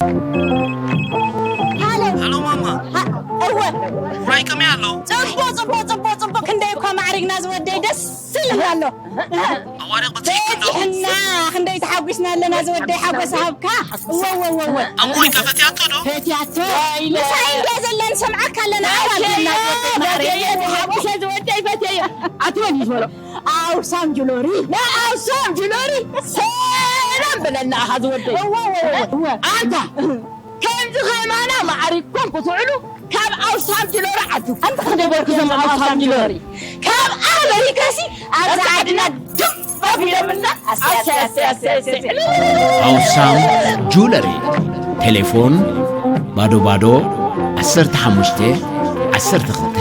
ሃሎ። ሃሎ ማማ፣ ሃ- እወ። ራይ ከመይ ኣሎ? ጽቡቕ፣ ጽቡቕ፣ ጽቡቕ፣ ጽቡቕ። ክንደይ እኳ ማዕሪግና ዝወደይ፣ ደስ ይብለና ኣሎ። ኣዋርቕ በጺሕኪ ዶ? በጺሕና፣ ክንደይ ተሓጒስና ኣለና ዝወደይ፣ ሓጎስ ሃብካ። እወ፣ እወ፣ እወ፣ እወ። ኣሞይ ከ ፈትያቶ ዶ? ፈትያቶ። ምሳይ እንድያ ዘለን ሰምዓካ ኣለና። ኣዋርድና ዝወደይ ማዕሪግ። ፈትየዮ፣ ተሓጒሰ ዝወደይ ፈትየዮ። ኣትበል እዩ ዝበሎ። ኣውሳም ጁሎሪ፣ ናይ ኣውሳም ጁሎሪ ሰላም በለና ኣኻ ዝወደይ። እወ፣ እወ፣ እወ፣ እወ። ኣንታ ከምዚ ከማና ማዕሪግኩም ክትውዕሉ ካብ ኣውሳም ጅሎሪ ዓዱ። ኣንታ ክንደይ በርኩ ዘም ኣውሳም ጅሎሪ። ካብ ኣመሪካሲ ኣብዚ ዓድና ድም ኣቢሎምና። ኣሰይ፣ ኣሰይ፣ ኣሰይ፣ ኣሰይ፣ ኣሰይ። ኣውሳም ጁለሪ። ቴሌፎን ባዶ ባዶ ዓሰርተ ሓሙሽተ ዓሰርተ ክልተ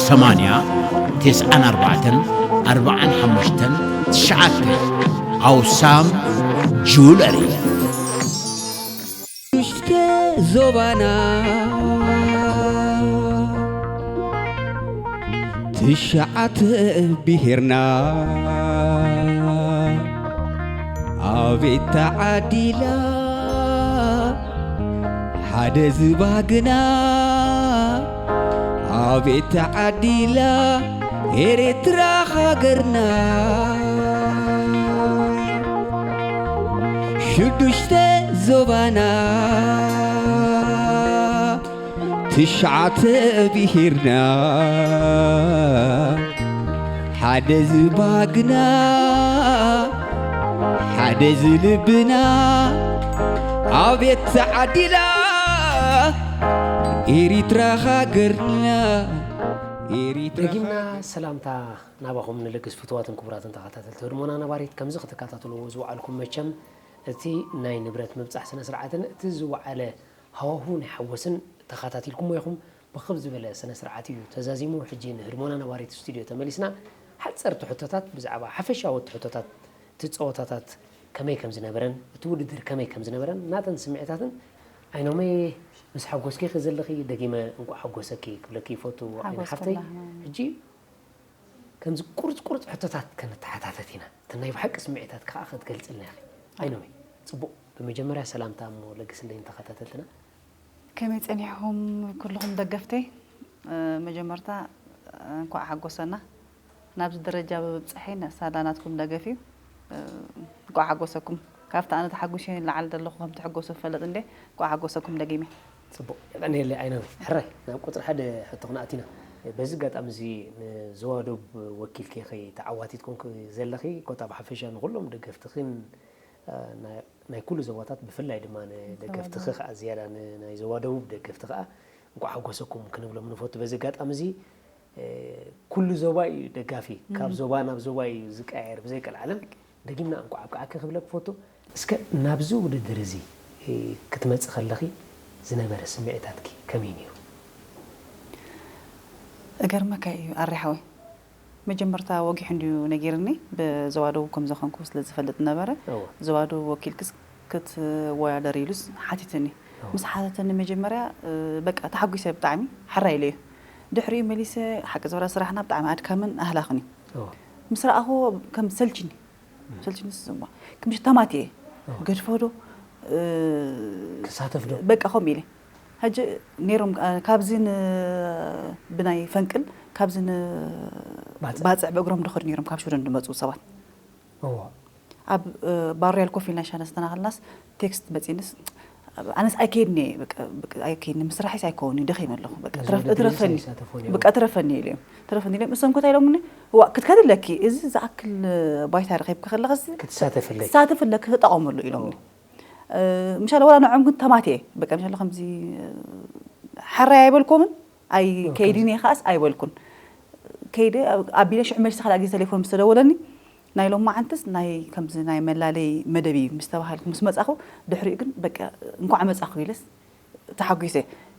ሰማንያ ተስዓን ኣርባዕተን ኣርባዓን ሓሙሽተን ትሽዓተ። ኣውሳም ጁለሪ። ውሽጢ ዞባና ትሽዓተ ብሄርና ኣቤት ተዓዲላ ሓደ ዝባግና ኣቤት ተዓዲላ ኤርትራ ሃገርና ሽዱሽተ ዞባና ትሽዓተ ብሄርና ሓደ ዝባግና ሓደ ዝልብና ኣቤት ተዓዲላ ኤሪትራ ሃገርና ኤሪትራ ደጊምና ሰላምታ ናባኹም ንልግስ ፍትዋትን ክቡራትን ተኸታተልቲ ህድሞና ነባሪት። ከምዚ ክትከታተልዎ ዝወዓልኩም መቸም እቲ ናይ ንብረት ምብጻሕ ስነ ስርዓትን እቲ ዝወዓለ ሃዋሁ ናይ ሓጎስን ተኸታቲልኩሞ ኢኹም። ብኽብ ዝበለ ስነ ስርዓት እዩ ተዛዚሙ። ሕጂ ንህድሞና ነባሪት ስቱድዮ ተመሊስና ሓጸርቲ ሕቶታት ብዛዕባ ሓፈሻዊ እቲ ሕቶታት እቲ ጸወታታት ከመይ ከም ዝነበረን እቲ ውድድር ከመይ ከም ዝነበረን ናተን ስምዒታትን ኣይኖመይ ምስ ሓጎስኪ ኢኺ ዘለኺ ደጊመ እንቋዕ ሓጎሰኪ ክብለኪ ይፈቱ ኣይነ ሓፍተይ። ሕጂ ከምዚ ቁርጽ ቁርጽ ሕቶታት ከነተሓታተት ኢና። እቲ ናይ ብሓቂ ስምዒታት ከዓ ክትገልጽልና ኢኺ። ኣይኖመይ ጽቡቕ። ብመጀመርያ ሰላምታ እሞ ለግስለይ ንተኸታተልትና። ከመይ ጸኒሕኹም ኩልኹም ደገፍተይ? መጀመርታ እንኳዕ ሓጎሰና ናብዚ ደረጃ ብምብጻሐይ ሳላ ናትኩም ደገፍ እዩ። እንኳዕ ሓጎሰኩም። ካብቲ ኣነ ተሓጒሰ ንላዕሊ ዘለኹ ከም ትሕጎሱ እፈልጥ እንዴ። እንኳዕ ሓጎሰኩም ደጊመ። ጽቡቕ። የቐንየለይ ኣይኖመይ። ሕራይ ናብ ቁጽሪ ሓደ ሕቶ ክንኣቱ ኢና። በዚ ኣጋጣሚ እዚ ንዞባ ደቡብ ወኪልኪ ኢኺ ተዓዋቲት ኮንኪ ዘለኺ ኮታ ብሓፈሻ ንኹሎም ደገፍትኽን ናይ ኩሉ ዞባታት ብፍላይ ድማ ንደገፍትኺ ከዓ ዝያዳ ናይ ዞባ ደቡብ ደገፍቲ ከዓ እንኳዕ ሓጎሰኩም ክንብሎም ንፈቱ። በዚ ኣጋጣሚ እዚ ኩሉ ዞባ እዩ ደጋፊ፣ ካብ ዞባ ናብ ዞባ እዩ ዝቀያየር ብዘይቀልዓለም። ደጊምና እንኳዕ ኣብቅዓኪ ክብለኪ ፈቱ። እስከ ናብዚ ውድድር እዚ ክትመፂ ከለኺ ዝነበረ ስምዒታትኪ ከመይ ነይሩ? እገርመካ እዩ ኣሬ ሓወይ፣ መጀመርታ ወጊሑ እንድዩ ነጊርኒ፣ ብዞባ ደቡብ ከም ዝኾንኩ ስለ ዝፈልጥ ነበረ። እወ። ዞባ ደቡብ ወኪልክስ ክትወዳደሪ ኢሉስ ሓቲትኒ። እወ። ምስ ሓተተኒ መጀመርያ፣ እ፣ በቃ ተሓጒሰ ብጣዕሚ፣ ሕራይ ኢለዮ። ድሕሪኡ መሊሰ፣ ሓቂ ዝበራ ስራሕና ብጣዕሚ ኣድካምን ኣህላኽን እዩ። እወ። ምስ ረኣኽዎ ከም ሰልችኒ፣ ሰልችኒ ስማ፣ ከም ተማትየ፣ እወ። ገድፎ ዶ፣ እ፣ ክሳተፍ ዶ? በቃ ከምኡ ኢለ። ሕጂ ነይሮም፣ እ፣ ካብዚ ን-፣ ብናይ ፈንቅል፣ ካብዚ ን-፣ ባጽዕ። ባጽዕ ብእግሮም ድኸዱ ነይሮም፣ ካብ ሽወደን ድመጹ ሰባት። እዎ። ኣብ፣ እ፣ ባር ሮያል ኮፊ ኢልና ሻሂ እናስተናኸልናስ ቴክስት መጺእንስ፣ ኣነስ ኣይከይድን እየ፣ በቃ፣ በቃ፣ ኣይከይድን፣ ምስ ስራሐይስ ኣይከውን እዩ፣ ደኺመ ኣለኹ፣ በቃ፣ እዚ ትረፍ-፣ ውድድር እዚ ትረፈኒ፣ ኣይሳተፎን እዮም። በቃ፣ ትረፈኒ ኢለ እዮም። ትረፈኒ ኢለ እዮም። እሶም እንታይ ኢሎምኒ፣ እዋ፣ ክትከዲ ኣለኪ፣ እዚ ዝኣክል ባይታ ረኺብኪ ከለኽስ ክትሳተፊ ኣለኪ። ክትሳተፊ ኣለኪ፣ ተጠቐመሉ ኢሎምኒ። እ፣ ምሻለ ዋላ ንዖም ግን ተማትየ፣ በቃ፣ ምሻለ ከምዚ፣ እ፣ ሕራይ ኣይበልኮምን፣ ኣይ ኦኬ። ከይድን እየ ከኣስ ኣይበልኩን። ከይደ ኣብ-፣ ኣቢለ ሽዑ መልሲ ካልኣ ግዜ ቴሌፎን ምስ ተደወለኒ፣ ናይ ሎማዓንትስ ናይ ከምዚ ናይ መላለይ መደብ እዩ ምስ ተባሃልኩ ምስ መጻኹ፣ ድሕሪኡ ግን በቃ እንኳዕ መጻኹ ኢለስ ተሓጒሰ።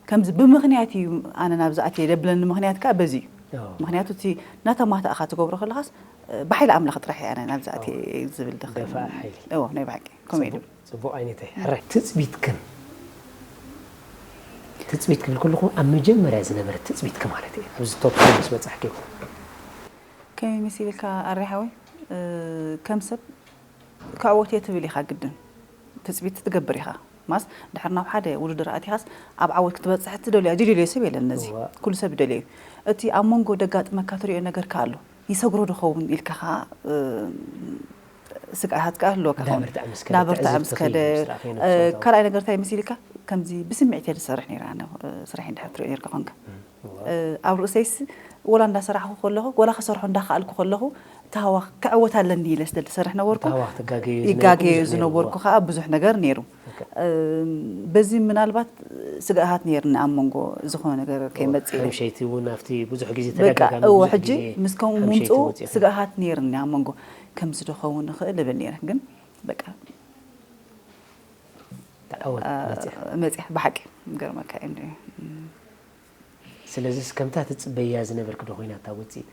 ከምዚ ብምኽንያት እዩ ኣነ ናብዚ ኣትየ ደብለኒ ምኽንያት ከኣ በዚ እዩ። ኣዎ። ምኽንያቱ እቲ እናተማታእኻ ትገብሮ ከለኻስ፣ እ፣ ብሓይሊ ኣምላኽ ጥራሕ እየ ኣነ ናብዚ ኣትየ ኣዎ። ዝብል ደኸ-፣ ደፋእ ሓይሊ። እዎ፣ ናይ ብሓቂ። ከምኡ እዩ። ጽቡቕ፣ ጽቡቕ ዓይነተይ። ሕራይ፣ ትጽቢትክን፣ ትጽቢት ክብል ከለኹ ኣብ መጀመርያ ዝነበረ ትጽቢትኪ ማለት እየ። ኣብዚ ቶፕ ፎር ምስ በጻሕኪ ኢኹም። ከመይ መሲልካ ኣሬ ሓወይ? እ፣ ከም ሰብ ክዕወት እየ ትብል ኢኻ ግድን። ትጽቢት ትገብር ኢኻ። ማስ ድሕር ናብ ሓደ ውድድር ኣቲኻስ ኣብ ዓወት ክትበፅሕ ትደልያ ዝደልዮ ሰብ የለን። ነዚ ኩሉ ሰብ ይደልዮ እዩ። እቲ ኣብ መንጎ ደጋጥመካ ትሪኦ ነገር ከ ኣሎ፣ ይሰግሮ ዶ ኸውን ኢልካ ከዓ ስግኣት ከዓ ኣለካ። እንዳበርትዐ ምስ ከደ ካልኣይ ነገር እንታይ መሲልካ፣ ከምዚ ብስምዒት እየ ዝሰርሕ ነይረ ኣነ። ስራሕ እንድሕር ትሪኦ ነርካ ኮንካ ኣብ ርእሰይስ ወላ እንዳሰራሕኩ ከለኹ ወላ ክሰርሖ እንዳኸኣልኩ ከለኹ ተሃዋ ክዕወት ኣለኒ ኢለ ስለ ዝሰርሕ ነበርኩ። ይጋገየ ዝነበርኩ ከዓ ብዙሕ ነገር ነይሩ። በዚ ምናልባት ስግኣት ነይርኒ ኣብ መንጎ ዝኾነ ነገር ከይመፅእ ኢለ። ሕምሸይቲ እውን ኣብቲ ብዙሕ ግዜ በቃ ተደጋጋሚ እዎ፣ ብዙሕ ሕጂ ግዜ ምስ ከምኡ ምምፅኡ ስግኣት ነይርኒ ኣብ መንጎ። ከምዚ ዶ ኸውን ይኽእል እብል ነይረ፣ ግን በቃ ተዓወት መፅያ። መፅያ ብሓቂ ገርመካ እዩ። ስለዚስ ከምታ ትፅበያ ዝነበርክ ዶ ኮይና እታ ውፅኢት?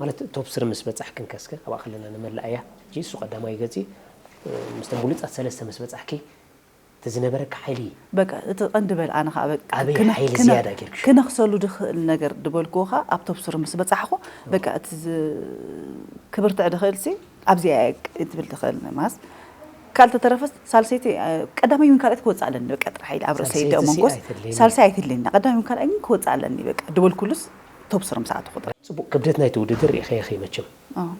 ማለት ቶፕ ስሪ ምስ በፃሕክን ከስከ ኣብኣ ከለና ንመላእያ ሕጂ እሱ ቀዳማይ ገፂ ምስቶም ብሉፃት ሰለስተ ምስ በፃሕኪ እቲ ዝነበረካ ሓይሊ በቃ እቲ ቀንዲ በል ኣነ ከዓ በቃ ኣበይ ክነ- ሓይሊ ክነ- ዝያዳ ጌርክሽ? ክነኽሰሉ ድኽእል ነገር ድበልክዎ ከዓ ኣብ ቶፕ ስሪ ምስ በፃሕኹ በቃ እቲ ዝ- ክብርትዕ ድኽእል ሲ ኣብዚኣ እየ ቅ- ትብል ትኽእል ማስ ካልተ ተረፈስ ሳልሰይቲ እ፣ ቀዳማይ እውን ካልኣይቲ ክወፅእ ኣለኒ በቃ ጥራሕ ኢለ ኣብ ርእሰይ ሳልሰይቲ ሲ ደእመንኮስ ኣይተድልየኒ። ሳልሳይ ኣይትድልየኒ ቀዳማይ እውን ካልኣይ ግን ክወፅእ ኣለኒ በቃ ድበልኩሉስ ቶፕ ስሪ ምስ ኣተኹ ጥራሕ። ፅቡቅ ክብደት ናይቲ ውድድር ርኢኸ ኢኺ መቸም።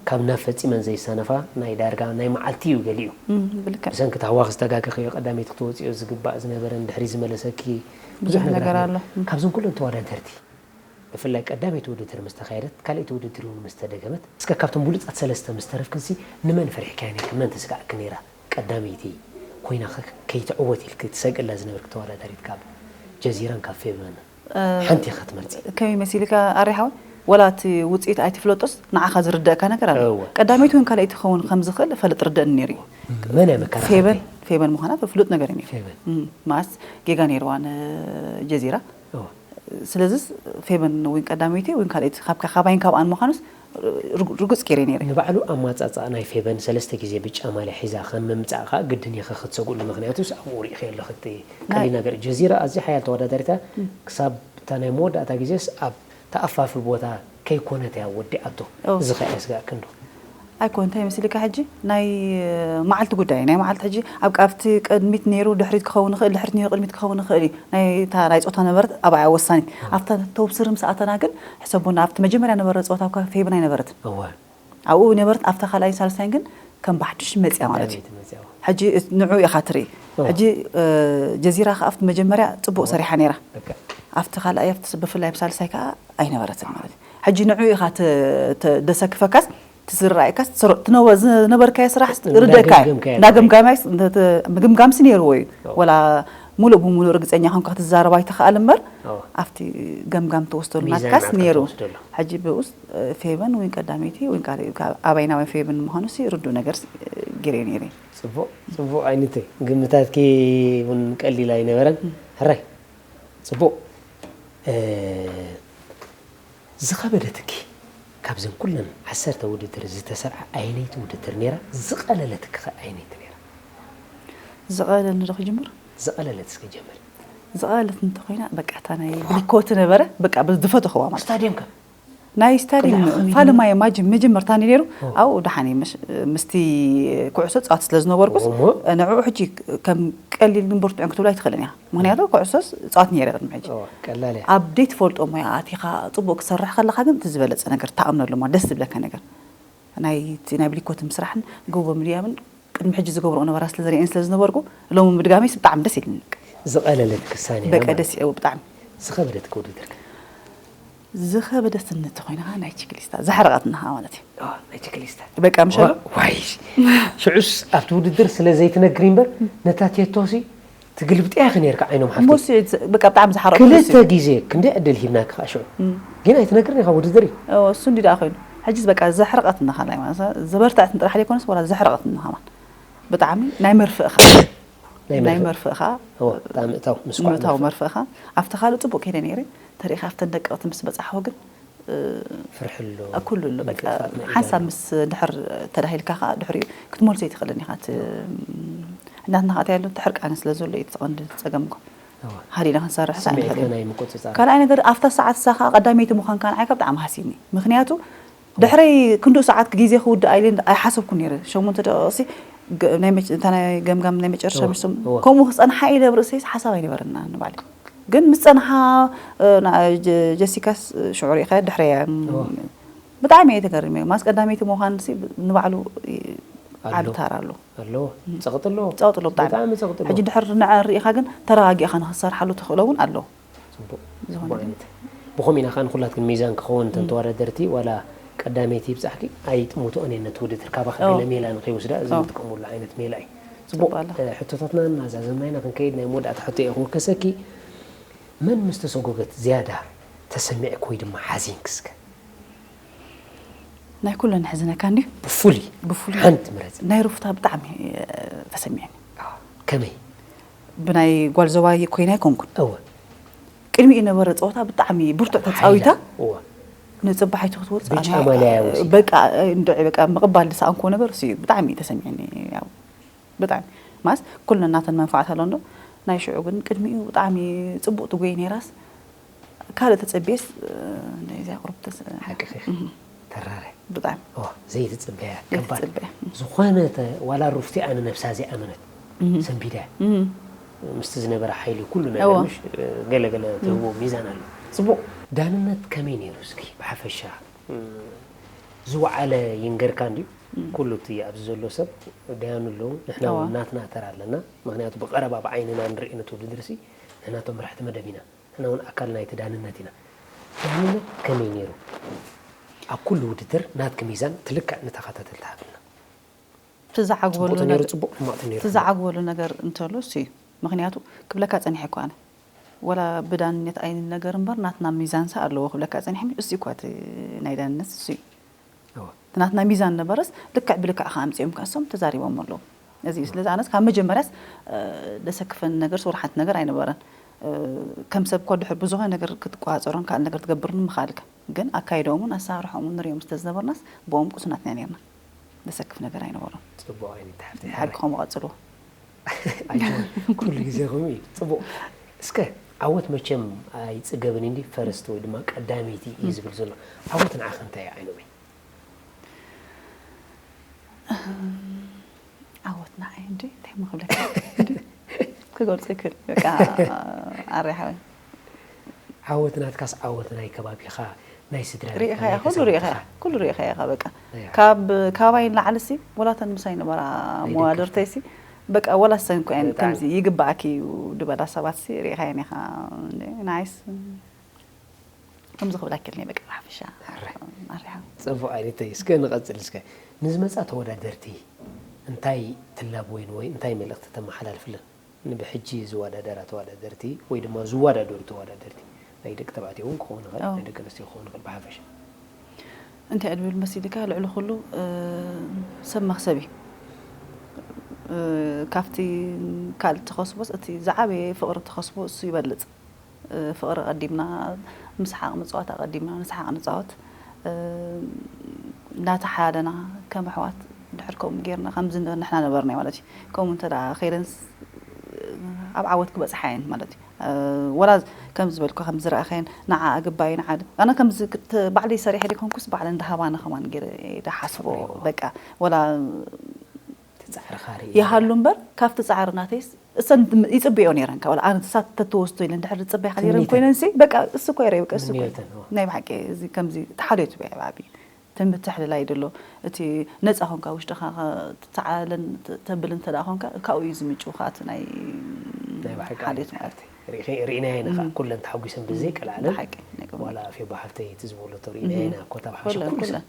ካብ ናብ ፈፂመን ዘይሳነፋ ናይ ዳርጋ ናይ መዓልቲ እዩ ገሊኡ። ብሰንኪ ታህዋኽ ዝተጋገኽዮ ቀዳመይቲ ክትወፅዮ ዝግባእ ዝነበረን ድሕሪ ዝመለሰኪ ብዙሕ ነገር ኣሎ። ካብዞም ኩሎም ተወዳደርቲ ብፍላይ ቀዳመይቲ ውድድር ምስ ተኻየደት ካልኣይቲ ውድድር እውን ምስ ተደገመት እስከ ካብቶም ብሉፃት ሰለስተ ምስ ተረፍክንሲ ንመን ፈሪሕካያ ነርኪ? መን ተስጋእኪ ነይራ? ቀዳመይቲ ኮይና ከይትዕወት ኢልኪ ትሰግእላ ዝነበርኪ ተወዳዳሪት ካብ ጀዚራን ካብ ፌበን ሓንቲ ኢኻ ክትመርጺ። ከመይ መሲልካ ኣሬ ሓወይ? ወላ እቲ ውጽኢት ኣይትፍለጦስ ንዓኻ ዝርደእካ ነገር ኣሎ። እወ። ቀዳመይቲ እውን ካልኣይቲ ክኸውን ከም ዝኽእል እፈልጥ ርደእኒ ነይሩ እዩ። መን እያ መከራኸርተይ? ፌበን፣ ፌበን ምዃና ፍሉጥ ነገር እዩ ነይሩ። ፌበን። እም፣ መዓስ ጌጋ ነይርዋ ንጀዚራ። እወ። ስለዚስ ፌበን እውን ቀዳመይቲ እውን ካልኣይቲ ካብ ካባይን ካብኣን ምዃኑስ ርጉ- ርጉጽ ገይረ ነይረ። ንባዕሉ ኣማጻጽኣ ናይ ፌበን ሰለስተ ግዜ ብጫ ማልያ ሒዛ ከም ምምጻእ ከኣ ግድን ኢኺ ክትሰግኡሉ፣ ምኽንያቱስ ኣብኡ ርኢኺዮ ኣለኺ እቲ ናይ ቀሊል ነገር እዩ። ጀዚራ ኣዝያ ሓያል ተወዳዳሪት እያ። ክሳብ እታ ናይ መወዳእታ ግዜስ ኣብ ተኣፋፊ ቦታ ከይኮነት እያ ወዲኣቶ። ኦ። እዚ ከ ኣየስጋእክን ዶ? ኣይኮን፣ እንታይ መሲልካ ሕጂ ናይ መዓልቲ ጉዳይ፣ ናይ መዓልቲ ሕጂ ኣብ ኣብቲ ቅድሚት ነይሩ ድሕሪት ክኸውን ይኽእል፣ ድሕሪት ነይሩ ቅድሚት ክኸውን ይኽእል እዩ። ናይ እታ ናይ ጾታ ነበረት ኣብኣ ወሳኒት። ኣብታ ቶፕ ስሪ ምስ ኣተና ግን ሕሰቡና፣ ኣብቲ መጀመርያ ነበረ ጸወታ እኳ ፌብን ኣይነበረትን። እወ። ኣብኡ ነበረት፣ ኣብታ ካልኣይን ሳልሳይን ግን ከም ብሓድሽ መጽያ ማለት እዩ። ቀዳመይቲ መጽያ፣ እወ። ሕጂ እት-፣ ንዑ ኢኻ ትርኢ። እወ። ሕጂ፣ እ፣ ጀዚራ ከኣ ኣብቲ መጀመርያ ጽቡቕ ሰሪሓ ነይራ። ልክዕ። ኣብቲ ካልኣይ፣ ኣብቲ ስ-፣ ብፍላይ ኣብ ሳልሳይ ከኣ ኣይነበረትን ማለት እዩ። ሕጂ ንዑ ኢኻ ተ-፣ ተ-፣ ደሰክፈካስ፣ ትዝረኣየካስ፣ ትሰሮ-፣ ትነበ-፣ ዝነበርካዮ ስራሕ ንዳገምገምካዮ ርደካዮ። ትርኢ። እንዳገምጋማይስ፣ እንተ-፣ ተ-፣ ምግምጋምሲ ነይርዎ እዩ። እወ። ወላ ሙሉእ ብሙሉእ ርግጸኛ ኮንካ ክትዛረብ ኣይትኽኣል እምበር፣ እወ። ኣብቲ ገምጋም ትወስደሉ ሚዛን ናትካስ ናትካ ነይሩ። ትወስደሉ። ሕጂ ብኡስ፣ እ፣ ፌቨን ዊን ቀዳመይቲ ዊን ካልእ፣ ካብ ኣበይናዊ ፌቨን ምዃኑሲ ርዱእ ነገርስ፣ እ፣ ገይረ ነይረ። ጽቡቕ፣ ጽቡቕ ኣይነተይ። ግምታትኪ እውን ቀሊል ኣይነበረን። እም። ሕራይ። ጽቡቕ። እ፣ ዝኸበደትኪ ካብዘን ኩለን ዓሰርተ ውድድር ዝተሰርዓ ኣየነይቲ ውድድር ነይራ? ዝቐለለትኪ ኸ ኣየነይቲ ነይራ? ዝቐለለኒ ዶ ክጅምር? ዝቐለለት እስከ ጀምሪ። ዝቐለለት እንተኾይና፣ በቃ፣ እታ ናይ ብሊኮት ነበረ፣ በቃ፣ ብ-፣ ዝፈተኽዋ ማለት። ስታድዮም ከ? ናይ ስታድዮም ከመይ፣ ከመይ ፋለ ጀመረ? ማየ ማጅ-፣ መጀመርታ ነይሩ፣ ኦ። ኣብኡ ደሓን እየ፣ ምሽ-፣ ምስቲ ኩዕሶ ጻወት ስለ ዝነበርኩስ፣ እሞ? ንዕኡ ሕጂ ከም ቀሊልን ብርቱዕን ክትብሎ ኣይትኽእልን ኢኻ። ምኽንያቱ፣ ኩዕሶስ ጻወት ነይረ ቅድሚ ሕጂ። ኦ፣ ቀላል እያ። ኣብ ደይትፈልጦ ሞያ ኣቲኻ ጽቡቕ ክትሰርሕ ከለኻ ግን፣ እቲ ዝበለጸ ነገር፣ ትኣምነሉ እሞ ደስ ዝብለካ ነገር። ናይ፣ እቲ ናይ ብሊኮትን ስራሕን ጎቦ ምድያብን ቅድሚ ሕጂ ዝገብርኦ ነበራ ስለ ዘርእየን ስለ ዝነበርኩ፣ ሎሚ ምድጋመይስ ብጣዕሚ ደስ ኢልኒ። ዝቐለለት ክሳነ እያ በቃ ማለት ደስ እዩ። እዎ፣ ብጣዕሚ። ዝኸበደትኪ ውድድር ከ? ዝኸበደትኒ እንተኾይና ናይ ቺክሊስታ፣ ዘሕረቐትኒ ኸዓ ማለት እዩ። ኦ፣ ናይ ቺክሊስታ። በቃ፣ ምሽ ዋ-፣ ዋይ፣ ሽዑስ ኣብቲ ውድድር ስለ ዘይትነግሪ እምበር፣ ነታ ቴቶሲ ትግልብጥያ ኢኺ ነይርካ ዓይኖም ሓፍተይ። እሞ ስዒድ፣ በቃ፣ ብጣዕሚ ዝሓረቕኩ ክልተ ንሱ እዩ። ግዜ ክንደይ ዕድል ሂብናኪ ከኣ ሽዑ። እም። ግን ኣይትነግርን ኢኻ ውድድር እዩ። እዎ፣ እሱ እንዲ ደኣ ኮይኑ። ሕጂስ በቃ ዘሕረቐትኒ ኸኣ ናይ ማለት፣ ዘበርትዐትኒ ጥራሕ ዘይኮነስ፣ ወላ ዘሕረቐትኒ ኸማን። ብጣዕሚ ናይ መርፍእኻ። ናይ ናይ መርፍእ። መርፍእኻ። እዎ፣ እታ ምእታው፣ ምስኳዕ ምእታው መርፍእ። መርፍእኻ። ኣብቲ ካልእ ጽቡቕ ከይደ ነይረ። ተሪእኻ ኣብተን ደቀቕቲ ምስ በጻሕኹ ግን፣ እ፣ ፍርሒ ኣሎ። ኩሉ ኣሎ፣ በቃ፣ ምንቅጥቃጥ ናይ ሓንሳብ ኢድ ኣሎ። ምስ ድሕር ተዳሂልካ ከኣ ድሕሪኡ ክትመልሶ ኣይትኽእልን ኢኻ። እቲ፣ እናትና ከኣ እንታይ ኣሎ፣ እቲ ሕርቃን ስለ ዘሎ እዩ እቲ ቀንዲ ጸገም እኮ። እዎ። ሃዲእና ክንሰርሕስ ስምዒትካ ኣይንኽእልን። ናይ ምቁጽጻር። ካልኣይ ነገር፣ ኣብታ ሰዓት እሳ ከኣ ቀዳመይቲ ምዃንካ ንዓይ ከኣ ብጣዕሚ ሃሲኒ። ምኽንያቱ፣ ድሕረይ ክንድኡ ሰዓት ግዜ ክውድእ ኢለ ኣይሓሰብኩን ነይረ። ሸሞንተ ደቂቕሲ ገ- ናይ መጨ- እታ ናይ ገምጋም ናይ መጨረሻ እወ፣ ምስቶም እወ። ከምኡ ክጸንሓ ኢለ ብርእሰይ ሓሳብ ኣይነበረና ንባዕለይ። ግን ምስ ጸንሓ እ፣ ና- ጀ- ጀሲካስ ሽዑ ርኢኻ ድሕረያ እወ። ብጣዕሚ እየ ተገሪመ። ማስ ቀዳመይቲ ምዃን ንባዕሉ ይ- ኣሎ። ዓቢ ታራ ኣሎ። ኣለዎ። ጸቕጢ ኣለዎ። ጸቕጢ ኣለዎ ብጣዕሚ። ብጣዕሚ ጸቕጢ ኣለዎ። ሕጂ ድሕር ንዕኣ ርኢኻ ግን ተረጋጊእኻ ንኽትሰርሓሉ ትኽእሎ እውን ኣለዎ። ጽቡቕ። ዝኾነ ጽቡቕ ግን ዓይነት። ብኸምኡ ኢና ኸዓ ንኹላትክን ሚዛን ክኸውን እተን ተወዳደርቲ ዋላ ቀዳመይቲ ይብጻሕኪ ኣይጥምትኦን እየን ነቲ ውድድር ካባኺ ኦ። ገለ ሜላ ንኸይወስዳ እዚ ኦ። ንጥቀመሉ ዓይነት ሜላ እዩ። ጽቡቕ ጽቡቕ ኣላ። እ፣ ሕቶታትና እናዛዘምና ኢና ክንከይድ ናይ መወዳእታ ሕቶ እየ ክውከሰኪ። መን ምስ ተሰጎገት ዝያዳ ተሰሚዕክ ወይ ድማ ሓዚንክ እስከ? ናይ ኩለን ሕዝነካ እንዲ ብፍሉይ ብፍሉይ ሓንቲ ምረጽ። ናይ ሩፍታ ብጣዕሚ እ፣ ተሰሚዕኒ። ከመይ? ብናይ ጓል ዞባ ኮይና ኣይኮንኩን። እወ። ቅድሚኡ ነበረ ጸወታ ብጣዕሚ ብርቱዕ ተጻዊታ ሓይላ። እወ። ንጽባሒቱ ክትወጽእ ብጫ ኣነ- ማልያ ወሲዳ። በቃ እንድዒ በቃ ምቕባል ዝሰኣንክዎ ነበር እሱ እዩ ብጣዕሚ ተሰሚዕኒ። ያው ብጣዕሚ ማስ ኩለን ናተን መንፋዓት ኣሎ እንዶ ናይ ሽዑ ግን ቅድሚኡ ብጣዕሚ ጽቡቕ ትጎይ ነይራስ ካልእ ተጸብየስ እ፣ እንደዚያ ቁሩብ ተስ- ሓቅኺ። እህ፣ ተራረ። ብጣዕሚ እወ፣ ዘይትጽበያ። ከባድ። ዘይትጽበያ። ዝኾነ ተ-፣ ዋላ ሩፍቲ ኣነ ነብሳ ዘይኣመነት። እህ፣ ሰንቢዳ። እህ፣ ምስቲ ዝነበረ ሓይሊ ኩሉ እወ። ነገር ምሽ ገለገለ ትህቦ ሚዛን ኣሎ። ጽቡቕ ዳንነት ከመይ ነይሩ እስኪ ብሓፈሻ? ዝወዓለ ይንገርካ እንድዩ። ኩሉ እቲ ኣብዚ ዘሎ ሰብ ደያኑ ኣለዉ። ንሕና እውን እወ። ናትና ተራ ኣለና። ምኽንያቱ ብቐረባ ብዓይንና ንርኢ ነቲ ውድድርሲ ንሕና እቶም መራሕቲ መደብ ኢና። ንሕና እውን ኣካል ናይቲ ዳንነት ኢና። ዳንነት ከመይ ነይሩ? ኣብ ኩሉ ውድድር ናትኪ ሚዛን ትልክዕ ንተኸታተልቲ ሃብልና። እቲ ዝዓግበሉ ጽቡቕ ተነይሩ ነገር- ጽቡቕ፣ ሕማቕ ተነይሩ እቲ ዝዓግበሉ ነገር እንተሎ እሱ እዩ። ምኽንያቱ ክብለካ ጸኒሐ እኮ ኣነ ወላ ብዳንነት ኣይንነገር እምበር ናትና ሚዛንሳ ኣለዎ ክብለካ ጸኒሐ። እሱ እኳ እቲ ናይ ዳንነት እሱ እዩ። እወ። እቲ ናትና ሚዛን ነበረስ ልክዕ ብልክዕ ከ ኣምጺኦም ከ እሶም ተዛሪቦም ኣለዉ። እዚ እዩ። ስለዚ ኣነስ ካብ መጀመርያስ እ፣ ደሰክፈን ነገር ስውር ሓንቲ ነገር ኣይነበረን። እ፣ ከም ሰብ እኮ ድሕር ብዝኾነ ነገር ክትቆጻጸሮን ካልእ ነገር ትገብርን ምኽኣልካ። ግን ኣካይደኦም እውን ኣሰራርሖም እውን ንሪኦም ስለ ዝነበርናስ ብኦም ቅሱናት ኢና ነርና። ደሰክፍ ነገር ኣይነበሮም። ጽቡቕ ዓይነት ሓፍቲ ብሓቂ ከምኡ ቀጽልዎ። ኣይኮን ኩሉ ግዜ ከምኡ እዩ። ጽቡቕ። እስከ ዓወት መቸም ኣይጽገብን እንዲ ፈርስት ወይ ድማ ቀዳመይቲ እዩ ዝብል ዘሎ። ዓወት ንዓኺ እንታይ እዩ ዓይኖመይ? ዓወት ንዓይ እንዲ እንታይ እሞ ክብለካ እንዲ ክገልጾ ይክእል በቃ ኣረ ሓወይ ዓወት ናትካስ ዓወት ናይ ከባቢኻ ናይ ስድራ ሪኢኻ ቤትካ፣ ናይ ኩሉ ሪኢኻ ተጻወትካ። ኩሉ ሪኢኻ ኢኻ በቃ እያ። ካብ ካባይ ንላዕሊ ሲ ወላተን ምሳይ ነበራ ናይ መዋድርተይ ሲ በቃ ወላ ሰን ኮን ብጣዕሚ። ከምዚ ይግባኣኪ እዩ ድበላ ሰባት ሲ ሪኢኻ የን ኢኻ እንዴ ናይስ ከምዚ ክብላ ክልኒ በቃ ብሓፈሻ ኣሪሓ ጽቡቕ ኣይነተይ እስከ ንቐጽል እስከ ንዝመጻ ተወዳደርቲ እንታይ ትላብ ወይ ወይ እንታይ መልእኽቲ ተመሓላልፍለን ንብሕጂ ዝወዳደራ ተወዳደርቲ ወይ ድማ ዝወዳደሩ ተወዳደርቲ ናይ ደቂ ተባዕትዮ እውን ክኸውን ይኽእል ኣዎ። ናይ ደቂ ኣንስትዮ ክኸውን ይኽእል ብሓፈሻ እንታይ እድብል መሲልካ ልዕሊ ኩሉ እ፣ ሰብ መክሰብ እዩ እ፣ ካብቲ ካልእ ተኸስቦስ እቲ ዝዓበየ ፍቕሪ ተኸስቦ እሱ ይበልፅ እ፣ ፍቕሪ ቀዲምና ምስሓቕ ምፅዋት ኣቐዲምና ንስሓቕ ንፃወት እ፣ እናተሓለና ከም ኣሕዋት ድሕር ከምኡ ጌርና ከምዚ ንሕና ነበርና ማለት እዩ ከምኡ እንተ ደኣ ከይደንስ ኣብ ዓወት ክበፅሓ እየን ማለት እዩ ወላ ከም ዝበልኩ ከም ዝረኣኸን ንዓ ኣግባይ ንዓ ኣነ ከም ባዕለይ ሰሪሐ ደይኮንኩስ ባዕለን ዝሃባና ከማን ገይረ እየ ዝሓስቦ በቃ ወላ ትጻዕርኻ ርኢ ይሃሉ እምበር ካብቲ ጻዕሪ ናተይስ እሰን ይጽበዮ ነይረን ካብ ኣነ ንሳት ተትወስዶ ኢለን ድሕር ዝጽበያ ከሊረን ኮይነን ሲ በቃ እሱ እኮ ይረ በቃ እሱ እኮ ምንዮተን፣ እዎ። ናይ ብሓቂ እዚ ከምዚ ተሓልዮ ትበያ ብዓቢ ትምትሕልላይ ደሎ እቲ ነጻ ኾንካ ውሽጥኻ ትዓለን ተብል እንተ ደኣ ኾንካ ካብኡ እዩ ዝምንጭው ከዓ እቲ ናይ ናይ ብሓቂ ሓልዮት ዓይነት ማለት ሃብቲ ርኢናዮ ኢና ከዓ ኩለን ተሓጒሰን ብዘይ ቀልዓለን ብሓቂ ናይ ቀልዓለን። ዋላ ፌቦ ሓፍተይ እቲ ዝበለቶ ርኢናዮ ኢና ኮታ ብሓፈሻ ኩለን፣ ኩሉ ሰብ ኩለን።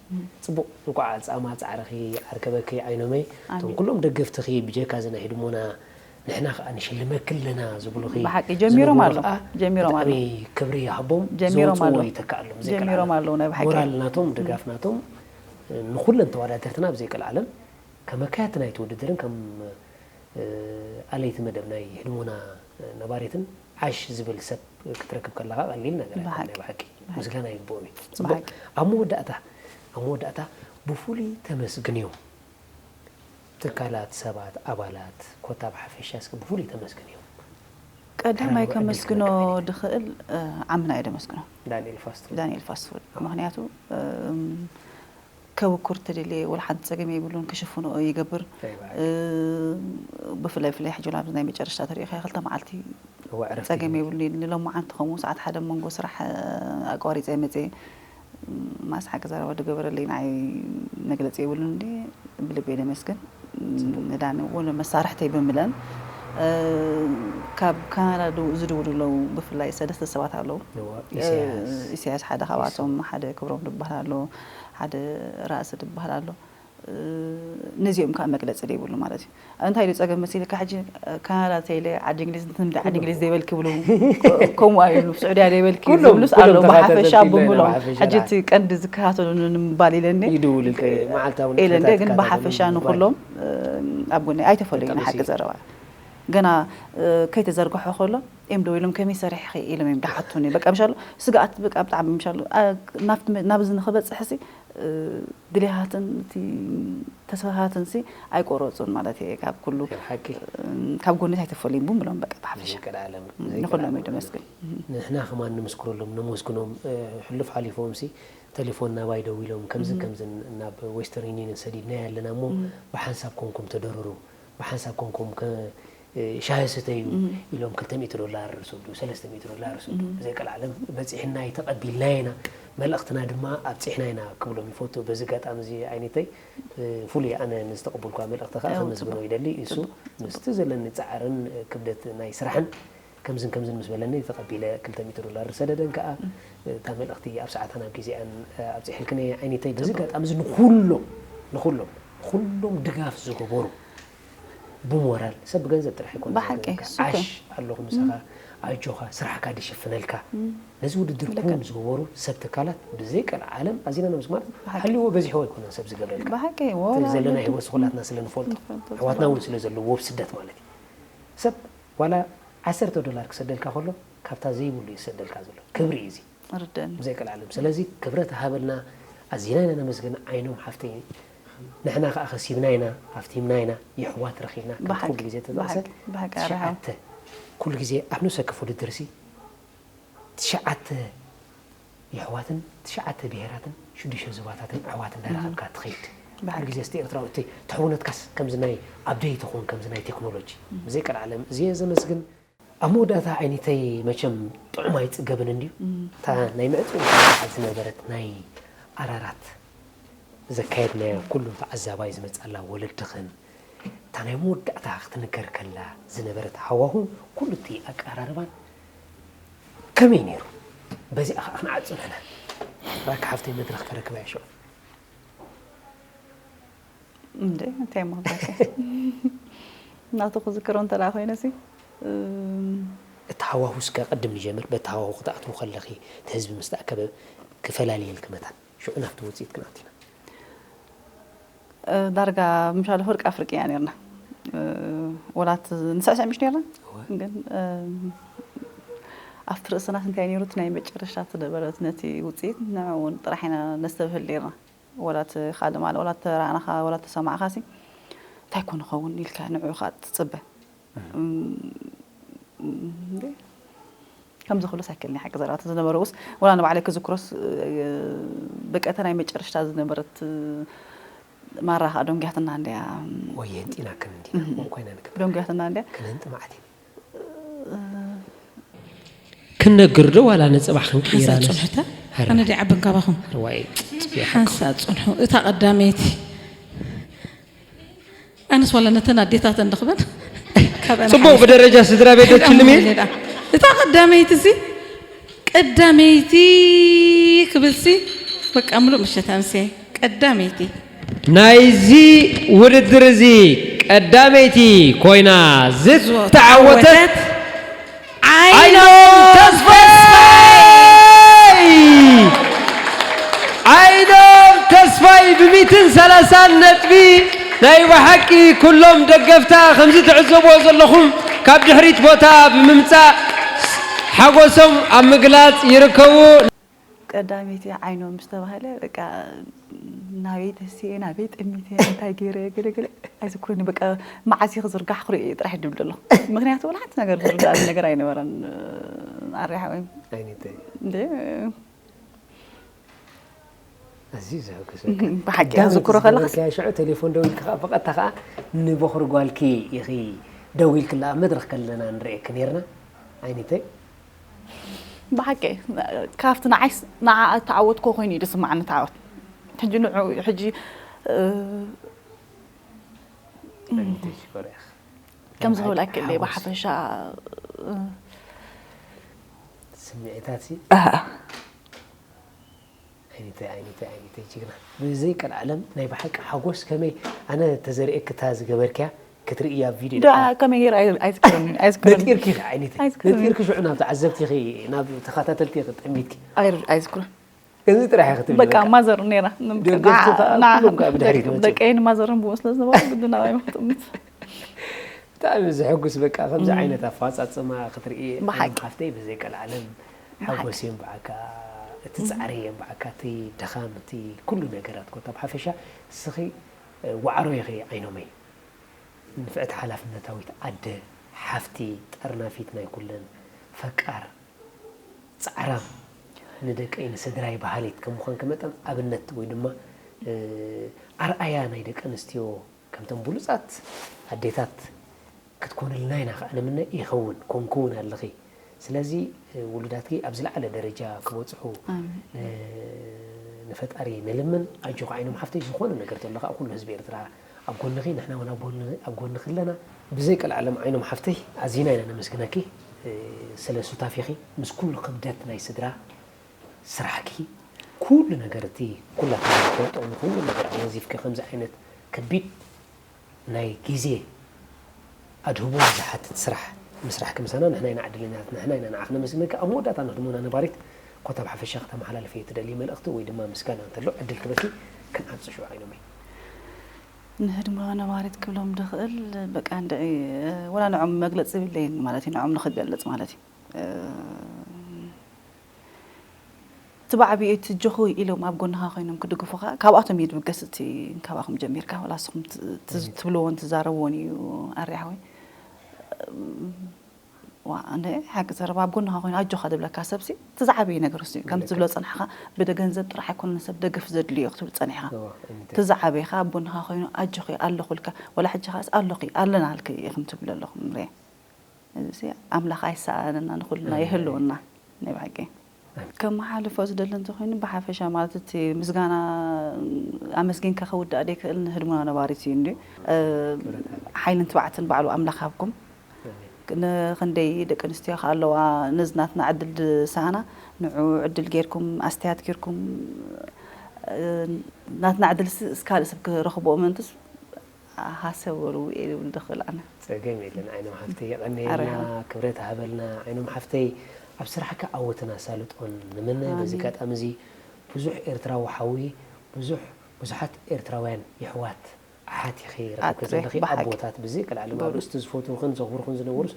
ፅቡቕ እንኳዕ ፃማ ፃዕርኺ ዓርከበኪ ኣይኖመይ እቶም ኣሜን። ኩሎም ደገፍትኺ ብጀካ እዚ ናይ ህድሞና ንሕና ከዓ ንሽልመኪ ኣለና ዝብሉኺ ብሓቂ ጀሚሮም ዝነግሩኺ ኣለዉ። ከዓ ጀሚሮም ብጣዕሚ ኣለዉ። ክብሪ ይሃቦም ጀሚሮም ዘውፅዎ ኣለዉ። ይተካ ኣሎም ጀሚሮም ኣለዉ ናይ ብሓቂ። ሞራል ናቶም ድጋፍ ናቶም ንኩለን ተወዳደርትና ብዘይ ቀልዓለን ከም ኣካየድቲ ናይቲ ውድድርን ከም ኣለይቲ መደብ ናይ ህድሞና ነባሪትን ዓሽ ዝብል ሰብ ክትረክብ ከለኻ ቀሊል ነገር ኣይኮነን። ናይ ብሓቂ ምስጋና ይግብኦም እዩ። ፅቡቕ። ኣብ መወዳእታ ኣብ መወዳእታ ብፍሉይ ተመስግንዮም ትካላት፣ ሰባት፣ ኣባላት ኮታ ብሓፈሻ እስኪ ብፍሉይ ተመስግንዮም። ቀዳማይ ዕድል ከመስግኖ ክለቅቕ ድኽእል ዓምና እየ ደመስግኖ ዳንኤል ፋስት ፉድ። ዳንኤል ፋስት ፉድ ምክንያቱ እም፣ ከብኩር ተደልየ ወላ ሓንቲ ጸገም የብሉን፣ ክሽፍንኦ ይገብር። ብፍላይ ብፍላይ ሕጂ ኣብዚ ናይ መጨረሽታ ተሪኢኻ ክልተ መዓልቲ ጸገም የብሉን። ንሎማዓንቲ ከምኡ ሰዓት ሓደ መንጎ ስራሕ ኣቋሪጸ መጽየ። ማስ ሓቂ ዘረባ ዝገበረለይ ንዓይ መግለጺ የብሉን። እንዲ ብልቢ የመስግን። ንዳኒ እውን መሳርሕተይ ብምለን ካብ ካናዳ ዝድውሉ ኣለዉ። ብፍላይ ሰለስተ ሰባት ኣለዉ። ኢሳያስ ሓደ ካብኣቶም፣ ሓደ ክብሮም ዝበሃል ኣሎ፣ ሓደ ራእሲ ዝበሃል ኣሎ። ነዚኦም ከዓ መግለፂ ዘይብሉ ማለት እዩ። እንታይ ኢሉ ፀገም መሲልካ ሕጂ ካናዳ ተይለ ዓዲ እንግሊዝ፣ ንትምዲ ዓዲ እንግሊዝ ዘይበልኪ ብሉ። ከምኡ ኣይብሉ፣ ስዑድያ ዘይበልኪ ዝብሉስ ኣሎ። ብሓፈሻ ብምሎም ሕጂ እቲ ቀንዲ ዝከታተሉ ንምባል ኢለኒ ኢለ እንደ ግን ብሓፈሻ ንኩሎም ኣብ ጎኒ ኣይተፈለዩን ሓቂ ዘረባ ገና ከይተዘርግሖ ከሎ እዮም ደው ኢሎም ከመይ ሰሪሕኺ ኢሎም እዮም ደሓቱኒ። በቃ ምሻሉ ስግኣት በቃ ብጣዕሚ ምሻሉ ናብዚ ንክበፅሕ ሲ ድሌታትን እቲ ተስፋታትን ሲ ኣይቆረፁን ማለት እየ። ካብ ኩሉ ካብ ጎኒ ኣይተፈለዩን ብምሎም በቃ ብሓፈሻ ንኩሎም እዩ ደመስግን። ንሕና ከማን ንምስክረሎም ነመስግኖም። ሕሉፍ ሓሊፎም ሲ ቴሌፎን ናባይ ደዊሎም ከምዚ ከምዚ ናብ ዌስተርን ዩኒየን ሰዲድናዮ ኣለና እሞ ብሓንሳብ ኮንኩም ተደረሩ፣ ብሓንሳብ ኮንኩም ሻሂ ስተዩ ኢሎም ክልተ ሚእቲ ዶላር ርሰዱ፣ ሰለስተ ሚእቲ ዶላር ርሰዱ። ብዘይ ቀልዓለም በፂሕና እዩ ተቐቢልና ኢና፣ መልእኽትና ድማ ኣብፂሕና ኢና ክብሎም ይፈቱ። በዚ ኣጋጣሚ እዚ ዓይነተይ ፍሉይ ኣነ ንዝተቐበልኳ መልእኽቲ ከዓ ከመስግኖ ይደሊ። እሱ ምስቲ ዘለኒ ፃዕርን ክብደት ናይ ስራሕን ከምዝን ከምዝን ምስ በለኒ ተቐቢለ ክልተ ሚእቲ ዶላር ዝሰደደን ከዓ እታ መልእኽቲ ኣብ ሰዓታን ኣብ ግዜኣን ኣብፂሕልክን እየ ዓይነተይ። በዚ ኣጋጣሚ እዚ ንኩሎም ንኩሎም ኩሎም ድጋፍ ዝገበሩ ብሞራል ሰብ ብገንዘብ ጥራሕ ኣይኮነ ብሓቂ ዝገበረካ። እሱ እኮ። ዓሽ ኣለኹ ምሳኻ ኣጆኻ ስራሕካ ድሽፍነልካ ነዚ ውድድር ኩሎም ዝገበሩ ሰብ ትካላት ብዘይ ቀልዓለም ኣዚና ነመስግን። ማለት ሃልይዎ በዚሕዎ ኣይኮነን ሰብ ዝገብረልካ። ብሓቂ እቲ ዘለና ህይወት ስኹላትና ስለ ንፈልጦ ኣሕዋትና እውን ስለ ዘለዎ ኣብ ስደት ማለት እዩ ሰብ ዋላ ዓሰርተ ዶላር ክሰደልካ ከሎ ካብታ ዘይብሉ እዩ ዝሰደልካ ዘሎ። ክብሪ እዩ እዚ ርደኒ። ብዘይ ቀልዓለም። ስለዚ ክብረት ሃበልና ኣዚና ኢና ነመስግን። ዓይኖም ሓፍተይ ንሕና ከዓ ከሲብና ኢና፣ ሃፍቲምና ኢና፣ የሕዋት ረኺብና። ከምቲ ብሓቂ፣ ኩሉ ግዜ ተጠቕሰ ብሓቂ፣ ብሓቂ ኣርሓው። ትሽዓተ ኩሉ ግዜ ኣብ ነብሰ ከፍ ውድድር ሲ ትሽዓተ የሕዋትን ትሽዓተ ብሄራትን ሽዱሽተ ዞባታትን ኣሕዋት እንዳረኸብካ ትኸይድ። ብሓቂ። ኩሉ ግዜ ስቲ ኤርትራዊ እቲ ትሕውነትካስ ከምዚ ናይ ኣፕደይት ይኹን ከምዚ ናይ ቴክኖሎጂ። ብዘይ ቀልዓለም እዚ እየ ዘመስግን። ኣብ መወዳእታ ዓይነተይ መቸም ጥዑም ኣይፅገብን እንድዩ። እታ ናይ መዕፅዊ ሰዓት ዝነበረት ናይ ኣራራት ዘካየድናዮ ኩሉ ተዓዛባይ ዝመፅኣላ ወለድኽን እታ ናይ መወዳእታ ክትንገር ከላ ዝነበረት ሃዋሁን ኩሉ እቲ ኣቀራርባን ከመይ ነይሩ? በዚኣ ከዓ ክንዓፅው ንሕና። ራኪ ሓፍተይ መድረኽ ከረክባ እየ ሽዑ። እንዴ እንታይ እሞ ክብለካ ናቱ ክዝክሮ እንተ ደኣ ኮይነ ሲ እቲ ሃዋሁ እስከ ቅድም ንጀምር። በቲ ሃዋሁ ክትኣትዉ ከለኺ እቲ ህዝቢ ምስ ተኣከበ ክፈላልየልኪ መታን ሽዑ ናብቲ ውፅኢት ክንኣቱ ኢና። ዳርጋ ምሻለ ፍርቃ ፍርቂ ኢና ነርና። ወላት ንስዕስዕ ምሽ ነርና ግን ኣብቲ ርእስና እንታይ ነይሩ እቲ ናይ መጨረሻ ዝነበረት ነቲ ውፅኢት ንዕኡ እውን ጥራሕ ኢና ነስተብህል ነርና። ወላ እቲ ካልእ ማለት ወላ ተረኣናኻ ወላ ተሰማዕኻ ሲ እንታይ ኮን ኸውን ኢልካ ንዕኡ ኸዓ ትፅበ። ከምዚ ክብሎስ ኣይክእልን ሓቂ ዘረባቲ ዝነበረ ውስ ወላ ንባዕለይ ክዝክሮስ በቀተ ናይ መጨረሽታ ዝነበረት ማራ ከዓ ደንጊያትና እንድያ። ወይ የንጢናክን እንዲና እም። ከምኡ ኮይና ንገብር ደንጊያትና እንድያ። ክነንጢ መዓት ኢና። ክንነግር ዶ ዋላ ነፀባ ክንቅይራ ሓንሳእ ነስ- ፅንሑታ? ሀረ። ኣነ ዲ ዓበን ካባኹም? ርዋይ። ሓንሳእ ፅንሑ። እታ ቀዳመይቲ ኣነስ ዋላ ነተን ኣዴታት እንድኽበን ጽቡቕ ብደረጃ ስድራ ቤት ዶ ትሽልሚ? እታ ቀዳመይቲ ሲ ቀዳመይቲ ክብል ሲ በቃ ምሉእ ምሸት ኣምስየ ቀዳመይቲ ናይዚ ውድድር እዚ ቀዳመይቲ ኮይና ዝተዓወተት ዓይኖም ተስፋይ! ዓይኖም ተስፋይ ብሚእትን ሰላሳን ነጥቢ ናይ ብሓቂ ኩሎም ደገፍታ ከምዚ ትዕዘብዎ ዘለኹም ካብ ድሕሪት ቦታ ብምምጻእ ሓጎሶም ኣብ ምግላጽ ይርከቡ። ቀዳመይቲ ዓይኖም ዝተባህለ በቃ ናበይ ተሲኤ ናበይ ጠሚተ እንታይ ገይረ ገለገለ ኣይዝክሮኒ በቃ መዓስ ክዝርጋሕ ክሪኦ ጥራሕ ድብል ደሎ ምክንያቱ ወላ ሓንቲ ነገር ዝርዳእ ነገር ኣይነበረን ኣሪሓ ወይ እንደ ኣዝዩ ዘሐጉስ። ብሓቂ ኣዝክሮ ከለኻስ ሽዑ ቴሌፎን ደው ኢልካ ብቐጥታ ከዓ ንበኹሪ ጓልኪ ኢኺ ደው ኢልክላ ኣብ መድረኽ ከለና ንርእየኪ ነርና። ዓይነተይ ብሓቂ ካብቲ ንዓይስ ንዓ እተዓወትኮ ኮይኑ እዩ ዝስማዓኒ እቲ ዓወት። ሕጂ ንዑ ሕጂ ኣይነተይ ሽኮር ኢኺ። ከምዚ ክብል ኣይክእል እየ ብሓፈሻ ስምዒታት ሲ ዓይነተይ ዓይነተይ ዓይነተይ ጅግና ብዘይ ቀልዓለም ናይ ብሓቂ ሓጎስ ከመይ ኣነ ተዘርእክታ ዝገበርክያ ክትርእያ ቪድዮ ዳ ከመይ ገይረ ኣይዝክረኒ ኣይዝክረኒ ነጢርኪ ዓይነተይ ነጢርኪ ሽዑ ናብ ተዓዘብቲ ናብ ተኸታተልቲ ጠሚትኪ ኣይዝክረን እዚ ጥራሕ ክትብል በቃ ማዘር ነራ ደገፍቲ ከዓ ኩሎም ከዓ ብድሕሪት መፅኦም። ደቀይን ማዘርን ብዎ ስለ ዝነበሩ ግዲ ናባይ መጥምት ብጣዕሚ ዘሐጉስ በቃ ከምዚ ዓይነት ኣፈፃፅማ ክትርኢ ብሓቂ። ሓፍተይ ብዘይ ቀልዓለም ሓጎስ እዮም ብዓካ እቲ ፃዕሪ እዮም ብዓካ እቲ ድኻም እቲ ኩሉ ነገራት ኮታ ብሓፈሻ እስኺ ዋዕሮ ኢኺ ዓይኖመይ ንፍዕቲ ሓላፍነታዊት ኣደ ሓፍቲ ጠርናፊት ናይ ኩለን ፈቃር ፃዕራም ንደቀይ ንስድራይ በሃሊት ከም ምዃንኪ መጠን ኣብነት ወይ ድማ ኣርኣያ ናይ ደቂ ኣንስትዮ ከምተን ብሉፃት ኣዴታት ክትኮንልና ኢና ከዓ ንምነ ይኸውን ኮንኩውን ኣለኺ ስለዚ ውሉዳትኪ ኣብ ዝለዓለ ደረጃ ክበፅሑ ንፈጣሪ ንልምን ኣጆኺ ዓይኖም ሓፍተይ ዝኾነ ነገር ተሎ ከዓ ኩሉ ህዝቢ ኤርትራ ኣብ ጎንኺ ንሕና እውን ኣብ ጎንኺ ኣለና ብዘይ ቀልዓለም ዓይኖም ሓፍተይ ኣዚና ኢና ነመስግነኪ ስለ ሱታፌኺ ምስ ኩሉ ክብደት ናይ ስድራ ስራሕኪ ኩሉ ነገር እቲ ኩላትና ንፈልጦ ንኩሉ ነገር ኣወዚፍኪ ከምዚ ዓይነት ከቢድ ናይ ግዜ ኣድህቦ ዝሓትት ስራሕ ምስራሕኪ ምሳና ንሕና ኢና ዕድለኛታት ንሕና ኢና ንዓኺ ነመስግነኪ ኣብ መወዳእታ ንኽድሞና ነባሪት ኮታ ብሓፈሻ ከተመሓላልፍዮ ትደልዪ መልእኽቲ ወይ ድማ ምስጋና እንተሎ ዕድል ክበኪ ክንዓብፂ ሽዑ ዓይኖመይ ንህድሞ ነባሪት ክብሎም ድኽእል በቃ እንድዒ ወላ ንዖም መግለፂ የብለይን ማለት እዩ ንዖም ንኽገልፅ ማለት እዩ እቲ ብዓቢኡ እቲ ጆኹ ኢሎም ኣብ ጎንኻ ኮይኖም ክድግፉኻ ካብኣቶም እዩ ድብገስ እቲ ካባኹም ጀሚርካ ወላ ንስኹም ትብልዎን ትዛረብዎን እዩ ኣርያ ሓወይ ዋ እንደ ሓቂ ዘረባ ኣብ ጎንኻ ኮይኑ ኣጆኻ ዝብለካ ሰብሲ እቲ ዝዓበየ ነገር እሱ እዩ ከም ዝብሎ ፀናሕኻ ብደ ገንዘብ ጥራሕ ኣይኮነን ሰብ ደገፍ ዘድልዮ ክትብል ፀኒሕኻ እቲ ዝዓበየኻ ኣብ ጎንኻ ኮይኑ ኣጆኺ ኣለኹልካ ወላ ሕጂ ኻስ ኣሎኺ ኣለናልኪ ኢኹም ትብል ኣለኹም ርየ እዚ ኣምላኽ ኣይሰኣነና ንኹልና የህልወና ናይ ብሓቂ ከመሓልፎ ዝደሊ እንተኮይኑ ብሓፈሻ ማለት እቲ ምስጋና ኣመስጊንካ ከውዳእ ደይክእል ንህድሞና ነባሪት እዩ እንዲ ሓይልን ትባዕትን ባዕሉ ኣምላኽ ሃብኩም ክንደይ ደቂ ኣንስትዮ ከ ኣለዋ ነዚ ናትና ዕድል ዝሰኣና ንዑ ዕድል ጌርኩም ኣስተያት ጌርኩም ናትና ዕድል ካልእ ሰብ ክረኽብኦ ምእንትስ ሃሰ በሉ እየ ዝብል ዝኽእል ኣነ። ጸገም የለን ዓይኖም ሓፍተይ የቐንየልና ክብረት ሃበልና ዓይኖም ሓፍተይ ኣብ ስራሕካ ዓወትን ኣሳልጦን ንምነ። በዚ ኣጋጣሚ እዚ ብዙሕ ኤርትራዊ ሓዊ ብዙሕ ብዙሓት ኤርትራውያን የሕዋት ኣሓት ኢኺ ረኺብኪ ዘለኺ ኣቦታት ብዘይቀልዓለም ኣብ ርእስቲ ዝፈትዉኽን ዘኽብሩኽን ዝነበሩስ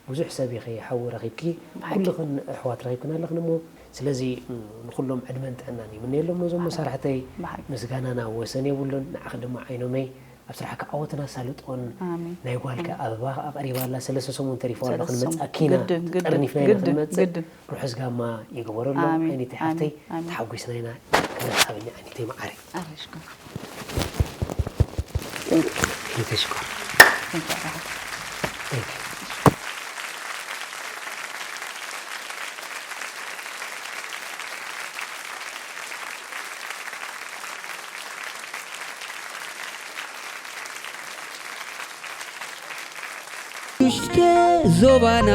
ብዙሕ ሰብ ኢኺ ሓዊ ረኺብኪ ኩልኽን ኣሕዋት ረኺብክን ኣለኽን እሞ ስለዚ ንኹሎም ዕድመን ጥዕናን ይምነየሎም ነዞም መሳርሕተይ ምስጋናና ወሰን የብሉን ንዓኺ ድማ ዓይኖመይ ኣብ ስራሕኪ ዓወትን ኣሳልጦን ናይ ጓልኪ ኣበባ ኣቕሪባ ኣላ ሰለስተ ሰሙን ተሪፍዋ ኣሎ ክንመፅኣኪ ኢና ጠርኒፍና ኢና ክንመፅእ ርሑስ ጋማ ይግበረሎም ዓይነተይ ሓፍተይ ተሓጒስና ኢና ክብረት ሃብኒ ዓይነተይ መዓረይ ኣረሽኩም ይተሽኮር ውሽተ ዞባና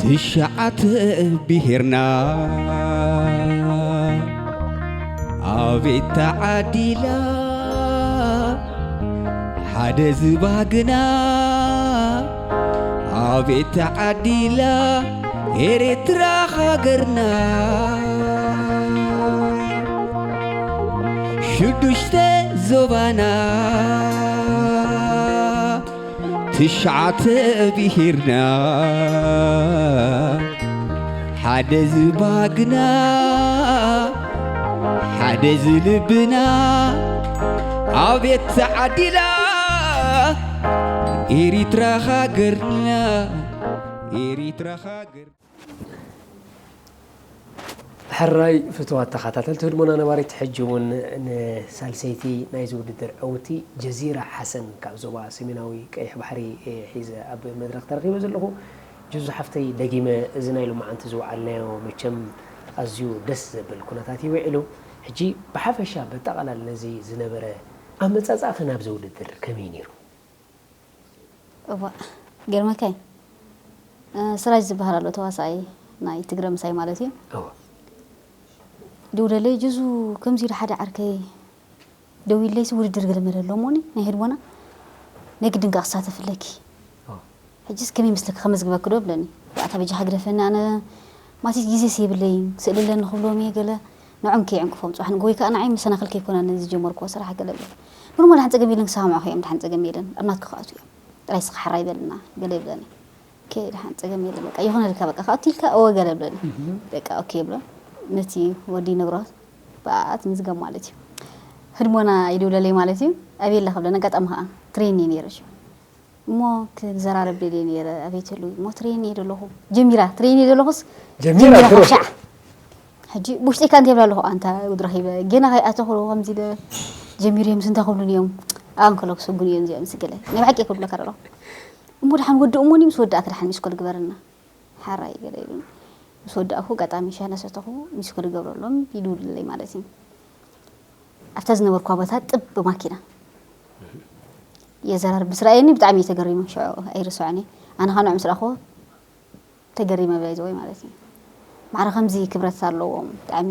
ትሽዓተ ብሄርና ኣቤት ተዓዲላ ሓደ ዝባግና ኣቤት ተዓዲላ ኤርትራ ሃገርና ሽዱሽተ ዞባና ትሽዓተ ብሄርና ሓደ ዝባግና ሓደ ዝልብና ኣቤት ተዓዲላ ኤሪትራ ሃገርና ኤሪትራ ሃገር ሕራይ ፍትዋት ተኸታተልቲ ህድሞና ነባሪት፣ ሕጂ እውን ንሳልሰይቲ ናይዚ ውድድር ዕውቲ ጀዚራ ሓሰን ካብ ዞባ ሰሜናዊ ቀይሕ ባሕሪ፣ እ፣ ሒዘ ኣብ መድረኽ ተረኺበ ዘለኹ። ጀዙ ሓፍተይ፣ ደጊመ እዚ ናይ ሎማዓንቲ ዝወዓልናዮ መቸም ኣዝዩ ደስ ዘብል ኩነታት እዩ ውዒሉ። ሕጂ ብሓፈሻ በጠቓላል ነዚ ዝነበረ ኣመጻጽኣኺ ናብዚ ውድድር ከመይ ነይሩ? እዋእ፣ ገርመካይ። እ፣ ስራጅ ዝበሃል ኣሎ ተዋሳኣይ ናይ ትግረ ምሳይ ማለት እዩ። እወ። ደውለለይ፣ "ጀዙ፣ ከምዚ ኢሉ ሓደ ዓርከይ ደዊለይሲ ውድድር ገለ መለ ኣሎ እሞኒ ናይ ህድሞና ናይ ግድን ከኣ ክሳተፍ ኣለኪ። እወ። ሕጂስ ከመይ ይመስለኪ ከመዝግበኪ ዶ?" ብለኒ። "ኣታ በጃኻ ግደፈኒ፣ ኣነ ማቲስ ግዜስ የብለይን፣ ስእሊ ኣለኒ ክብሎም እየ ገለ፣ ንዖም ከየዕንቅፎም ጽባሕ ንግሆ ወይ ከኣ ንዓይ መሰናኽል ከይኮነኒ ዝጀመርክዎ ስራሕ" ገለ ብለኒ። "ኖርማል፣ ደሓን ጸገም የለን፣ ክሰማምዑኻ እዮም፣ ደሓን ጸገም የለን፣ ኣብ ናትካ ክኣትዉ እዮም። ጥራይ እስኻ ሓራይ በልና" ገለ ይብለኒ። "ኦኬ፣ ደሓን ጸገም የለን፣ በቃ ይኹነልካ፣ በቃ ክኣቱ ኢልካ እወ" ገለ ብለኒ። በቃ ኦኬ ብሎ፣ ነቲ ወዲ ይነግሮ፣ ብኣኣ ትምዝገብ ማለት እዩ። ህድሞና ይድውለለይ ማለት እዩ። "ኣበይ ኣለኻ?" ብለኒ። ኣጋጣሚ ከኣ ትሬን እየ ነይረ ሽዑ። እሞ ክዘራረብ ደልየ ነይረ፣ ኣበይ ትህልው? እሞ ትሬን እየ ዘለኹ። ጀሚራ፣ ትሬን እየ ዘለኹስ ጀሚራ ጀሚራ ድሮ። ካብ ሻዕ። ሕጂ ውሽጠይ ከኣ እንታይ ይብላ ኣለኹ፣ ኣንታ ጉድ ረኺበ፣ ጌና ከይኣተኹ ከምዚ ኢለ ጀሚሩ እዮም፣ እንታይ ክብሉኒ እዮም? ኣንከሎ ክሰጉን እዮም እዚኦም፣ ምስ ገለ ናይ ብሓቂ ክብለካ ኣለኹ። እሞ ደሓን ወዲ እሞኒ ምስ ወዳእካ ደሓን ሚስኮል ግበርና። ሓራይ ገለ ኢሉኒ። ምስ ወዳእኩ ኣጋጣሚ ሻሂ እናሰተኹ ሚስኮል ይገብረሎም፣ ይድውልለይ ማለት እዩ። ኣብታ ዝነበርኩዋ ቦታ ጥብ ብማኪና የዘራርብ ምስ ረኣየኒ ብጣዕሚ እዩ ተገሪሙ። ሽዑ ኣይርስዖን እየ። ኣነ ኸኣ ንዑ ምስ ረኣኽዎ ተገሪመ፣ ባይ ዘ ወይ ማለት እዩ። ማዕረ ከምዚ ክብረት ኣለዎም ብጣዕሚ።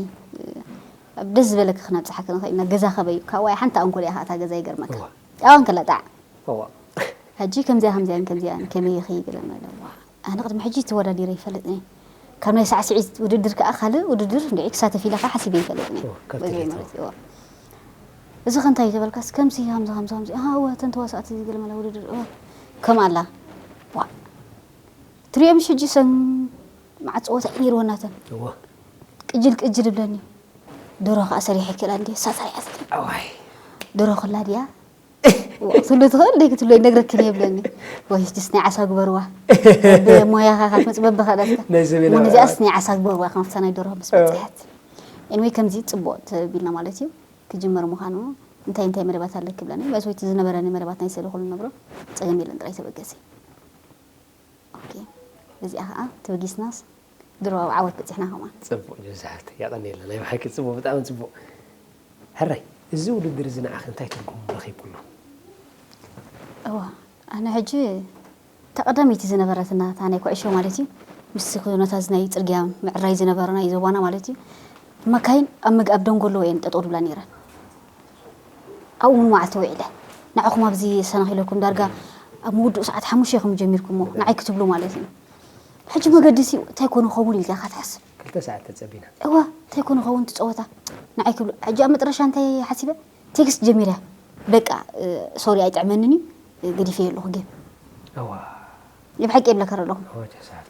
ኣብ ደስ ዝበለኪ ክነብጽሓኪ ንኽእል ኢና። ገዛ ከበዩ ካብ ዋይ ሓንቲ ኣንኮል እያ ከኣ እታ ገዛ ይገርመካ። እዋ። ኣብኣ እንከላ ጣዕ። እዋ። ሕጂ ከምዚኣ ከምዚኣን ከምዚኣን ከመይ ኢኺ ገለ መለ። ዋ፣ ኣነ ቅድሚ ሕጂ ተወዳዲረ ይፈልጥን እየ። ካብ ናይ ሳዕስዒት ውድድር ከኣ ካልእ ውድድር እንድዒ ክሳተፍ ኢለ ከኣ ሓሲበ ይፈልጥን እየ። እዋ፣ ካብ በዚ ትርኢት ማለት እዩ። እዋ። እዚ ከ እንታይ እዩ ተበልካስ፣ ከምዚ፣ ከምዚ፣ ከምዚ፣ ከምዚ፣ ኣሃ፣ እወ፣ እተን ተዋሳእቲ ገለ መለ ውድድር፣ እወ፣ ከምኣ ኣላ። ዋ፣ ትሪኦ ምሽ ሕጂ ሰን መዓት ጸወታ እዩ ነይርወን ናተን። እዋ። ቅጅል ቅጅል ይብለኒ። ደርሆ ከኣ ሰሪሐ ይክእላ እንድየ፣ እሳ ሰሪሓ ትብል። ኣዋይ። ደርሆ ክላ ድያ? ክትብሎ ትኽእል ደይ ክትብሎ ይነግረክን እየ ይብለኒ። ወይ ጅስ ናይ ዓሳ ግበርዋ። ብሞያኻ ካብ ትመጽእ በብኻ ዳስካ። ናይ ዘመናዊ እሞ ነዚኣስ ኣዋይ። ናይ ዓሳ ግበርዋ፣ ከም ኣብታ ናይ ደርሆ ምስ እወ። በጽሐት። ኤንወይ ከምዚ ጽቡቕ ተቢልና ማለት እዩ። ክጅመር ምዃኑ፣ እንታይ እንታይ መደባት ኣለኪ ይብለኒ። ባይዘ ወይ እቲ ዝነበረኒ መደባት ናይ ስእሊ ኩሉ ነግሮ። ጸገም የለን ጥራይ ተበገሲ። ኦኬ። እዚኣ ኸኣ ተበጊስናስ ድሮ ኣብ ዓወት በጺሕና ከማን። ጽቡቕ ጀዛሓት ያቐንየልና ናይ ብሓቂ ጽቡቕ ብጣዕሚ ጽቡቕ። ሕራይ እዚ ውድድር እዚ ንዓኺ እንታይ ትርጉም ረኺብሉ? እዋ ኣነ ሕጂ እታ ቀዳመይቲ ዝነበረትና እታ ናይ ኩዕሾ ማለት እዩ ምስቲ ኩነታት ናይ ጽርግያ ምዕራይ ዝነበረ ናይ ዞባና ማለት እዩ መካይን ኣብ መግ ኣብ ደንጎሎ እየን ጠጠው ድብላ ነይረን። ኣብኡ እውን መዓልቲ ውዒለ ንዓኹም ኣብዚ ሰናኺለኩም ዳርጋ ኣብ ምውድኡ ሰዓት ሓሙሽተ ኢኹም ጀሚርኩሞ ንዓይ ክትብሉ ማለት እዩ። ሕጂ መገዲ ሲ እንታይ ኮን ኸውን ኢልካ ኢኻ ትሓስብ? ክልተ ሰዓት ተጸቢና። እዋ እንታይ ኮን ኸውን ትጸወታ ንዓይ ክብሉ። ሕጂ ኣብ መጥረሻ እንታይ ሓሲበ ቴክስት ጀሚረ በቃ ሶሪ ኣይጥዕመንን እዩ ገዲፈዮ ኣለኹ ጌም። እዋ ይብሓቂ የብለካ ኣለኹ። እዋ ጀሳፍቲ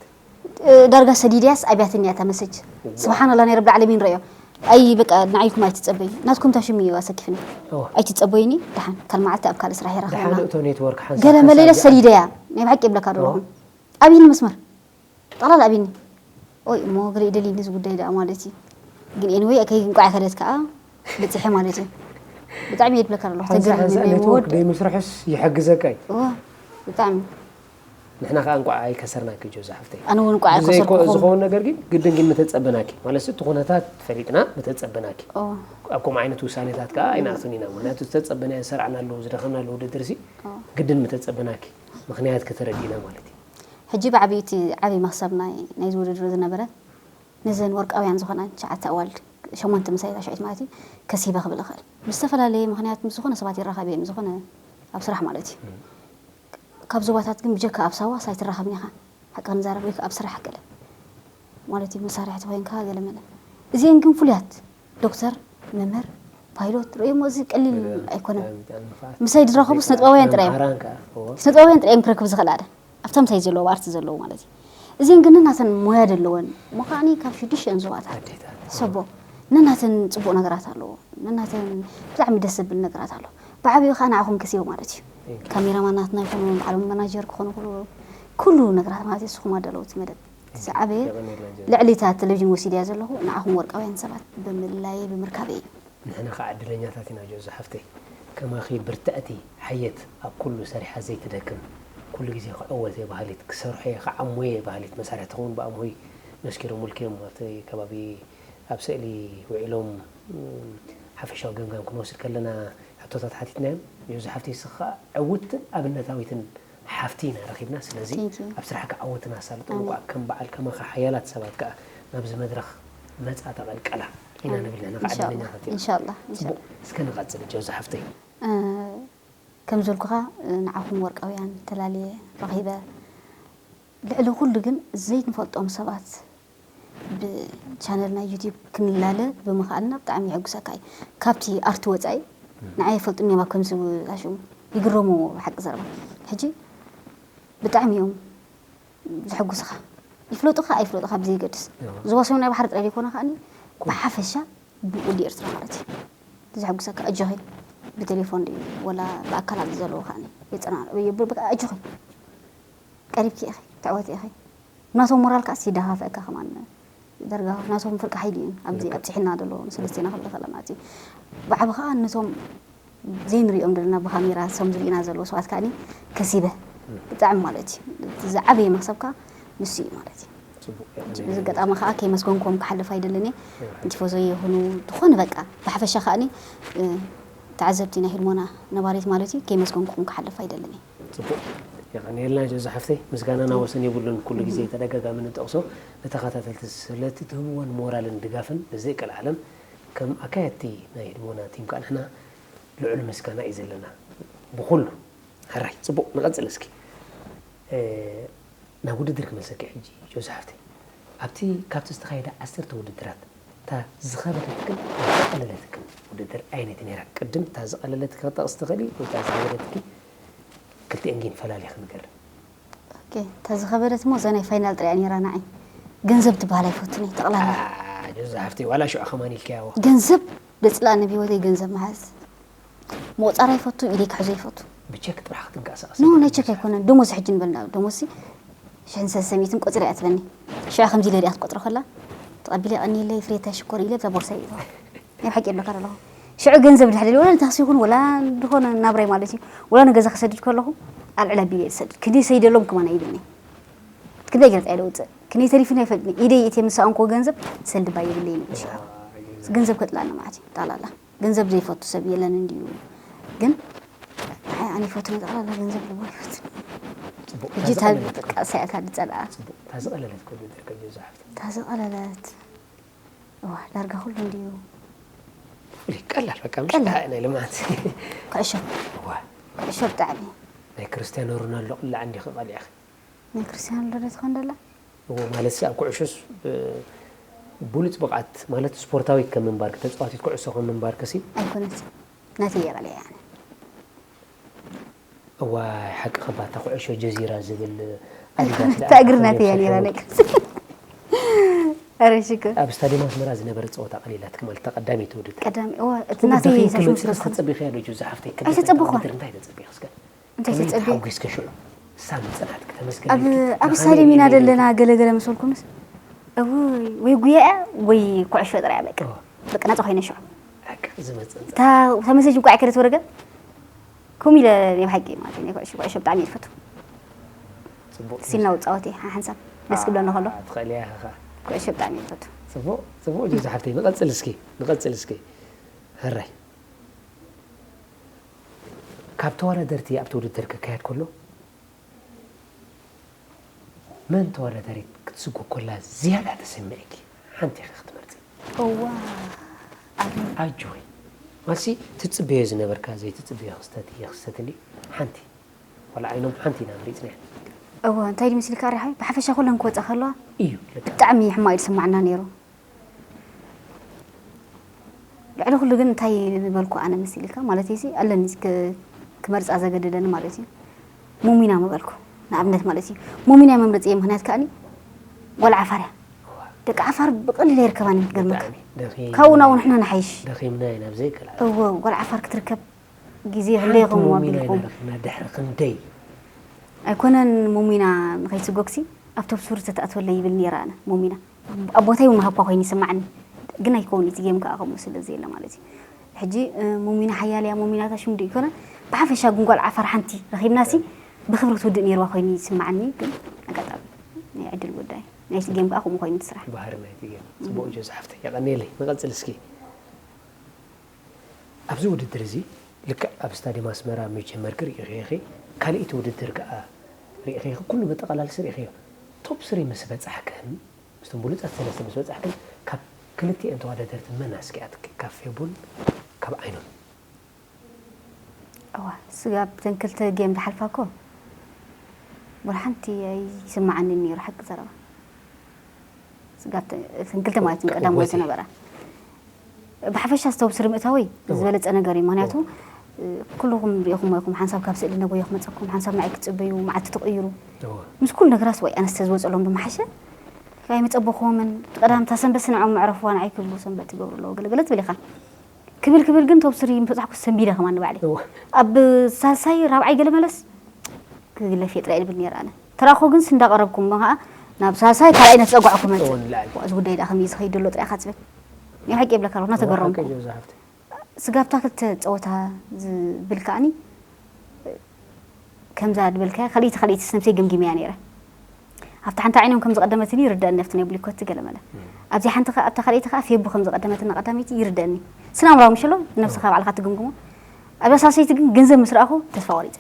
ዳርጋ ሰዲድያስ ኣብያትኒ እያ እታ መሰጅ። ስብሓን ኣላ ናይ ረቢ ዓለሚን ረዮ። ኣይ በቃ ንዓይኩም ኣይትጸበዩ ናትኩም እታ ሽም እዩ ኣሰኪፍኒ። ኣይትጸበዩኒ ደሓን ካል መዓልቲ ኣብ ካልእ ስራሕ ይራኸብና። ደሓን እቶ ኔትወርክ ሓንሳብ ገለ መለ ኢለ ሓንሳብ ሰዲደያ ናይ ብሓቂ ይብለካ ዶ ኣለኹ። ኣብይኒ መስመር ጠቕላላ ኣብይኒ። ኦይ እሞ ገለ ይደልይኒ እዚ ጉዳይ ደኣ ማለት እዩ። ግን ኤንወይ ከይ እንቋዕ ከደት ከኣ በጺሐ ማለት እዩ። ብጣዕሚ የድብለካ ኣለኹ ሓንሳብ ሓንሳብ ተገርሚ ናይ ኔትወርክ ወድ ደይምስርሑስ ይሕግዘካ እዩ። እዋ ብጣዕሚ ንሕና ከኣ እንቋዕ ኣይከሰርናኪ ጆዛ ሓፍተይ። ኣነ እውን እንቋዕ ብዘይኮ- ኣይከሰርኩኹም። ዝኸውን ነገር ግን ግድን ግን ምተጸበናኪ ማለት እቲ ኩነታት ፈሊጥና ምተጸበናኪ እዋ ኣብ ከምኡ ዓይነት ውሳኔታት ከኣ ኣይንኣቱን ኢና ምክንያቱ ዝተጸበናዮ ዝሰርዕናሉ ዝደኸምናሉ ውድድር ሲ እዋ ግድን ምተጸበናኪ ምኽንያትኪ ተረዲእና ማለት እዩ። ሕጂ ብዓብዩ እቲ ዓብዪ መኽሰብ ናይ ናይዚ ውድድር ዝነበረ ነዘን ወርቃውያን ዝኾና ትሽዓተ ኣዋልድ ሸሞንተ ምሳይ እታ ሽዑት ማለት እዩ ከሲበ ክብል እኽእል ብዝተፈላለየ ምኽንያት ምስ ዝኾነ ሰባት ይራኸብ እየ ምስ ዝኾነ ኣብ ስራሕ ማለት እዩ ካብ ዞባታት ግን ብጀካ ኣብ ሳዋ ሳይትራኸብን ኢኻ ሓቂ ክንዛረብ ወይ ኣብ ስራሕ ገለ ማለት እዩ መሳርሕቲ ኮይንካ ገለ መለ እዚአን ግን ፍሉያት ዶክተር፣ መምህር፣ ፓይሎት ርእዮሞ እዚ ቀሊል ኣይኮነን። ምሳይ ዝራኸቡ ስነጥበባውያን ጥራይ እዮም። ስነጥበባውያን ጥራይ እዮም ክረክቡ ዝኽእል ኣደ ኣብታ ምሳይ ዘለዉ ኣርቲ ዘለዉ ማለት እዩ። እዚን ግን ነናተን ሞያ ደለወን እሞ ከዓኒ ካብ ሽዱሽተን ዞባታት ሰቦ ነናተን ፅቡቕ ነገራት ኣለዎ። ነናተን ብጣዕሚ ደስ ዘብል ነገራት ኣሎ። ብዓብኡ ከዓ ንዓኹም ከሲቡ ማለት እዩ። ካሜራማናትና ይኹኑ፣ በዓሎም መናጀር ክኾኑ ክሉ ኩሉ ነገራት ማለት እዩ። ንስኹም ኣዳለውቲ መደብ። ዝዓበየ ልዕሊ እታ ቴሌቪዥን ወሲደያ ዘለኹ ንዓኹም ወርቃውያን ሰባት ብምልላየይ ብምርካበይ እዩ። ንሕና ከዓ ዕድለኛታት ኢና ጆዚ ሓፍተይ። ከማኺ ብርትዕቲ ሓየት ኣብ ኩሉ ሰሪሓ ዘይትደክም ኩሉ ግዜ ክዕወት እየ በሃሊት ክሰርሖ እየ ክዓሞ እየ በሃሊት መሳርሕቲ ከውን ብኣምሆይ መስኪሮምልኪ እዮም ኣብቲ ከባቢ ኣብ ስእሊ ውዒሎም ሓፈሻዊ ገምጋም ክንወስድ ከለና ሕቶታት ሓቲትናዮም ጆዚ ሓፍተይ ስኻ ዕውትን ኣብነታዊትን ሓፍቲ ኢና ረኺብና ስለዚ ኣብ ስራሕካ ዓወትን ኣሳልጦን እኳ ከም በዓል ከማኻ ሓያላት ሰባት ከኣ ናብዚ መድረኽ መጻ ተቐልቀላ ኢና ንብል ንሕና ከዓ ዕድለኛታት ኢና። ጽቡቕ እስከ ንቐጽል ጆዚ ሓፍተይ። ከም ዝበልኩኻ ንዓኹም ወርቃውያን ተላልየ ረኺበ ልዕሊ ኩሉ ግን ዘይንፈልጦም ሰባት ብቻነል ናይ ዩቲብ ክንላለ ብምኽኣልና ብጣዕሚ የሐጉሰካ እዩ። ካብቲ ኣርቲ ወፃኢ ንዓይ ኣይፈልጡን እዮም ኣብ ከምዚ ኣሽሙ ይግረሙ ብሓቂ ዘረባ። ሕጂ ብጣዕሚ እዮም ዘሐጉስኻ። ይፍለጡኻ ኣይፍለጡኻ ብዘይገድስ። ዞባ ሰሜናዊ ባሕሪ ጥራይ ዘይኮነ ከኣኒ ብሓፈሻ ብወዲ ኤርትራ ማለት እዩ። ዘሐጉሰካ ኣጆኺ ብቴሌፎን ድዩ ወላ ብኣካል ኣብዚ ዘለዉ ከኣኒ የፀናንዑ ኣጆኺ ቀሪብኪ ኢኺ ትዕወቲ ኢኺ። ናቶም ሞራል ከዓስ ይደፋፍኣካ ከማን ዳርጋ ናቶም ፍርቂ ሓይሊ እዩ ኣብዚ ኣብፂሕና ዘሎ ንሰለስቴና ክብለ ከለና እቲ ብዓቢ ከዓ ነቶም ዘይንሪኦም ዘለና ብካሜራ ሶም ዝሪእና ዘለዉ ሰባት ከዓኒ ከሲበ ብጣዕሚ ማለት እዩ እቲ ዝዓበየ መክሰብ ከዓ ንሱ እዩ ማለት እዩ እዚ ገጣሚ ከዓ ከይመስገንኩም ክሓልፍ ኣይደልን እየ ንቲፎዞ ይኹኑ ዝኾነ በቃ ብሓፈሻ ከዓኒ ተዓዘብቲ ናይ ህልሞና ነባሪት ማለት እዩ ከይመስገንኩም ክሓልፍ ኣይደልን እየ ፅቡቕ የቐንየልና ጆዚ ሓፍተይ ምስጋናና ወሰን የብሉን ኩሉ ግዜ ተደጋጋሚ ንጠቕሶ ንተኸታተልቲ ስለቲ ትህብወን ሞራልን ድጋፍን ብዘይቀልዓለም ከም ኣካየድቲ ናይ ህድሞና ቲም ከዓ ንሕና ልዑል ምስጋና እዩ ዘለና ብኩሉ ሕራይ ፅቡቕ ንቐፅል እስኪ ናብ ውድድር ክመልሰኪ ሕጂ ጆዚ ሓፍተይ ኣብቲ ካብቲ ዝተኻየደ ዓሰርተ ውድድራት እታ ዝኸበደትክን ዝቐለለትክን ውድድር ኣየነይቲ ነይራ? ቅድም እታ ዝቐለለትኪ ክጠቕሲ ትኽእሊ ወይ እታ ዝኸበደትኪ ክልቲኤን ግን ፈላሊኺ ንገሪ። እታ ዝኸበደት እሞ እዛ ናይ ፋይናል ጥሪያ ነይራ ንዓይ። ገንዘብ ትበሃል ኣይፈቱን እየ ጠቕላላ። ጆዚ ሓፍተይ ዋላ ሽዑ ከማን ኢልክያዎ። ገንዘብ ደጽልኣኒ ብህይወተይ ገንዘብ ምሓዝ። ምቑጻር ኣይፈቱ፣ ኢደይ ክሕዞ ይፈቱ። ብቸክ ጥራሕ ክትንቀሳቐስ። ኖ ናይ ቸክ ኣይኮነን። ደሞዝ ሕጂ ንበል ደሞዝሲ ሽሕን ሰለስተ ሚእትን ቆጺረ እያ ትበኒ። ሽዑ ከምዚ ኢለ ሪኣ ክትቆጽሮ ከላ ተቐቢለ የቐንየለይ ፍሬታ ሽኮር ኢለ እዛ ቦርሳ ይእትዋ። ናይ ብሓቂ ይብለካ ዘለኹ። ሽዑ ገንዘብ ድሕር ኢለ ወላ ንታክሲ ይኹን ወላ ዝኾነ ናብራይ ማለት እዩ ወላ ንገዛ ክሰድድ ከለኹ ኣልዕል ኣቢለ እየ ዝሰድድ። ክንደይ ሰይደሎም ከማን ኣይብልኒ። ክንደይ ገለ ጥራይ ለውፅእ። ክንደይ ተሪፉኒ ኣይፈልጥን። ኢደይ እትየ ምስ ሰኣንክዎ ገንዘብ ሰልዲ እባ የብለይን እዩ ሽዑ። ገንዘብ ከጥላኒ ማለት እዩ ጠቕላላ። ገንዘብ ዘይፈቱ ሰብ የለን እንድዩ ግን ኣነ ይፈቱ ጠቕላላ ገንዘብ ልቦ ይፈቱ ሕጂ እታ ቃልሳ እያ እታ ዝፀልኣ እታ ዝቐለለት ከብዱ ደርገ ጆዛ ሓፍቲ እታ ዝቐለለት እዋ ዳርጋ ኩሉ እንድዩ ፍሉይ ቀላል በቃ ምሽ ናይ ልምዓት ኩዕሾ እዋ ኩዕሾ ብጣዕሚ ናይ ክርስትያኖ ሮናልዶ ቅላዕ እንዲኺ ቀሊዕኺ ናይ ክርስትያኖ ሮናልዶ ትኾን ደላ እዎ ማለት ኣብ ኩዕሾስ ብሉፅ ብቕዓት ማለት ስፖርታዊት ከም ምንባርኪ ተፃዋቲት ኩዕሶ ከም ምንባርኪ ሲ ኣይኮነት ናተይ እየ ቀሊዐ ኣነ እዋይ ሓቂ ከባታ ኩዕሾ ጀዚራ ዝብል ኣዲዳስ እታ እግሪ ናተይ እያ ነይራ ናይ ቅርሲ ኣረ ሽኮር ኣብ ስታዲየም ኣስመራ ዝነበረ ፀወታ ቀሊላትኪ ማለት ተቐዳመይቲ ውድድር ቀዳሚ እዋ እቲ ናተይ ክመፅእ ዝፀቢኽያ ዶ ጆዚ ሓፍተይ ክልተ ውድድር እንታይ ተፀቢኽ እስከ እንታይ ተጸብየ? ተሓጒስኪ ሽዑ ሳሚ ጽናሕትኪ ተመስገን ኣብ ኢልኪ ኣብ ንኻልእ ስታድዮም ኢና የለይ ዘለና ገለገለ ምስ በልኩምስ እውይ ወይ ጉያ እያ ወይ ኩዕሾ ጥራይ እያ በቃ በቃ ናጻ ኮይነ ሽዑ በቃ ዝመጽእ እታ እታ መሰጅ እንኳዕ ከደት ወረገ ከምኡ ኢለ ናይ ብሓቂ ማለት እዩ ናይ ኩዕሾ ኩዕሾ ብጣዕሚ እየ ዝፈቱ ጽቡቕ ሲና ውጻወት እየ ሓንሳብ ደስ ክብለኒ ከሎ ትኽእል እያ ኢኻ ኩዕሾ ብጣዕሚ እየ ዝፈቱ ጽቡቕ ጽቡቕ ጆዚ ሓፍተይ ንቐጽል እስኪ ንቐጽል እስኪ ሕራይ ካብ ተወዳደርቲ ኣብቲ ውድድር ክካየድ ከሎ መን ተወዳዳሪት ክትስጎ ኮላ ዝያዳ ተሰሚዕኪ ሓንቲ ኢኺ ክትመርፂ? እዋ ኣጆኺ ማሲ ትፅበዮ ዝነበርካ ዘይትፅበዮ ክስተት እየ ክስተት እንዲ ሓንቲ ዋላ ዓይኖም ሓንቲ ኢና መሪፅናያ። እዋ እንታይ ድዩ መሲልካ ሪሓ ብሓፈሻ ኩለን ክወፃ ከለዋ እዩ ብጣዕሚ ሕማቅ እዩ ዝስማዓና ነይሩ። ልዕሊ ኩሉ ግን እንታይ ምበልኩ ኣነ መሲልካ ማለት እዩ ኣለኒ ክመርፃ ዘገደደኒ ማለት እዩ ሙሚና ምበልኩ ንኣብነት ማለት እዩ ሙሚና መምረፂ ምክንያት ከኣኒ ጓል ዓፋር እያ ደቂ ዓፋር ብቀሊል ኣይርከባን እዮም ክገርመካ ካብኡ ናብኡ ንሕና ንሓይሽ ደኺምና ኢና ብዘይ ገላ እወ ጓል ዓፋር ክትርከብ ግዜ ክንደይ ሓንቲ ይኸውን ሞሚና ኢና ቢልኩም ረኺብና ድሕሪ ክንደይ ኣይኮነን ሙሚና ንኸይስጎግሲ ኣብ ቶብ ሱር ተተኣትወለይ ይብል ነይረ ኣነ ሞሚና። ኣብ ቦታይ ምሃኳ ኮይኑ ይስማዓኒ። ግን ኣይከውን እቲ ጌም ከኣ ከምኡ ስለ ዘየለ ማለት እዩ። ሕጂ፣ እ፣ ሞሚና ሓያል እያ፣ ሞሚና እታ ሽም ዶ ይኮነ? ብሓፈሻ ግን ጓል ዓፋር ሓንቲ ረኺብናሲ ብኽብሪ ትውድእ ነይርዋ ኮይኑ ይስማዓኒ። ግን ኣጋጣሚ ናይ ዕድል ጉዳይ። ናይቲ ጌም ከኣ ከምኡ ኮይኑ ትስራሕ። ባህሪ ናይቲ ጌም። ጽቡቕ ጆ ዝሓፍተይ። የቐንየለይ። ንቐጽል እስኪ። ኣብዚ ውድድር እዚ ልክዕ ኣብ ስታድየም ኣስመራ መጀመርኪ ርኢኺ ኢኺ። ካልኣይቲ ውድድር ከኣ ርኢኺ ኢኺ። ኩሉ መጠቓላልሲ ርኢኺዮ። ቶፕ ስሪ ምስ በጻሕክን፣ ምስቶም ብሉጻት ሰለስተ ምስ በጻሕክን፣ ካብ ክልቲኤን ተወዳደርቲ መን ኣስኪኣትኪ? ካብ ፌቡን ካብ ዓይኖም? እዋ፣ ስጋብ ተን ክልተ ጌም ዝሓልፋ እኮ ወላ ሓንቲ ኣይስምዓንን ነይሩ፣ ሓቂ ዘረባ። ስጋብ ተ-፣ ተን ክልተ ማለት እዩ፣ ቀዳም ወይ ዝነበራ። ብሓፈሻ ስቶብ ስሪ ምእታወይ እዋ። ዝበለጸ ነገር እዩ። ምኽንያቱ፣ እዋ። እ፣ ኩልኹም ርኢኹም ኢኹም፣ ሓንሳብ ካብ ስእሊ ነጎየ ክመጸኩም፣ ሓንሳብ ንዓይ ክትጽበዩ፣ መዓልቲ ትቕይሩ። እዋ። ምስ ኩሉ ነገራት ወይ ኣነስተ ዝወጸሎም ብምሓሸ፣ ኣይመጸበኹምን። ቀዳም እታ ሰንበት ንዕኦም መዕረፍዋ ንዓይ ክብሉ ሰንበት ትገብሩ ኣለዎ፣ ገለ ገለ ትብል ኢኻ። ክብል ክብል ግን ቶብ ስሪ ምበጻሕኩ ሰንቢደ ከማን ንባዕለይ። እዋ። ኣብ ሳልሳይ ራብዓይ ገለ መለስ ክግለፍ እየ ጥራይ ድብል ነይረ ኣነ። ተራእኹ ግን እንዳቐረብኩም እሞ ኸኣ ናብ ሳልሳይ ካልኣይ ነቲ ጸጓዕኩ መጽእ። እዋ፣ ንላዕሊ። ዋ፣ እዚ ጉዳይ ደኣ ከመይ ዝኸይድ ዘሎ ጥራይ ኢኻ ትብል። ናይ ሓቂ የብለካ ኣለኹ፣ እናተገረምኩ። እዋ፣ ሓቂ እዩ፣ ዝሓፍቲ። ስጋብ እታ ክልተ ጸወታ ዝብል ከኣኒ ከምዛ ድበልካያ ካልኣይቲ ካልኣይቲ ነብሰይ ገምጊመያ ነይረ። ኣብታ ሓንቲ ዓይኖም ከም ዝቐደመትኒ ይርደኣኒ፣ ኣብቲ ናይ ብሊኮቲ ገለመለ። ኣብዚ ሓንቲ ከ-፣ ኣብታ ካልኣይቲ ከኣ ፌቡ ከም ዝቐደመትና ቀዳመይቲ ይርደኣኒ። ስነ ኣእምራዊ ምሽ ኣሎ፣ ነብስኻ ባዕልኻ ትግምግሞ። ኣብዛ ሳልሰይቲ ግን ገንዘብ ምስ ረኣኹ ተስፋ ቆሪጸ።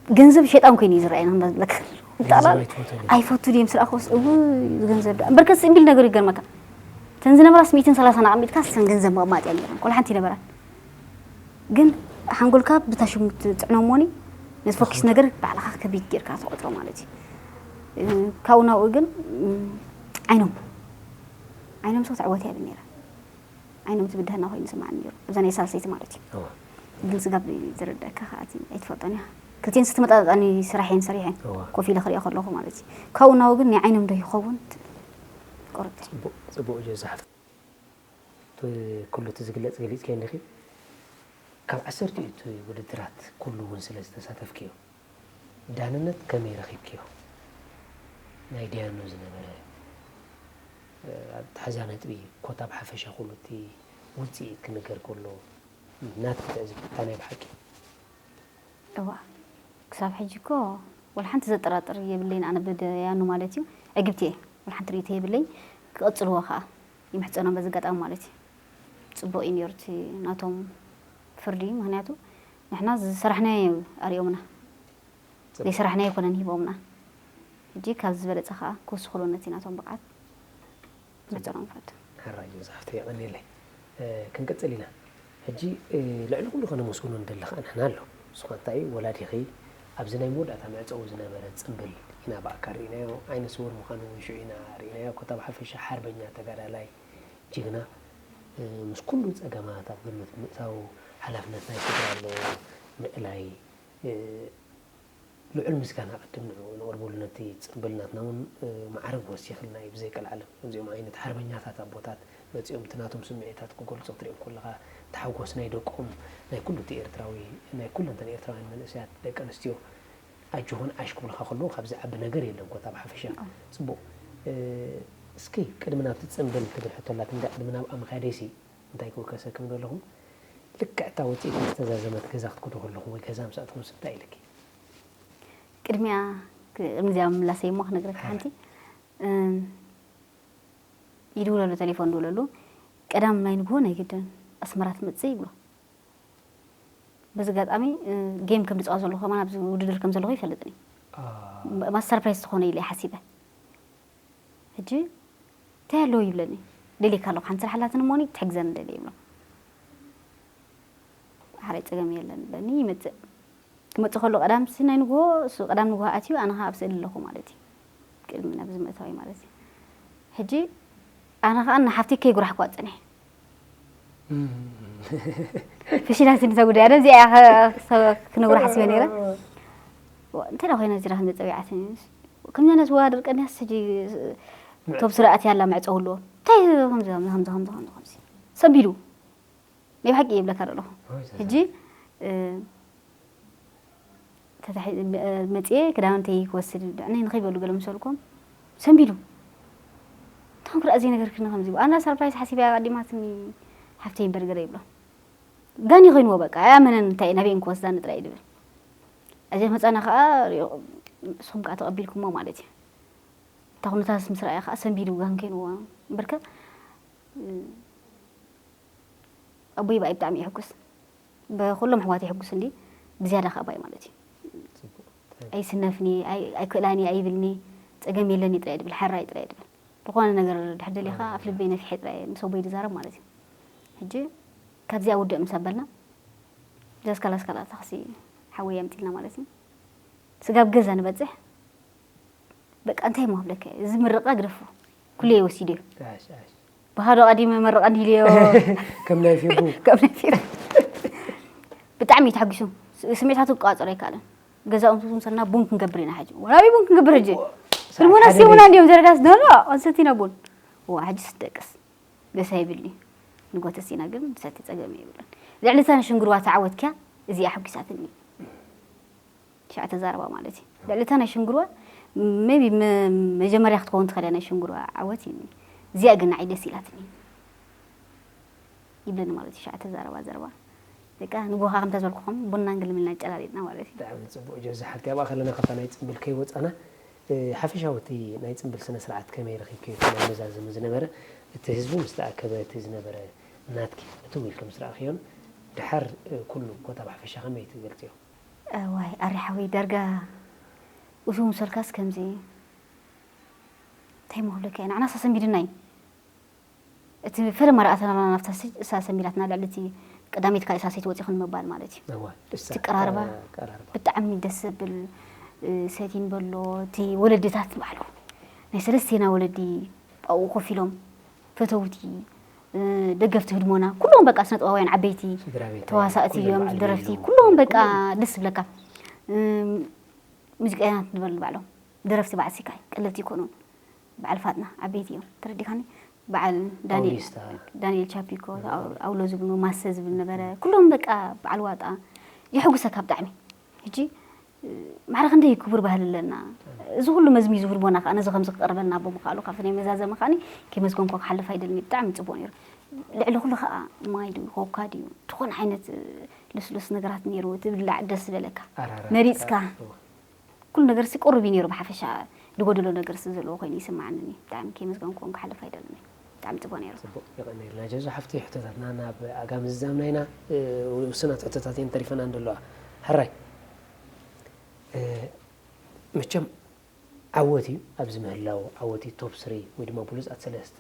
ገንዘብ ሸይጣን ኮይኑ እዩ ዝረኣየኒ፣ ከምዛ ዝብለካ። ገንዘብ ጠቕላላ ኣይትፈትዎ ድዩ? ኣይፈቱ ድየ ምስ ረኣኹስ፣ እውይ፣ እዚ ገንዘብ ደኣ። እምበር ከ ጽምቢል ነገር ይገርመካ። እተን ዝነበራስ ሚእትን ሰላሳን ኣቐሚጥካ፣ እሰን ገንዘብ ምቕማጥ እያ ነይረን። ቆልሓ ሓንቲ ይነበራን። ግን ሓንጎልካ ብታ ሽሙ ትጽዕኖ እሞኒ፣ ነዚ ፎኪስ ነገር ባዕልኻ ከቢድ ጌርካ ትቆጽሮ ማለት እዩ። እ፣ ካብኡ ናብኡ ግን፣ እ፣ ዓይኖም፣ ዓይኖም ሰው ትዕወት እያ ብል ነይረ። ዓይኖም ትብድሃና ኮይኑ ይስምዓኒ ነይሩ። እዛ ናይ ሳልሰይቲ ማለት እዩ። እዋ። ግን ስጋብ ዝርደኣካ ከኣ እቲ ኣይትፈልጦን ኢኻ። ክልቲኤን ዝተመጣጣኒ ስራሕ እየን ሰሪሐን። እዋ። ኮፍ ኢለ ክሪኦ ከለኹ ማለት እዩ። ካብኡ ናብኡ ግን ናይ ዓይኖም ዶ ይኸውን ትብል። ቆርጥ። ጽቡቕ፣ ጽቡቕ ጀዛሕፍ። እቲ ኩሉ እቲ ዝግለጽ ገሊጽክዮ እንዲኺ። ካብ ዓሰርቲኡ እቲ ውድድራት ኩሉ እውን ስለ ዝተሳተፍክዮ፣ ዳንነት ከመይ ረኺብክዮ? ናይ ዳያኑ ዝነበረ፣ እ፣ ኣተሓሕዛ ነጥቢ ኮታ ብሓፈሻ ኩሉ እቲ ውጽኢት ክንገር ከሎ፣ ናትኪ ትዕዝብቲ እንታይ ናይ ብሓቂ? እዋ፣ ክሳብ ሕጂ እኮ ወላ ሓንቲ ዘጠራጥር የብለይን፣ ኣነ ብደያኑ ማለት እዩ። ዕግብቲ እየ፣ ወላ ሓንቲ ርእይቶ የብለይን። ክቕጽልዎ ከኣ ይምሕጸኖም በዚ ኣጋጣሚ ማለት እዩ። ጽቡቕ እዩ ነይሩ እቲ ናቶም ፍርዲ፣ ምኽንያቱ ንሕና ዝሰራሕናዮ ኣርእዮምና፣ ጽቡቕ። ዘይሰራሕናዮ ኣይኮነን ሂቦምና። ሕጂ ካብዚ ዝበለጸ ከኣ ክውስኹሉ ነቲ ናቶም ብቕዓት። መጸናንፈት። ሕራይ መጽሓፍቲ የቐንየለይ። እ፣ ክንቅጽል ኢና። ሕጂ፣ እ፣ ልዕሊ ኩሉ ከነመስግኖ ንደሊ ከኣ ንሕና ኣሎ። ንስኻ እንታይ እዩ፣ ወላዲኺ ኣብዚ ናይ መወዳእታ መዕጸዊ ዝነበረ ጽምብል ኢና ብኣካል ርኢናዮ። ዓይነ ስውር ምዃኑ እውን ሽዑ ኢና ርኢናዮ። ኮታ ብሓፈሻ ሓርበኛ ተጋዳላይ ጅግና፣ እ፣ ምስ ኩሉ ጸገማት ኣብ ግምት ብምእታው ሓላፍነት ናይ ስድራ ኣሎ ምእላይ፣ እ፣ ልዑል ምስጋና ቅድም ንዕኡ ነቕርበሉ፣ ነቲ ጽምብል ናትና እውን፣ እ፣ ማዕርግ ወሲኽልና እዩ። ብዘይ ቀልዓለም እዚኦም ዓይነት ሓርበኛታት ኣቦታት መጺኦም እቲ ናቶም ስምዒታት ክገልጹ ክትሪኦም ከለኻ፣ እቲ ሓጎስ ናይ ደቆም፣ ናይ ኩሉ እቲ ኤርትራዊ፣ ናይ ኩለን እተን ኤርትራውያን መንእሰያት ደቂ ኣንስትዮ ኣጆኹን ዓሽ ክብሉኻ ከለዉ፣ ካብዚ ዓቢ ነገር የለን። ኮታ ብሓፈሻ ኣዎ። ጽቡቕ። እ፣ እስኪ ቅድሚ ናብቲ ጽምብል ትብል ሕቶ ኣላትኒ፣ እንዳ ቅድሚ ናብኣ ምኽያደይሲ እንታይ ክውከሰክም ዘለኹም፣ ልክዕ እታ ውጽኢት ምስ ተዛዘመት ገዛ ክትከዱ ከለኹም ወይ ገዛ ምስ ኣተኹምስ እንታይ ኢልኪ? ቅድሚያ፣ ክ-፣ ቅድሚ እዚኣ ምምላሰይ እሞ ክነግረካ ሓንቲ። እም፣ ይድውለሉ፣ ቴሌፎን ድውለሉ። ቀዳም ናይ ንግሆ ናይ ግድን ኣስመራ ትመጽእ ይብሎ። በዚ ኣጋጣሚ፣ እ፣ ጌም ከም ዝጻወት ዘለኹ ከማን ኣብዚ ውድድር ከም ዘለኹ ይፈልጥን እዩ። አ። ም-፣ ማስተር ፕራይዝ ዝኾነ ኢለ እየ ሓሲበ። ሕጂ እንታይ ኣለዎ ይብለኒ። ደልየካ ኣለኹ፣ ሓንቲ ስራሕ ኣላትኒ እሞኒ ክትሕግዘኒ ደልየ ይብሎ። ሓራይ ጸገም የለን በኒ ይመጽእ። ክመጽእ ከሎ ቀዳም ሲ ናይ ንግሆ፣ እሱ ቀዳም ንግሆ ኣትዩ፣ ኣነ ኸኣ ኣብ ስእሊ ኣለኹ ማለት እዩ። ቅድሚ ናብዚ ምእታወይ ማለት እዩ። ሕጂ ኣነ ኸኣ ንሓፍተይ ከይጉራሕኩዋ ጸኒሐ። እም። ፍሽላትኒ እዛ ጉዳይ። ኣነ እዚኣ እያ ኸ-፣ ክነግሮ ሓሲበ ነይረ። ዋ፣ እንታይ ደኣ ኮይና እዚኣ ከም ዘጸዊዓትኒ? ከምዚ ዓይነት ወዳድር ቀንያስ ሕጂ ቶም ስርኣት ያላ መዕጸው ኣለዎ። እንታይ ከምዚ፣ ከምዚ፣ ከምዚ፣ ከምዚ፣ ከምዚ። ሰንቢዱ። ናይ ብሓቂ ይብለካ ኣለኹ። ኦይ፣ ዘዛ። ሕጂ፣ እ፣ ተታሒ-፣ መ-፣ መጽኤ ክዳውንተይ ክወስድ፣ ድዕነይ ንኸይበሉ ገለ ምሰልኮም ሰንቢዱ። እንታኹም ክረኣ ዘይነገርክኒ ከምዚ። ኣና ሰርፕራይዝ ሓሲበያ ኣቐዲማትኒ ሓፍተይ እምበር ገለ ይብሎ። ጋን ይኸይንዎ በቃ፣ ኣያመነን እንታይ ናበይ እንክወስዳኒ ጥራይ እዩ ድብል። እዚ መጻና ከኣ ሪኦ-፣ ንስኹም ከኣ ተቐቢልኩሞ ማለት እዩ። እታ ኩነታት ምስ ረኣየ ከኣ ሰንቢዱ ጋን ከይንዎ። እምበርከ፣ እ፣ ኣቦይ ብኣይ ብጣዕሚ ይሕጉስ። ብኩሎም ኣሕዋት ይሕጉስ እንዲ፣ ብዝያዳ ከኣ ኣባይ ማለት እዩ። ጽቡቕ። ኣይስነፍኒ፣ ኣይ-፣ ኣይክእላኒ፣ ኣይብልኒ፣ ጸገም የለኒ ጥራይ ድብል፣ ሓራይ ጥራይ ድብል። ዝኾነ ነገር ድሕር ደሊኻ ኣፍ ልበይ ነፊሐ ጥራይ ምስ ኣቦይ ድዛረብ ማለት እዩ። ሕጂ ካብዚኣ ውድእ ምስ ኣበልና፣ ጃስካላ ስካላ ታክሲ ሓወይ ኣምጺልና ማለት እዩ። ስጋብ ገዛ ንበጽሕ፣ በቃ እንታይ እሞ ክብለካ እየ፣ እዚ ምርቓ ግደፎ፣ ኩሉ እየ ወሲደዮ። ዓሽ፣ ዓሽ። ብሃዶ ቀዲመ መርቐኒ ኢለዮ። ከም ናይ ፌቡ። ከም ናይ ፌቡ። ብጣዕሚ እዩ ተሓጒሱ። ስ-፣ ስምዒታቱ ክቋጸሮ ኣይከኣለን። ገዛኡ ምስ ወሰድና ቡን ክንገብር ኢና ሕጂ። ወላቢ ቡን ክንገብር ሕጂ። ሰዓት ህድሞና ሓደ ሲሙና ለይቲ። እንዲዮም ዘረጋስ፣ ኖ፣ ኖ፣ ኣንሰቲና ቡን። ዋ፣ ሕጂ ስደቅስ። ደስ ኣይብልኒ። ንጎተ ሲና ግን ሰቲ ጸገም የብሉን። ልዕሊ እታ ንሽንግርዋ ተዓወትክያ፣ እዚኣ ሓጒሳትኒ። ሻዕ ተዛረባ ማለት እዩ። ልዕሊ እታ ናይ ሽንግርዋ፣ ሜቢ መ-፣ መጀመርያ ክትከውን ትኽእል እያ ናይ ሽንግርዋ ዓወት እዩ። እዚኣ ግን ንዓይ ደስ ኢላትኒ። ይብለኒ ማለት እዩ። ሻዕ ተዛረባ ዘረባ። በቃ ንጎኻ ከም ተዘልኩኹም ቡና እንግልምልና ጨላሊጥና ማለት እዩ። ብጣዕሚ ጽቡቕ ጆዚ ሓፍቲ፣ ኣብኣ ከለና ካብታ ናይ ጽምብል ከይወጻና፣ እ፣ ሓፈሻዊ እቲ ናይ ጽምብል ስነ ስርዓት ከመይ ረኺብክዮ? እቲ ናይ መዛዘሚ ዝነበረ፣ እቲ ህዝቢ ምስ ተኣከበ እቲ ዝነበረ ናትኪ እትው ኢልኪ ምስ ረኣኽዮን ድሓር፣ እ፣ ኩሉ ኮታ ብሓፈሻ ከመይ ትገልጽዮ? እዋይ ኣሪ ሓወይ ዳርጋ እሱ ምሰልካስ ከምዚ እንታይ ምክብለካ እየ፣ ንዓና ሳሰንቢድና እዩ። እቲ ፈለማ ረኣተና ናብታ ሰ-፣ እሳ ሰንቢዳትና ልዕሊ እቲ ቀዳመይቲ ካልእ ሳሰይቲ ወፂኹን ምባል ማለት እዩ። እዋ፣ እሳ እቲ ቀራርባ ቀራርባ። ብጣዕሚ ደስ ዘብል፣ እ፣ ሰቲን በሎ፣ እቲ ወለድታት ባዕሉ ናይ ሰለስቴና ወለዲ ኣብኡ ኮፍ ኢሎም ፈተውቲ፣ እ፣ ደገፍቲ ህድሞና፣ ኩሎም በቃ ስነ ጥበባውያን ዓበይቲ ስድራ ቤት ተዋሳእቲ ኩሎም እዮም፣ በዓል ደረፍቲ፣ ቤሉ። ኩሎም በቃ ኩሎም። ደስ ዝብለካ። እ፣ ሙዚቀኛታት ንበል ባዕሎም ደረፍቲ በዓል ሲካይ ቀለልቲ ይኮኑን። በዓል ፋጥና ዓበይቲ እዮም፣ ተረዲኻኒ? በዓል ዳንኤል፣ ኣውሊስታ። ዳንኤል ቻፒኮ፣ ኣው-፣ ኣውሎ ዝብሉ፣ ማሰ ዝብል ነበረ። ኩሎም በቃ በዓል ዋጣ የሕጉሰካ ብጣዕሚ። ሕጂ፣ እ፣ ማዕረ ክንደይ ክቡር ባህሊ ኣለና። እዚ ኩሉ መዝሚዙ ህድሞና ከኣ ነዚ ከምዚ ክቐርበልና ብምኽኣሉ፣ ካብቲ ናይ መዛዘሚ ከኣኒ ከየመስገንኩ ክሓልፍ ኣይደልን። ብጣዕሚ ጽቡቕ ነይሩ። ልዕሊ ኩሉ ከኣ ማይ ድዩ፣ ኮካ ድዩ፣ ዝኾነ ዓይነት፣ እ፣ ልስሉስ ነገራት ነይሩ፣ ትብላዕ ደስ ዝበለካ። ኣራራት መሪጽካ። ከኣ፣ እወ። ኩሉ ነገርሲ ቅሩብ እዩ ነይሩ፣ ብሓፈሻ ዝጎደሎ ነገርሲ ዘለዎ ኮይኑ ይስምዓኒ። ብጣዕሚ ከየመስገንኩዎም ክሓልፍ ኣይደልን እየ። ብጣዕሚ ጽቡቕ ነይሩ። ጽቡቕ፣ የቐንየልና ጀዙ ሓፍቲ። ሕቶታትና ናብ ኣጋ ምዝዛምና ኢና፣ እ፣ ውሱናት ሕቶታት እየን ተሪፈናን ዘለዋ። ሕራይ፣ እ፣ መቸም ዓወት እዩ፣ ኣብዚ ምህላው ዓወት እዩ፣ ቶፕ ስሪ ወይ ድማ ብሉጻት ሰለስተ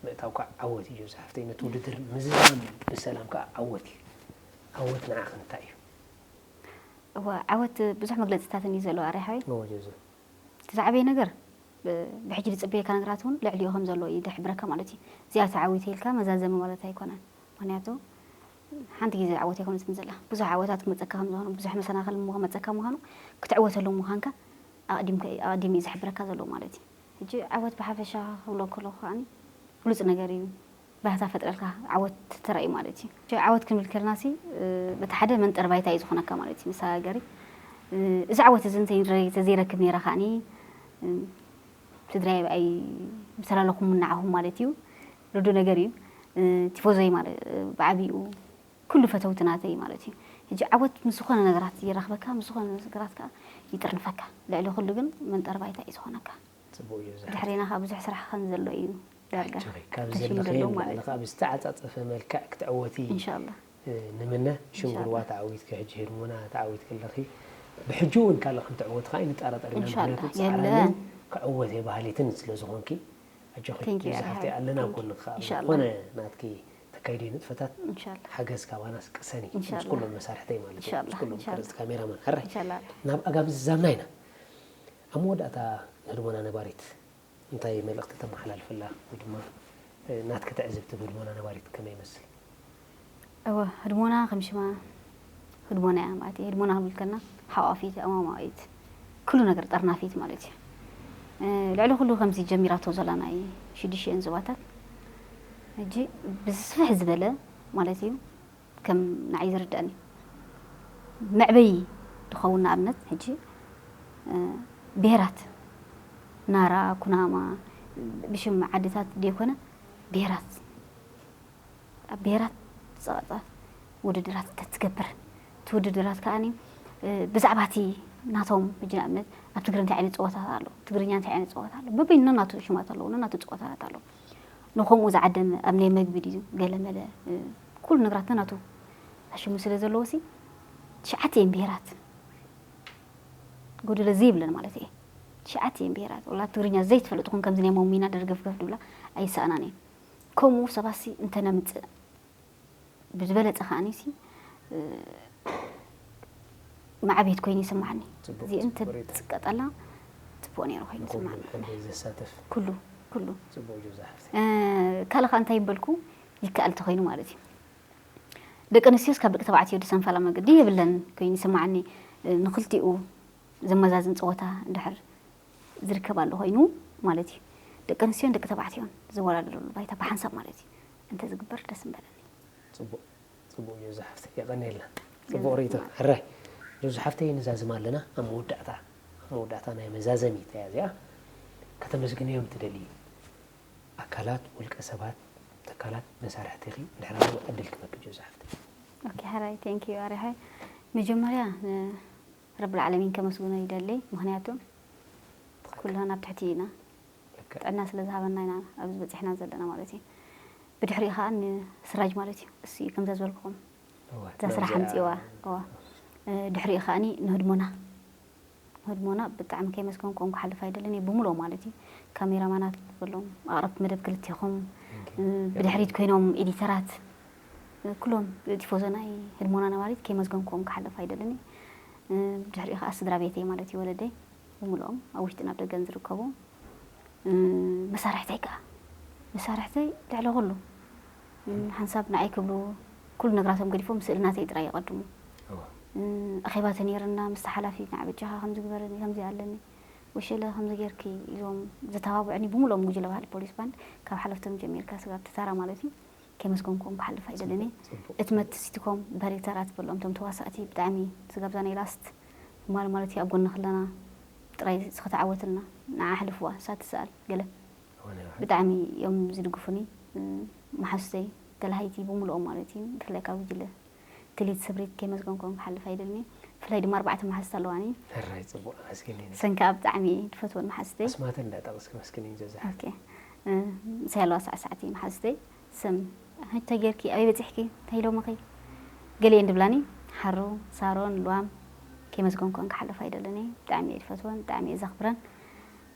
ምእታው ከዓ ዓወት እዩ ጀዙ ሓፍተይ። ነቲ ውድድር ምዝዛም ብሰላም ከዓ ዓወት እዩ። ዓወት ንዓኺ እንታይ እዩ? እወ፣ ዓወት ብዙሕ መግለጺታት እዩ ዘለዎ፣ ኣረ ሓወይ። እወ፣ ጀዙ። እቲ ዝዓበየ ነገር፣ ብ-፣ ብሕጂ ዝጽበየካ ነገራት እውን ልዕሊኡ ከም ዘሎ እዩ ዝሕብረካ ማለት እዩ። እዚኣ ተዓዊተ ኢልካ መዛዘሚ ማለት ኣይኮነን። ምኽንያቱ፣ ሓንቲ ግዜ ዓወት ኣይኮነትን ዘላ። ብዙሕ ዓወታት ክመጸካ ከም ዝኾኑ፣ ብዙሕ መሰናኽል እሞ ክመጸካ ምዃኑ፣ ክትዕወተሉ ምዃንካ ኣቕዲምካ፣ ኣቕዲሙ እዩ ዝሕብረካ ዘሎ ማለት እዩ። ሕጂ ዓወት ብሓፈሻ ክብሎ ከለኹ ከኣኒ፣ ብሉጽ ነገር እዩ። ባህታ ፈጥረልካ ዓወት ተራእዩ ማለት እዩ። ዓወት ክንብል ከለናሲ፣ እ፣ በቲ ሓደ መንጠር ባይታ እዩ ዝኾነካ ማለት እዩ፣ መሰጋገሪ። እ፣ እዚ ዓወት እዚ እንተይረ-፣ እንተዘይረክብ ነይረ ከኣኒ፣ እ፣ ስድራይ ብኣይ ምተላለኹም ምናዓኹም ማለት እዩ። ርዱእ ነገር እዩ። እ፣ ቲፎዞይ ማለት፣ እ፣ ብዓቢኡ ኩሉ ፈተውቲ ናተይ ማለት እዩ። ሕጂ ዓወት ምስ ዝኾነ ነገራት ይራኽበካ፣ ምስ ዝኾነ ነገራት ከኣ ይጥርንፈካ። ልዕሊ ኩሉ ግን መንጠር ባይታ እዩ ዝኾነካ። ጽቡቕ እዩ፣ ዝሓፍተይ። ድሕሬና ከኣ ብዙሕ ስራሕ ከም ዘሎ እዩ ዳርጋ። ኣጆኺ፣ ካብ ተሽም ዘለኽዮ ዘሎ ንላዕሊ ማለት ከኣ እዩ። ብዝተዓጻጸፈ መልክዕ ክትዕወቲ፣ ኢንሻላህ። እ፣ ንምነ። ሽንጉርዋ ኢንሻላህ። ተዓዊትኪ፣ ሕጂ ህድሞና ተዓዊትኪ ኣለኺ። ብሕጂ እውን ካልእ ከም ትዕወቲ ከኣ ኣይንጠራጠር ኢና፣ ኢንሻላህ። ምኽንያቱ የለ። ጻዕራምን ክዕወት እየ በሃሊትን ስለ ዝኾንኪ፣ ኣጆኺ፣ ቴንክ ዩ፣ ጀዙ ሓፍተይ፣ ሓቢቢ፣ ኣለና ኣብ ቴንክ ዩ። ጎንኺ ከኣ። ኢንሻላህ። ዝኾነ ናትኪ ተካይዶ ንጥፈታት ኢንሻላህ። ሓገዝ ካባናስ ቅሰኒ፣ ምስ ኢንሻላህ። ኩሎም መሳርሕተይ ማለት እዩ፣ ምስ ኢንሻላህ፣ ኩሎም ኢንሻላህ። ቀረጽቲ ካሜራማን። ሕራይ፣ ኢንሻላህ። ናብ ኣጋ ምዝዛምና ኢና። ኣብ መወዳእታ ንህድሞና ነባሪት እንታይ መልእኽቲ ተመሓላልፈላ? ወይ ድማ፣ እ፣ ናትኪ ትዕዝብቲ ብህድሞና ነባሪት ከመይ ይመስል? እወ፣ ህድሞና ከም ሽማ ህድሞና እያ ማለት እዩ። ህድሞና ክንብል ከለና ሓቋፊት፣ ኣማማቒት፣ ኩሉ ነገር ጠርናፊት ማለት እዩ። እ፣ ልዕሊ ኩሉ ከምዚ ጀሚራቶ ዘላ ናይ ሽዱሽተን ዞባታት፣ ሕጂ ብስፍሕ ዝበለ ማለት እዩ፣ ከም ንዓይ ዝርድኣኒ መዕበዪ ዝኸውን ንኣብነት ሕጂ ብሄራት ናራ፣ ኩናማ፣ ብሽም ዓድታት ደይኮነ ብሄራት፣ ኣብ ብሄራት ዝፀቐፀ ውድድራት ተትገብር፣ እቲ ውድድራት ከዓኒ ብዛዕባ እቲ ናቶም፣ ሕጂ ንኣብነት ኣብ ትግሪ እንታይ ዓይነት ፀወታት ኣሎ፣ ትግርኛ እንታይ ዓይነት ፀወታ ኣሎ፣ በበይኑ ናቱ ሽማት ኣለዎ፣ ናቱ ፀወታታት ኣለዎ። ንከምኡ ዝዓደመ ኣብ ናይ መግቢ ድዩ ገለመለ፣ ኩሉ ነገራት ናቱ ኣሽሙ ስለ ዘለዎ ሲ ትሽዓተ እየን ብሄራት፣ ጎደለ ዘይብለን ማለት እየ። ትሽዓተ እየን ብሄራት። ወላ ትግርኛ ዘይትፈልጥ ኹን ከምዚ ናይ ሞሚና ደርገፍገፍ ድብላ ኣይሰኣናን እየን። ከምኡ ሰባሲ እንተነምፅእ ብዝበለፀ ከዓኒ ሲ ማዕቤት ኮይኑ ይስማዓኒ። እዚእን ተትስቀጠላ ፅቡቅ ነይሩ ኮይኑ ይስማዓኒ። ዘሳተፍ ኩሉ ኩሉ ፅቡቅ ጆዛ ሓፍቲ። ካልእ ከዓ እንታይ በልኩ፣ ይከኣል ተኮይኑ ማለት እዩ። ደቂ ኣንስትዮስ ካብ ደቂ ተባዕትዮ ዝሰንፋላ መገዲ የብለን ኮይኑ ይስማዓኒ። ንክልቲኡ ዘመዛዝን ፀወታ እንድሕር ዝርከብ ኣሎ ኮይኑ ማለት እዩ። ደቂ ኣንስትዮን ደቂ ተባዕትዮን ዝወዳደርሉ ባይታ ብሓንሳብ ማለት እዩ እንተዝግበር ደስ ምበለኒ። ፅቡቅ ፅቡቅ ጆዛ ሓፍቲ የቀንየልና። ፅቡቅ ርእይቶ። ሕራይ ጆዛ ሓፍተይ ንዛዝም ኣለና ኣብ መወዳእታ ኣብ መወዳእታ ናይ መዛዘሚ እያ እዚኣ። ከተመስግንዮም ትደልዩ ኣካላት፣ ውልቀ ሰባት፣ ትካላት፣ መሳርሕትኺ እንድሕር ኣለዉ ዕድል ክበኪ ጆዛ ሓፍተይ። ኦኬ ሕራይ thank you ኣሪሓይ። መጀመርያ ረብል ዓለሚን ከመስግኖ ይደሊ። ምክንያቱ ኩልና ናብ ትሕቲ ኢና ጥዕና ስለ ዝሃበና ኢና ኣብዚ በፂሕና ዘለና ማለት እዩ። ብድሕሪኡ ከዓ ንስራጅ ማለት እዩ እሱ እዩ ከምዛ ዝበልኩኹም እዛ ስራሕ ኣምፅዋ። ድሕሪኡ ከዓ ንህድሞና ንህድሞና ብጣዕሚ ከይመስገንኩም ክሓልፍ ኣይደልን እየ ብምልኦ ማለት እዩ። ካሜራማናት በሎም ኣቅረብቲ መደብ ክልቴኹም ብድሕሪት ኮይኖም ኤዲተራት ኩሎም ቲፎዞ ናይ ህድሞና ነባሪት ከይመስገንኩም ክሓልፍ ኣይደልን እየ። ብድሕሪኡ ከዓ ስድራ ቤተይ ማለት እዩ ወለደይ ብምልኦም ኣብ ውሽጥን ኣብ ደገን ዝርከቡ መሳርሕተይ ከዓ መሳርሕተይ ልዕሊ ኩሉ ሓንሳብ ንዓይ ክብሉ ኩሉ ነግራቶም ገዲፎም ስእሊ ናተይ ጥራይ ይቐድሙ። ኣኼባ ተነይርና ምስቲ ሓላፊ ንዓ በጃኻ ከምዚ ግበረኒ ከምዚ ኣለኒ ወሸለ ከምዚ ጌርኪ ኢዞም ዘተባብዑኒ ብምልኦም ጉጅለ ባህሊ ፖሊስ ባንድ ካብ ሓለፍቶም ጀሚርካ ስጋብ ተታራ ማለት እዩ። ከመስገንኩም ክሓልፍ ኣይደልን እየ። እቲ መትሲትኮም ዳይሬክተራት በሎም እቶም ተዋሳእቲ ብጣዕሚ ስጋብ እዛ ናይ ላስት ማል ማለት እዩ ኣብ ጎኒ ክለና ጥራይ ስኽተዓወትልና ንዓ ኣሕልፍዋ እሳ ትስኣል ገለ ብጣዕሚ እዮም ዝድግፉኒ። መሓዙተይ ተላሃይቲ ብምልኦም ማለት እዩ ብፍላይ ካብ ጉጅለ ክሊት ስብሪት ከመስገንኩም ክሓልፍ ኣይደልን እየ። ብፍላይ ድማ ኣርባዕተ መሓዝቲ ኣለዋኒ። ሕራይ ፅቡቅ ኣመስግኒ። ሰን ከዓ ብጣዕሚ እየ ዝፈትወን መሓዝተይ። ኣስማተን እንዳጠቀስኪ መስግኒ ጆዛ ሓፍተይ። ምሳይ ኣለዋ ሳዕሳዕቲ መሓዝተይ ስም ሕቶ ጌርኪ ኣበይ በፂሕኪ እንታይ ኢሎምኺ ገሊኤን ድብላኒ ሓሩ ሳሮን ልዋም ከመስገንኩን ክሓልፍ ኣይደልን እየ። ብጣዕሚ እየ ዝፈትወን ብጣዕሚ እየ ዘኽብረን።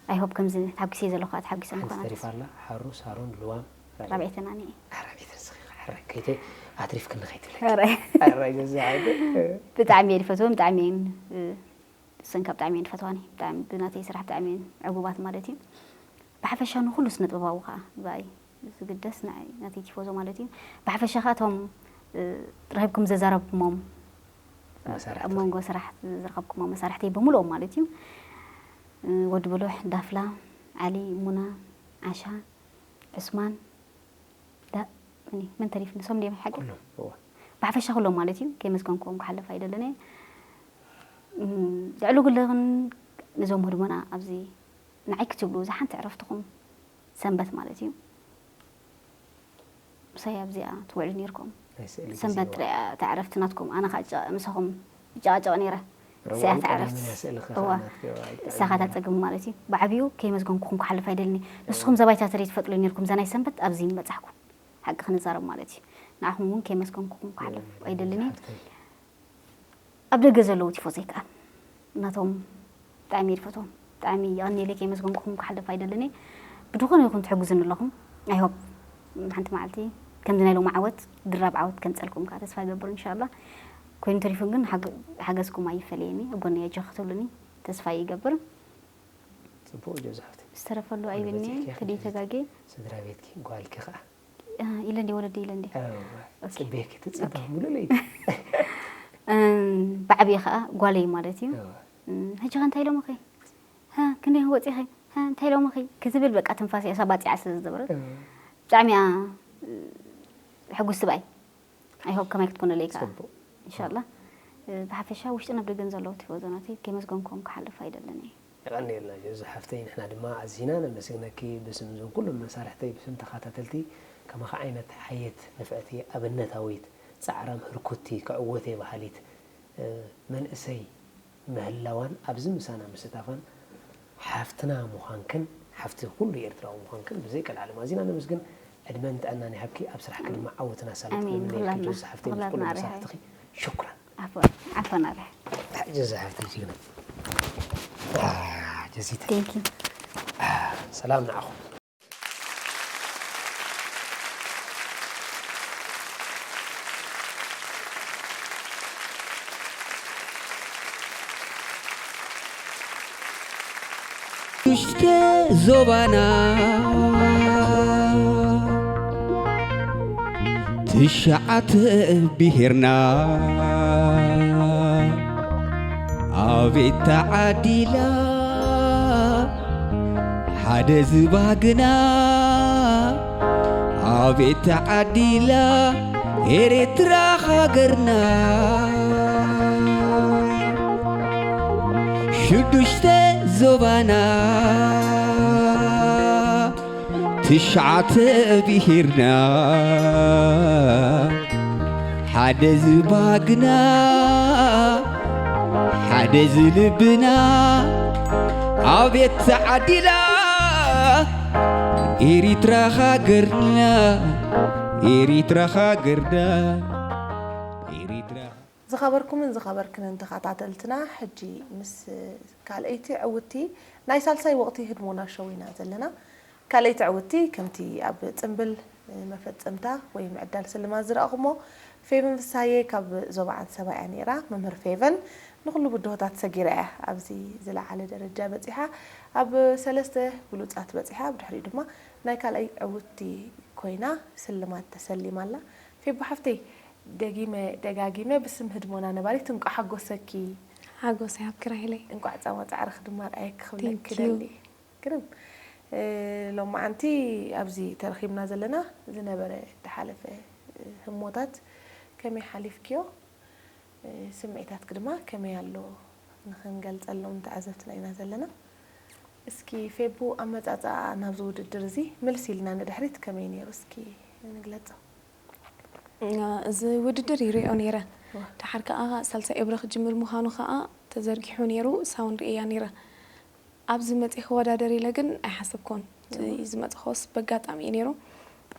I hope ከምዚ ተሓጒሰ ዘለኹ ተሓጒሰ ምኳና ተሪፋ ኣላ። ሓሩ ሳሮን ልዋም ራብዒተን ኣነ እየ። ራብዒተን ስኺ ሓራይ ከይተ ኣትሪፍክኒ ከይትብለ ሕራይ ሓራይ ገዛ ዓደ ብጣዕሚ እየ ዝፈትወን ብጣዕሚ እየን ሰንካ ብጣዕሚ እየን ዝፈትዋኒ ብጣዕሚ ብናተይ ስራሕ ብጣዕሚ እየን ዕጉባት ማለት እዩ። ብሓፈሻ ንኩሉ ስነ ጥበባዊ ከዓ ብኣይ ዝግደስ ንዓይ ናተይ ቲፎዞ ማለት እዩ። ብሓፈሻ ከዓ እቶም ረኺብኩም ዘዛረብኩሞም ኣብ መንጎ ስራሕ ዝረኸብኩሞ መሳርሕተይ ብምልኦም ማለት እዩ። ወዲ ብሉሕ፣ ዳፍላ፣ ዓሊ፣ ሙና፣ ዓሻ፣ ዑስማን፣ ዳ እኒ መን ተሪፍኒ ሶም ድዮም ሓቂ ኩሎም እዋ ብሓፈሻ ኩሎም ማለት እዩ ከይመስገንክዎም ክሓልፍ ኣይደልን እየ። እም፣ ልዕሊ ኩሉ ግን ንዞም ህድሞና ኣብዚ ንዓይ ክትብሉ እዛ ሓንቲ ዕረፍትኹም ሰንበት ማለት እዩ ምሳይ ኣብዚኣ ትውዕሉ ነይርኩም ናይ ስእሊ ግዜ ሰንበት እዋ። ጥራይ እያ እታ ዕረፍቲ ናትኩም ኣነ ከዓ ጨ- ምሳኹም ይጨቃጨቕ ነይረ ረዋን እሳያ እታ ቀዳምን ዕረፍቲ እያ ስእሊ እዋ ከኸኣናት ገባ እሳኻ እታ ኣይጠዓምን። ፀገም ማለት እዩ ብዓብዩ ከይመስገንኩኹም ክሓልፍ ኣይደልኒ ንስኹም ዘባይታ ተሪት ትፈጥሉ ነይርኩም እዛ ናይ ሰንበት ኣብዚ ምበፃሕኩ ሓቂ ክንዛረብ ማለት እዩ ንዓኹም እውን ከይመስገንኩኹም ክሓልፍ ኣይደልኒ ሓፍተይ ኣብ ደገ ዘለዉ ቲፎዘይ ከዓ ናቶም ብጣዕሚ እየ ዝፈትዎም ብጣዕሚ የቐንየለይ ከየመስገንኩኹም ክሓልፍ ኣይደልን እየ ብድኾነ ይኹን ትሕግዙኒ ኣለኹም I hope ሓንቲ መዓልቲ ከምዚ ናይ ሎሚ ዓወት ድራብ ዓወት ከምፀልኩም ከዓ ተስፋ ይገብር እንሻላ ኮይኑ ተሪፉን ግን ሓገ- ሓገዝኩም ኣይፈለየኒ ኣብ ጎነይ ኣጆኺ ክትብሉኒ ተስፋ ይገብር ፅቡቅ ጆ ዝሓፍቲ ዝተረፈሉ ኣይብኒ ተደይ ተጋጌ ስድራ ቤትኪ ጓልኪ ከዓ ኢለ እንዲ ወለዲ ኢለ እንዲ ፅቤኪ ትፅበ ሙሉ ለይቲ ብዓብየ ከዓ ጓለይ ማለት እዩ ሕጂ ከ እንታይ ኢሎምኺ ክንደይ ወፂኺ እንታይ ኢሎምኺ ክትብል በቃ ትንፋስ እያ ሳባፂዓ ስለ ዝነበረት ብጣዕሚ እያ ሕጉስ ትብኣይ ኣይሆብ ከማይ ክትኮነለይ ከዓ እንሻላ ብሓፈሻ ውሽጥን ኣብ ደገን ዘለዉ ቲፎዞናተይ ከየመስገንኩም ክሓልፍ ኣይደልን እየ። የቐንየልና ጆዚ ሓፍተይ፣ ንሕና ድማ ኣዚና ነመስግነኪ ብስም እዞም ኩሎም መሳርሕተይ፣ ብስም ተኸታተልቲ። ከማኺ ዓይነት ሓየት ንፍዕቲ ኣብነታዊት ጻዕራም ህርኩቲ ክዕወት እየ በሃሊት መንእሰይ ምህላዋን ኣብዚ ምሳና ምስታፋን ሓፍትና ምዃንክን ሓፍቲ ኩሉ ኤርትራዊ ምዃንክን ብዘይ ቀልዓለም ኣዚና ነመስግን። ዕድመን ጥዕናን ይሃብኪ፣ ኣብ ስራሕኪ ድማ ዓወትን ኣሳልጦን ኣሜን። ንምነየልኪ። ንኹላትና- ጆዚ ሓፍተይ ምስ ንኹላትና ኩሎም ኣርኣያ መሳርሕትኺ ሽኩራን። ዓፈን ዓፈን ኣርኣያ። ጆዚ ሓፍተይ ጅግና። አ፣ ጆዚተይ። Thank you። ሰላም ንዓኹም። ውሽተ ዞባና ትሽዓተ ብሄርና ኣቤት ተዓዲላ ሓደ ዝባግና ኣቤት ተዓዲላ ኤርትራ ሃገርና ሽዱሽተ ዞባና ትሽዓተ ብሄርና ሓደ ዝባግና ሓደ ዝልብና ኣቤት ተዓዲላ ኤሪትራ ሃገርና ኤሪትራ ሃገርና ኤሪትራ ዝኸበርኩምን ዝኸበርክንን ተኸታተልትና፣ ሕጂ ምስ ካልኣይቲ ዕውትቲ ናይ ሳልሳይ ወቕቲ ህድሞና ሾው ኢና ዘለና። ካልኣይቲ ዕውትቲ፣ ከምቲ ኣብ ጽምብል መፈጸምታ ወይ ምዕዳል ስልማት ዝረኣኹሞ፣ ፌቨን ፍስሃየ ካብ ዞባ ዓንሰባ እያ ነይራ። መምህር ፌቨን፣ ንኹሉ ብድሆታት ሰጊራ እያ ኣብዚ ዝለዓለ ደረጃ በጺሓ። ኣብ ሰለስተ ብሉጻት በጺሓ፣ ብድሕሪኡ ድማ ናይ ካልኣይ ዕውትቲ ኮይና ስልማት ተሰሊማ ኣላ። ፌቡ ሓፍተይ፣ ደጊመ ደጋጊመ ብስም ህድሞና ነባሪት እንቋዕ ሓጎሰኪ። ሓጎስ ይሃብኪ ራሄለይ። እንቋዕ ጻማ ጻዕርኺ ድማ ርኣየኪ ክብለኪ Thank you። ደሊ። ግርም። እ፣ ሎማዓንቲ ኣብዚ ተረኺብና ዘለና ዝነበረ ዝሓለፈ፣ እ፣ ህሞታት ከመይ ሓሊፍክዮ? እ፣ ስምዒታትኪ ድማ ከመይ ኣሎ ንኽንገልጸሎም ተዓዘብትና ኢና ዘለና። እስኪ ፌቡ፣ ኣመጻጽኣ ናብዚ ውድድር እዚ ምልስ ኢልና ንድሕሪት ከመይ ነይሩ እስኪ ንግለጾ። እዚ ውድድር ይሪኦ ነይረ። ዋ። ደሓር ከኣ ሳልሳይ እብረ ክጅምር ምዃኑ ከኣ ተዘርጊሑ ነይሩ፣ ሳውን ርእያ ነይረ። ኣብዚ መጺእ ክወዳደር ኢለ ግን ኣይሓሰብኩን። እቲ ዝመጽእኩስ በጋጣሚ እዩ ነይሩ።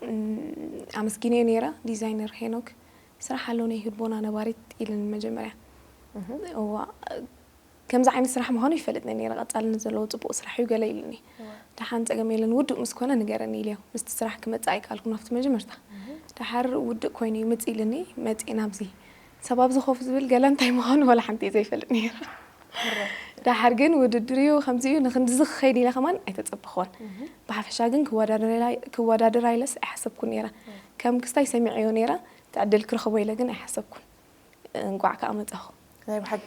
እም፣ ኣመስጊነዮ ነይረ፣ ዲዛይነር ሄኖክ። ስራሕ ኣሎ ናይ ህድሞና ነባሪት ኢሉኒ መጀመርያ። እዋ፣ ከምዚ ዓይነት ስራሕ ምዃኑ ይፈልጥ ነይረ። ቀጻልነት ዘለዎ ጽቡቕ ስራሕ እዩ ገለ ኢሉኒ። እዋ። ደሓን ጸገም የለን፣ ውዱእ ምስ ኮነ ንገረኒ ኢለዮ። ምስቲ ስራሕ ክመጽእ ኣይከኣልኩን ኣብቲ መጀመርታ። ደሓር ውዱእ ኮይኑ ይምጽእ ኢሉኒ፣ መጺእ ናብዚ። ሰብ ኣብዚ ኮፍ ዝብል ገለ እንታይ ምዃኑ ዋላ ሓንቲ እየ ዘይፈልጥ ነይረ። ደሓር ግን ውድድር እዩ፣ ከምዚ እዩ፣ ንኽንድዚ ክኸይድ ኢለ ከማን ኣይተጸበኹን። ብሓፈሻ ግን ክወዳደር ኢለ- ክወዳደር ኢለስ ኣይሓሰብኩን ነይረ። ከም ክስታይ ሰሚዐዮ ነይረ፣ እቲ ዕድል ክረኽቦ ኢለ ግን ኣይሓሰብኩን። እንቋዕ ከኣ መጻኹ። ናይ ብሓቂ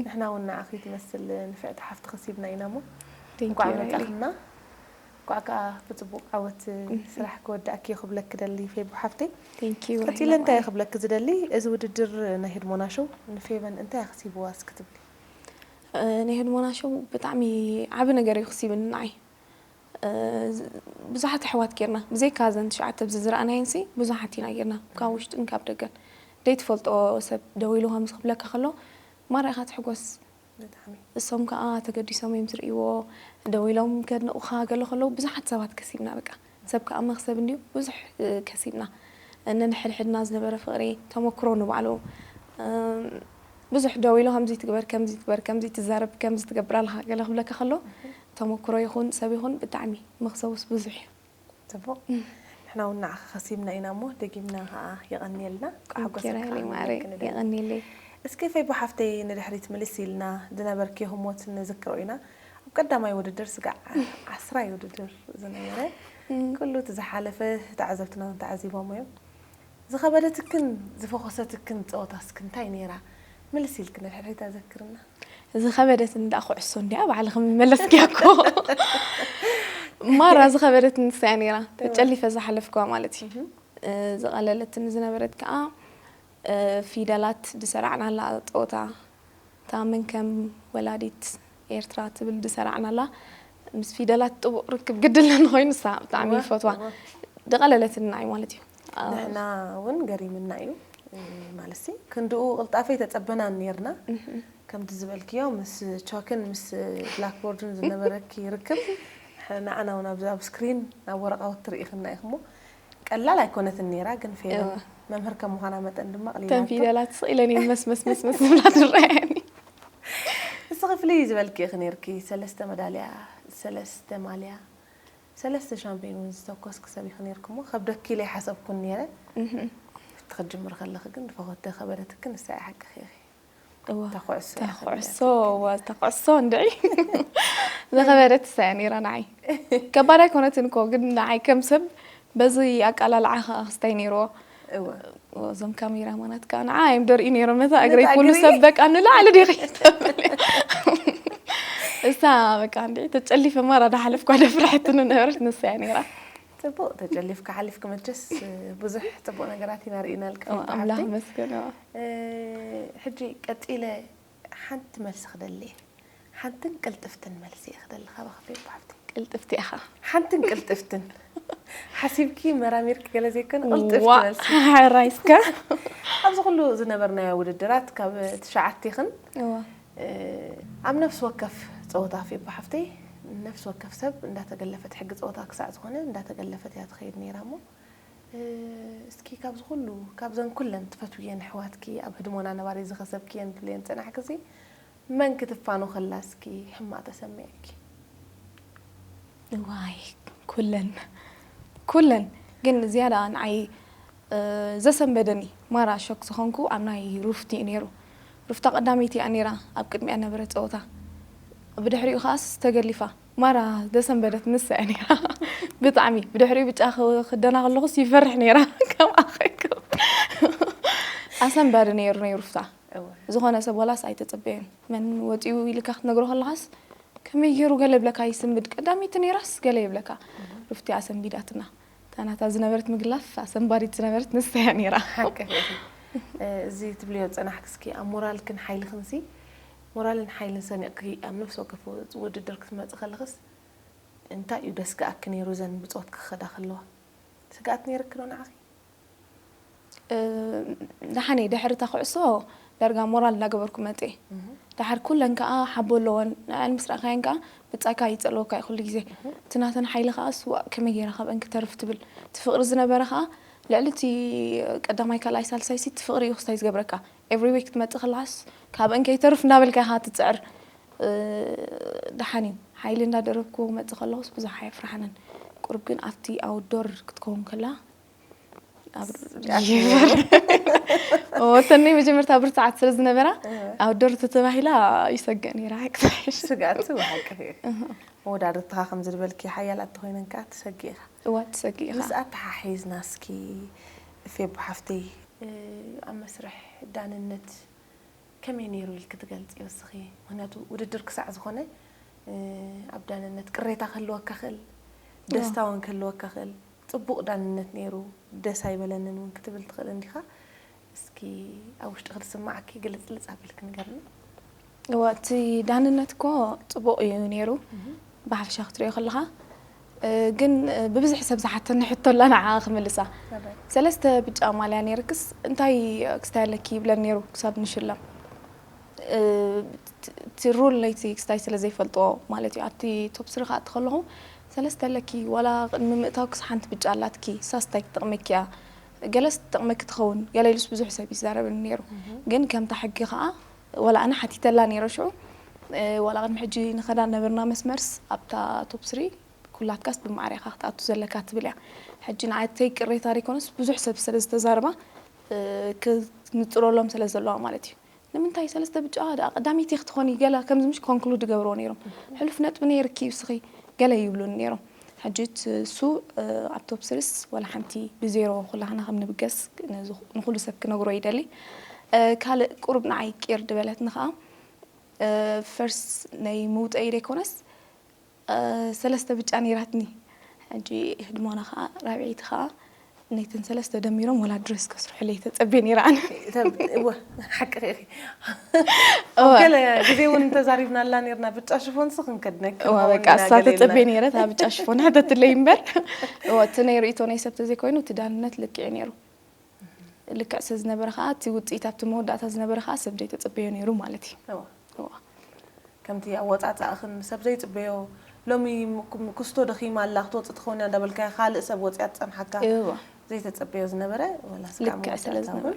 ንሕና እውን ንዓኺ ትመስል ንፍዕቲ ሓፍቲ ከሲብና ኢና እሞ Thank እንቋዕ you ራሄለይ። መጻኽና። እንቋዕ ከኣ ብጽቡቕ ዓወት ስራሕ ክወዳእኪ ክብለኪ ደሊ ፌቡ ሓፍተይ። Thank you ቀጺለ ራሄላ እንታይ ማዓረይ። ክብለኪ ዝደሊ፣ እዚ ውድድር ናይ ህድሞና ሾው ንፌቨን እንታይ ከሲብዋ እስኪ ትብሊ? እ፣ ናይ ህድሞና ሾው ብጣዕሚ ዓቢ ነገር እዩ ክሲብኒ ንዓይ። እ፣ ብዙሓት ኣሕዋት ጌርና፣ ብዘይካ እዘን ትሽዓተ ኣብዚ ዝረኣናየንሲ ብዙሓት ኢና ጌርና፣ ካብ ውሽጥን ካብ ደገን። ዘይትፈልጦ ሰብ ደዊሉ ከምዚ ክብለካ ከሎ ማራ ኢኻ ትሕጎስ። ብጣዕሚ። እሶም ከኣ ተገዲሶም እዮም ዝርእይዎ፣ ደዊሎም ከድንቑኻ ገለ ከለዉ ብዙሓት ሰባት ከሲብና በቃ። ሰብ ከኣ መኽሰብ እንድዩ ብዙሕ እ፣ ከሲብና። ነንሕድሕድና ዝነበረ ፍቕሪ፣ ተመክሮ ንባዕሉ እ፣ ብዙሕ ደዊሉ ከምዚ ትግበር፣ ከምዚ ትግበር፣ ከምዚ ትዛረብ፣ ከምዚ ትገብር ኣለኻ ገለ ክብለካ ከሎ ተመክሮ ይኹን ሰብ ይኹን ብጣዕሚ መኽሰቡስ ብዙሕ እዩ። ጽቡቕ። ንሕና እውን ንዓኺ ከሲብና ኢና እሞ ደጊምና ከኣ የቐንየልና። Thank you ራሄለይ ማዓረይ። ክብለኪ ንደሊ። የቐንየለይ። እስኪ ፌቡ ሓፍተይ ንድሕሪት ምልስ ኢልና ዝነበርኪ ህሞት ንዝክሮ ኢና። ኣብ ቀዳማይ ውድድር ስጋዕ ዓስራይ ውድድር ዝነበረ ኩሉ እቲ ዝሓለፈ ተዓዘብትና እውን ተዓዚቦሞ እዮም። ዝኸበደትክን ዝፈኾሰትክን ጸወታ እስኪ እንታይ ነይራ? ምልስ ኢልኪ ንድሕሪት ኣዘክርና። ዝኸበደትኒ ደኣ ኩዕሶ እንድያ፣ ባዕልኺ ምመለስክያ እኮ። ማራ ዝኸበደትኒ ንሳ እያ ነይራ። ተጨሊፈ ዝሓለፍክዋ ማለት እዩ። እ፣ ዝቐለለትኒ ዝነበረት ከኣ ፊደላት ዝሰራዕናላ ጸወታ፣ እታ ምን ከም ወላዲት ኤርትራ ትብል ዝሰራዕናላ፣ ምስ ፊደላት ጥቡቕ ርክብ ግድለን ኮይኑ፣ ንሳ ብጣዕሚ እወ፣ ይፈትዋ። እወ። ዝቐለለትና እዩ ማለት እዩ። ንሕና እውን ገሪምና እዩ። እ፣ ማለትሲ ክንድኡ ቅልጣፈ ኣይተጸበናን ነይርና። ከምቲ ዝበልክዮ፣ ምስ ቾክን ምስ ብላክቦርድን ዝነበረኪ ርክብ፣ ንዓና እውን ኣብዚ ኣብ ስክሪን ኣብ ወረቓውቲ ርኢኽና ኢኽሞ፣ ቀላል ኣይኮነትን ነይራ። ግን ፌቨን እወ። መምህር ከም ምዃና መጠን ድማ ተን ኣቕሊላቶ። ፊደላት ስቕ ኢለን እየን መስ መስ መስ መስ ዝብላ ዝረኣያኒ። እስኺ ፍልይ ዝበልኪ ኢኺ ነይርኪ። ሰለስተ መዳልያ፣ ሰለስተ ማልያ፣ ሰለስተ ሻምፒዮን እውን ዝተኮስኪ ሰብ ኢኺ ነይርኪ እሞ፣ ከብደኪ ኢለ ኣይሓሰብኩን ነይረ። እህም። እቲ ክትጅምሪ ከለኺ ግን ዝፈኸ-፣ ዝኸበደትኪ ንሳ እያ ሓቅኺ ኢኺ። እዋ፣ እታ ኩዕሶ እታ እያ ኩዕሶ፣ ከብዳትኪ። እዋ፣ እታ ኩዕሶ እንድዒ። ዝኸበደት እሳ እያ ነይራ ንዓይ። ከባድ ኣይኮነትን እኮ፣ ግን ንዓይ ከም ሰብ በዚ ኣቃላልዓ ከኣ ክስታይ ነይርዎ። እወ። እዞም ካሜራማናት ከኣ ንዓ እዮም ደርእዩ ነይሮም፣ ነታ እግረይ ነታ ኩሉ እግሪ? ሰብ በቃ ንላዕሊ ዲኺ ተብል። እሳ በቃ እንዴ ተጨሊፈ ማራ ዳሓለፍኳ ደፍርሐትኒ ነበረት፣ ንሳ እያ ነይራ። ጽቡቕ፣ ተጨሊፍካ ሓሊፍኪ መቸስ ብዙሕ ጽቡቕ ነገራት ኢና ርኢናልኪ እወ፣ ፌብ ኣምላኽ ሓፍተይ። መስገን፣ እወ። እ፣ ሕጂ ቀጺለ ሓንቲ መልሲ ክደሊ እየ። ሓንትን ቅልጥፍትን መልሲ እየ ክደሊ ካባኺ ፌብ ሓፍተይ። ቅልጥፍቲ ኢኻ። ሓንትን ቅልጥፍትን። ሓሲብኪ መራሚርኪ ገለ ዘይኮነ ቅልጥፍቲ ዋ፣ መልሲ። ሓራይ እስከ። ኣብዚ ኩሉ ዝነበርናዮ ውድድራት ካብ ትሽዓተ ኢኽን፣ እዋ። እ፣ ኣብ ነፍሲ ወከፍ ጸወታ ፌብ ሓፍተይ፣ ነፍሲ ወከፍ ሰብ እንዳተገለፈት ሕጊ ጸወታ ክሳዕ ዝኾነ እንዳተገለፈት እያ ትኸይድ ነይራ እሞ፣ እ፣ እስኪ ካብዚ ኩሉ፣ ካብዘን ኩለን ትፈትውየን ኣሕዋትኪ፣ ኣብ ህድሞና ነባሪ ዝኸሰብክየን ትብልየን ጸናሕክሲ፣ መን ክትፋኖ ከላ እስኪ ሕማቕ ተሰሚዕኪ? እዋይ፣ ኩለን፣ ኩለን። ግን ዝያዳ ንዓይ፣ እ፣ ዘሰንበደኒ፣ ማራ ሾክ ዝኾንኩ ኣብ ናይ ሩፍቲ እዩ ነይሩ። ሩፍታ ቀዳመይቲ እያ ነይራ ኣብ ቅድሚኣ ነበረ ጸወታ። ብድሕሪኡ ከኣስ ተገሊፋ። ማራ ዘሰንበደት ንሳ እያ ነይራ። ብጣዕሚ። ብድሕሪኡ ብጫ ክ-፣ ክደና ከለኹስ ይፈርሕ ነይራ። ከምኣ ኸይከውን። ኣሰንባዲ ነይሩ ናይ ሩፍታ። እወ። ዝኾነ ሰብ ዋላስ ኣይተጸበየን። መን ወጺኡ ኢልካ ክትነግሮ ከለኻስ፣ ከመይ ገይሩ ገለ ይብለካ፣ ይስንብድ። ቀዳመይቲ ነይራስ ገለ ይብለካ። እህ። ሩፍቲ ኣሰንቢዳትና። እታ ናታ ዝነበረት ምግላፍ፣ ኣሰንባዲት ዝነበረት ንሳ እያ ነይራ። ሓቅኺ ኢኺ። እ፣ እዚ ትብልዮ ዝጸናሕኪ እስኪ፣ ኣብ ሞራልክን ሓይልክንሲ፣ ሞራልን ሓይልን ሰኒቕኪ ኣብ ነፍሲ ወከፍ ውድድር ክትመጺ ከለኽስ፣ እንታይ እዩ ደስግኣኪ ነይሩ እዘን ብጾትኪ ክኸዳ ከለዋ? ስግኣት ነይርኪ ዶ ንዓኺ? እ፣ ደሓነይ ድሕሪ እታ ኩዕሶ ዳርጋ ሞራል እንዳገበርኩ መጽየ። እህ። ደሓር ኩለን ከኣ ሓቦ ኣለወን። ንዐን ምስ ረኣኻየን ከኣ ብጻይካ ይጸልወካ እዩ ኩሉ ግዜ። እህ። እቲ ናተን ሓይሊ ከኣ ስዋእ ከመይ ገይረ ካብአን ክተርፍ ትብል። እቲ ፍቕሪ ዝነበረ ከኣ ልዕሊ እቲ ቀዳማይ፣ ካልኣይ፣ ሳልሳይ ሲ እቲ ፍቕሪ እዩ ክስታይ ዝገብረካ። ኤቭሪ ዊክ ክትመጽእ ከለኻስ ካብአን ከይተርፍ እንዳበልካ ኢኻ ትጽዕር። እ፣ ደሓን እዩ። ሓይሊ እንዳደረብኩ ክመጽእ ከለኹስ ብዙሕ ኣየፍርሓንን። ቁሩብ ግን ኣብቲ ኣውትዶር ክትከውን ከላ ኣብ ስግኣት ይበር። ነይሩ። ኦ፣ እተን ናይ መጀመርታ ብርቱዓት ስለ ዝነበራ፣ እህ። ኣውትዶር ተተባሂላ ይሰግእ ነይራ፣ ሓቂ ትሕሽ። ስግኣት ብሓቂ እዩ። እህ። መወዳድርትኻ ከም ዝበልኪ ሓያላት ተኾይነን ከኣ ትሰግእ ኢኻ። እዋ፣ ትሰግእ ኢኻ። ምስ ኣተሓሒዝና እስኪ ፌቡ ሓፍተይ፣ እ፣ ኣብ መስርሕ ዳንነት ከመይ ነይሩ ኢልኪ ትገልጽዮ እስኺ? ምኽንያቱ ውድድር ክሳዕ ዝኾነ፣ እ፣ ኣብ ዳንነት ቅሬታ ክህልወካ ክእል፣ ደስታ እውን ክህልወካ ክእል። ጽቡቕ ዳንነት ነይሩ፣ ደስ ኣይበለንን እውን ክትብል ትኽእል እንዲኻ። እስኪ ኣብ ውሽጥኺ ዝስማዓኪ ግልጽልጽ ኣቢልኪ ንገርኒ። እወ፣ እቲ ዳንነት እኮ ጽቡቕ እዩ ነይሩ፣ እህ። ብሓፈሻ ክትሪኦ ከለኻ። እ፣ ግን፣ እ፣ ብብዝሒ ሰብ ዝሓተኒ ሕቶ ኣላ፣ ንዓኣ ክምልሳ። ሰለስተ ብጫ ማልያ ነይርክስ፣ እንታይ ክስታይ ኣለኪ ይብለኒ ነይሩ ክሳብ ንሽለም። እ፣ ት-፣ እቲ ሩል ናይቲ ክስታይ ስለ ዘይፈልጥዎ ማለት እዩ። ኣብቲ ቶፕ ስሪ ክኣቱ ከለኹ፣ ሰለስተ ኣለኪ፣ ዋላ ቅድሚ ምእታውክስ ሓንቲ ብጫ ኣላትኪ፣ እሳስ እንታይ ትጠቕመኪ እያ? ገለስ ትጠቕመኪ ትኸውን፣ ገለ ኢሉስ ብዙሕ ሰብ ይዛረብኒ ነይሩ። እህ። ግን ከምታ ሕጊ ከኣ፣ ዋላ ኣነ ሓቲተላ ነይረ ሽዑ፣ እ፣ ዋላ ቅድሚ ሕጂ ንኸዳ ነበርና መስመርስ፣ ኣብታ ቶፕ ስሪ ኩላትካስ ብማዕረ ኢኻ ክትኣቱ ዘለካ ትብል እያ። ሕጂ ንዓተይ ቅሬታ ዘይኮነስ ብዙሕ ሰብ ስለ ዝተዛረባ፣ እ፣ ክንጽረሎም ስለ ዘለዋ ማለት እዩ። ንምንታይ ሰለስተ ብጫ ደኣ ቀዳመይቲ ክትኾኒ ገለ ከምዚ ምሽ ኮንክሉድ ይገብርዎ ነይሮም። ሕሉፍ ነጥቢ ነይርኪ እዩ እስኺ ገለ ይብሉኒ ነይሮም። ሕጂ እቲ እሱ፣ እ፣ ኣብ ቶፕ ስሪስ ዋላ ሓንቲ ብዜሮ ኩላህና ከም ንብገስ ንዝኹ-፣ ንኹሉ ሰብ ክነግሮ ይደሊ። እ፣ ካልእ ቁሩብ ንዓይ ቂር ድበለትኒ ኸኣ፣ እ፣ ፈርስት ናይ ምውጠይ ደይኮነስ፣ እ፣ ሰለስተ ብጫ ነይራትኒ። ሕጂ ህድሞና ኸኣ ራብዐይቲ ኸኣ ነይተን ሰለስተ ደሚሮም ወላ ድረስ ከስርሑለይ ተጸብየ ነይረ ኣነ። እወ፣ ሓቂ ኢኺ። ኣብ ገለ ግዜ እውን እንተዛሪብናላ ነርና፣ ብጫ ሽፎንሲ ክንከድነኪ እዋ በቃ እሳ ተጸብየ ነይረ እታ ብጫ ሽፎን ሓተትለይ እምበር። እዋ እቲ ናይ ርእይቶ ናይ ሰብ ተዘይኮይኑ እቲ ዳንነት ልክዕ ነይሩ። ልክዕ ስለ ዝነበረ ከዓ እቲ ውፅኢት ኣብቲ መወዳእታ ዝነበረ ከዓ ሰብ ዘይተፀበዮ ነይሩ ማለት እዩ። እዋ። ከምቲ ኣወፃፅኣኽን ሰብ ዘይፅበዮ፣ ሎሚ ክስቶ ደኺማ ኣላ ክትወፅእ ትኸውን እያ እንዳበልካያ ካልእ ሰብ ወፂኣ ትፀንሓካ ዘይተፀበዮ ዝነበረ። ወላ ስካ ልክዕ ስለ ዝነበረ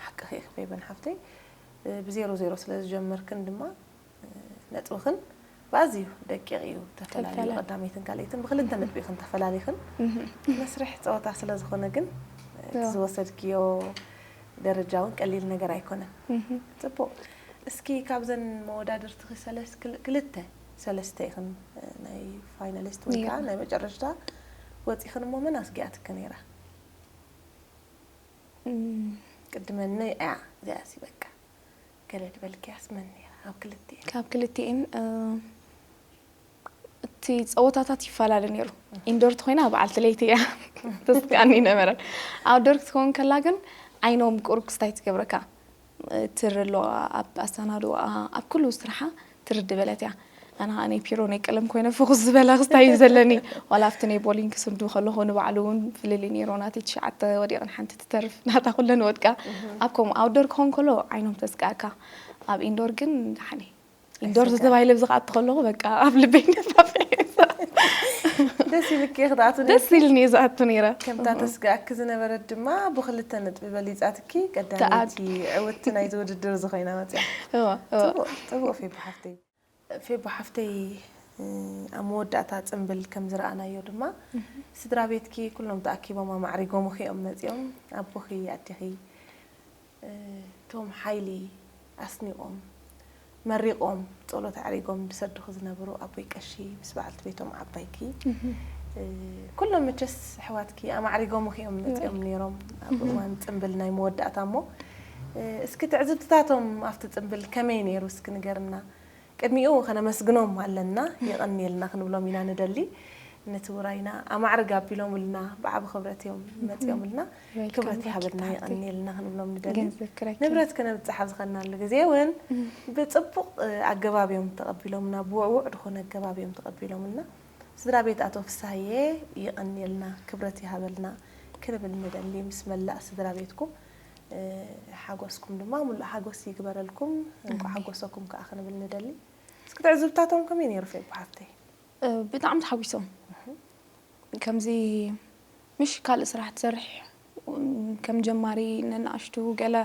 ሓቂ ፌበን ሓፍተይ፣ ብዜሮ ዜሮ ስለ ዝጀመርክን ድማ ነጥብኽን ብኣዝዩ ደቂቕ እዩ ተፈላለዩ። ቀዳመይትን ካልኣይትን ብክልተ ነጥቢ ኢኽን ተፈላሊኽን። መስርሕ ፀወታ ስለ ዝኾነ ግን እቲ ዝወሰድክዮ ደረጃ እውን ቀሊል ነገር ኣይኮነን። ፅቡቕ። እስኪ ካብዘን መወዳድርትኺ ክልተ ሰለስተ ኢኽን ናይ ፋይናሊስት ወይ ከዓ ናይ መጨረሽታ ወፂኽን እሞ መን ኣስጊኣትኪ ነይራ? ቅድመኒ እያ እዚኣሲ በቃ ገለ ድበልክያስ መን ነይራ ካብ ክልቲኤን? ካብ ክልቲኤን እቲ ፀወታታት ይፈላለ ነይሩ። ኢንዶር ተኮይና በዓልቲ ለይቲ እያ ተስቃኒ ነበረን። ኣውትዶር ክትከውን ከላ ግን ዓይኖም ቁሩብ ክስታይ ትገብረካ። ትሪ ኣለዋ ኣብ ኣሰናድዋ ኣብ ኩሉ ስርሓ ትርዲ በለት እያ። ኣነ ከዓ ናይ ፒሮ ናይ ቀለም ኮይነ ፍኹስ ዝበለ ክስታይ እዩ ዘለኒ። ዋላ ኣብቲ ናይ ቦሊንግ ክስንዱ ከለኹ ንባዕሉ እውን ፍልልይ ነይሩ ናተይ ትሽዓተ ወዲቕን ሓንቲ ትተርፍ ናታ ኩለን ወድቃ። ኣብ ከምኡ ኣውትዶር ክኸውን ከሎ ዓይኖም ተስቅኣካ። ኣብ ኢንዶር ግን ደሓን እየ። ኢንዶር ተባሂለ ብዝኸኣት ከለኹ በቃ ኣብ ልበይ ነፋፊ ደስ ኢልኪ ክትኣቱ ነይርኪ? ደስ ኢልኒ እየ ዝኣቱ ነይረ። ከምታ ተስግኣኪ ዝነበረት ድማ ብክልተ ነጥቢ በሊፃትኪ ቀዳመይቲ ዕውቲ ናይዚ ውድድር ዝኾይና መፅያ። እዋ፣ እዋ። ፅቡቕ፣ ፅቡቕ ፌቢ ሓፍተይ። ፌቢ ሓፍተይ ኣብ መወዳእታ ፅምብል ከም ዝረኣናዮ ድማ ስድራ ቤትኪ ኩሎም ተኣኪቦም ኣማዕሪጎምኺ እዮም መፂኦም። ኣቦኺ ኣዴኺ እቶም ሓይሊ ኣስኒቖም መሪቖም ጸሎት ኣዕሪጎም ዝሰድኹ ዝነበሩ ኣቦይ ቀሺ ምስ በዓልቲ ቤቶም ዓባይኪ ኩሎም መቸስ ኣሕዋትኪ ኣማዕሪጎምኺ እዮም መጺኦም ነይሮም ኣብ እዋን ጽምብል ናይ መወዳእታ እሞ እስኪ ትዕዝብትታቶም ኣብቲ ጽምብል ከመይ ነይሩ እስኪ ንገርና። ቅድሚኡ ከነመስግኖም ኣለና፣ የቐንየልና ክንብሎም ኢና ንደሊ። ነቲ ውራይና ኣማዕርግ ኣቢሎምልና፣ ብዓቢ ክብረት እዮም መጺኦምልና። ክብረት ይሃበልና፣ የቐንየልና ክንብሎም ንደሊ። ንብረት ከነብጽሕ ኣብ ዝኸድናሉ ግዜ እውን ብጽቡቕ ኣገባብ እዮም ተቐቢሎምና፣ ብውዕዉዕ ዝኾነ ኣገባብ እዮም ተቐቢሎምልና። ስድራ ቤት ኣቶ ፍስሃየ የቐንየልና፣ ክብረት ይሃበልና ክንብል ንደሊ ምስ መላእ ስድራ ቤትኩም። ሓጎስኩም ድማ ሙሉእ ሓጎስ ይግበረልኩም። እንኳዕ ሓጎሰኩም ከዓ ክንብል ንደሊ። እስኪ ትዕዝብታቶም ከመይ ነይሩ ፌቡ ሓፍተይ? ብጣዕሚ ተሓጒሶም። ከምዚ ምሽ ካልእ ስራሕ ትሰርሕ ከም ጀማሪ ነንኣሽቱ ገለ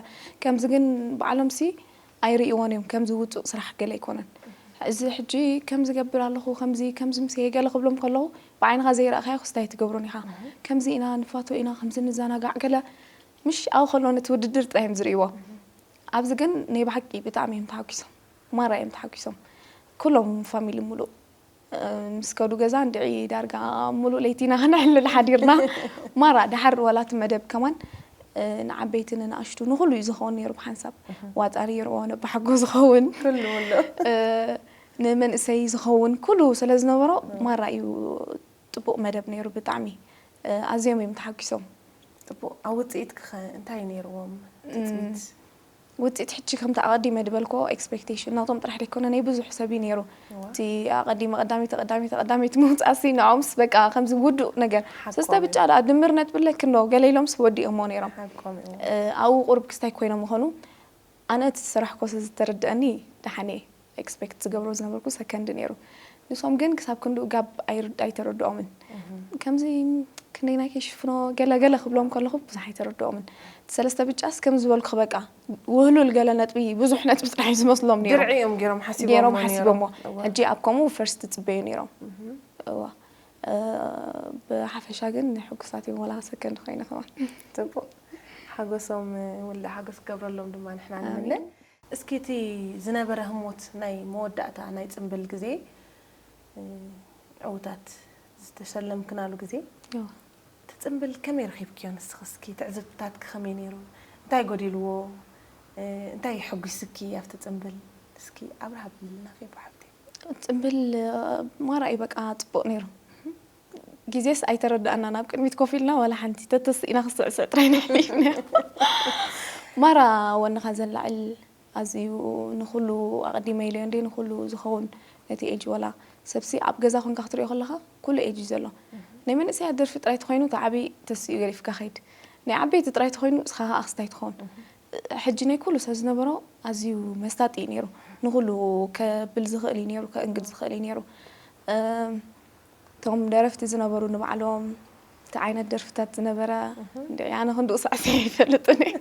ከምዚ ግን ባዕሎምሲ ኣይርእይዎን እዮም ከምዚ ውፁእ ስራሕ ገለ ኣይኮነን። እዚ ሕጂ ከምዚ ገብር ኣለኹ ከምዚ ከምዚ ምስ ገለ ክብሎም ከለኹ ብዓይንኻ ዘይረእኻዮ ክስታይ ትገብሮን ኢኻ። ከምዚ ኢና ንፋቶ ኢና ከምዚ ንዘናጋዕ ገለ ምሽ ኣብኡ ከሎ ነቲ ውድድር ጥራይ እዮም ዝርእይዎ። ኣብዚ ግን ናይ ብሓቂ ብጣዕሚ እዮም ተሓጒሶም። ማራ እዮም ተሓጒሶም። ኩሎም ፋሚሊ ሙሉእ ምስ ከዱ ገዛ እንድዒ ዳርጋ ሙሉእ ለይቲ ኢና ክነሕልል ሓዲርና። ማራ ድሓር ዋላ እቲ መደብ ከማን ንዓበይቲ ንንኣሽቱ ንኩሉ እዩ ዝኸውን ነይሩ ብሓንሳብ። ዋጣሪ ይርኦ ነባሓጎ ዝኸውን ንመንእሰይ ዝኸውን ኩሉ ስለ ዝነበሮ ማራ እዩ ጥቡቕ መደብ ነይሩ ብጣዕሚ ኣዝዮም እዮም ተሓጒሶም። ጥቡቕ ኣብ ውፅኢት ክኸ እንታይ ነይርዎም ትፅቢት? ውፅኢት ሕጂ ከምቲ ኣቐዲመ ድበልኮ ኤክስፔክቴሽን ናቶም ጥራሕ ደይኮነ ናይ ብዙሕ ሰብ እዩ ነይሩ። እቲ ኣቐዲመ ቀዳመይቲ ቀዳመይቲ ቀዳመይቲ ምውፃእሲ ንዖምስ በቃ ከምዚ ውዱእ ነገር ሰስተ ብጫ ደኣ ድምር ነጥቢ ኣለኪ እንዶ ገለ ኢሎምስ ወዲኦሞ ነይሮም። ኣብኡ ቁሩብ ክስታይ ኮይኖም ምኾኑ ኣነ እቲ ዝሰራሕኮ ስለ ዝተረድአኒ ደሓን እየ። ኤክስፔክት ዝገብሮ ዝነበርኩ ሰከንድ ነይሩ። ንሶም ግን ክሳብ ክንድኡ ጋብ ኣይተረድኦምን። ከምዚ ክንደይናይ ከይሽፍኖ ገለ ገለ ክብሎም ከለኹ ብዙሕ ኣይተረድኦምን። እቲ ሰለስተ ብጫስ ከም ዝበልኩ በቃ ውህሉል ገለ ነጥቢ ብዙሕ ነጥቢ ጥራሕ እዩ ዝመስሎም ነይሩ። ድርዒ እዮም ገይሮም ሓሲቦሞ ገይሮም ሓሲቦሞ። ሕጂ ኣብ ከምኡ ፈርስት ትጽበዩ ነይሮም። እዋ ብሓፈሻ ግን ሕጉሳት እዮም ዋላ ሰከንድ ኮይነ ከማን። ጽቡቕ ሓጎሶም ውልዕ ሓጎስ ክገብረሎም ድማ ንሕና ንምነ። እስኪ እቲ ዝነበረ ህሞት ናይ መወዳእታ ናይ ጽምብል ግዜ ዕውታት ዝተሸለምክናሉ ግዜ እቲ ጽምብል ከመይ ረኺብክዮ ንስኺ እስኪ ትዕዝብትታትኪ ከመይ ነይሩ እንታይ ጎዲልዎ እንታይ የሐጒስኪ ኣብቲ ጽምብል እስኪ ኣብርሃ ብልልና ፌቦ ሓብተይ። ጽምብል ማራ እዩ በቃ ጽቡቕ ነይሩ። ግዜስ ኣይተረዳእናን። ኣብ ቅድሚት ኮፍ ኢልና ዋላ ሓንቲ ተተስኢና ክስዕስዕ ጥራይ ነሕሊፍና። ማራ ወንኻ ዘላዕል ኣዝዩ ንኹሉ ኣቐዲመ ኢለዮ እንዴ ንኹሉ ዝኸውን ነቲ ኤጅ ዋላ ሰብሲ ኣብ ገዛ ኮንካ ክትሪኦ ከለኻ ኩሉ ኤጅ እዩ ዘሎ። ናይ መንእሰያት ደርፊ ጥራይ ተኾይኑ እቲ ዓቢ ተስኡ ገዲፍካ ኸይድ። ናይ ዓበይቲ ጥራይ ተኾይኑ እስኻ ኸኣ ክስታይ ትኸውን። ሕጂ ናይ ኩሉ ሰብ ዝነበሮ ኣዝዩ መስታጢ እዩ ነይሩ። ንኹሉ ከብል ዝኽእል እዩ ነይሩ፣ ከእንግድ ዝኽእል እዩ ነይሩ። እም፣ እቶም ደረፍቲ ዝነበሩ ንባዕሎም እቲ ዓይነት ደርፍታት ዝነበረ እንድዒ ኣነ ክንድኡ ሳዕሲዐ ይፈልጥን እየ።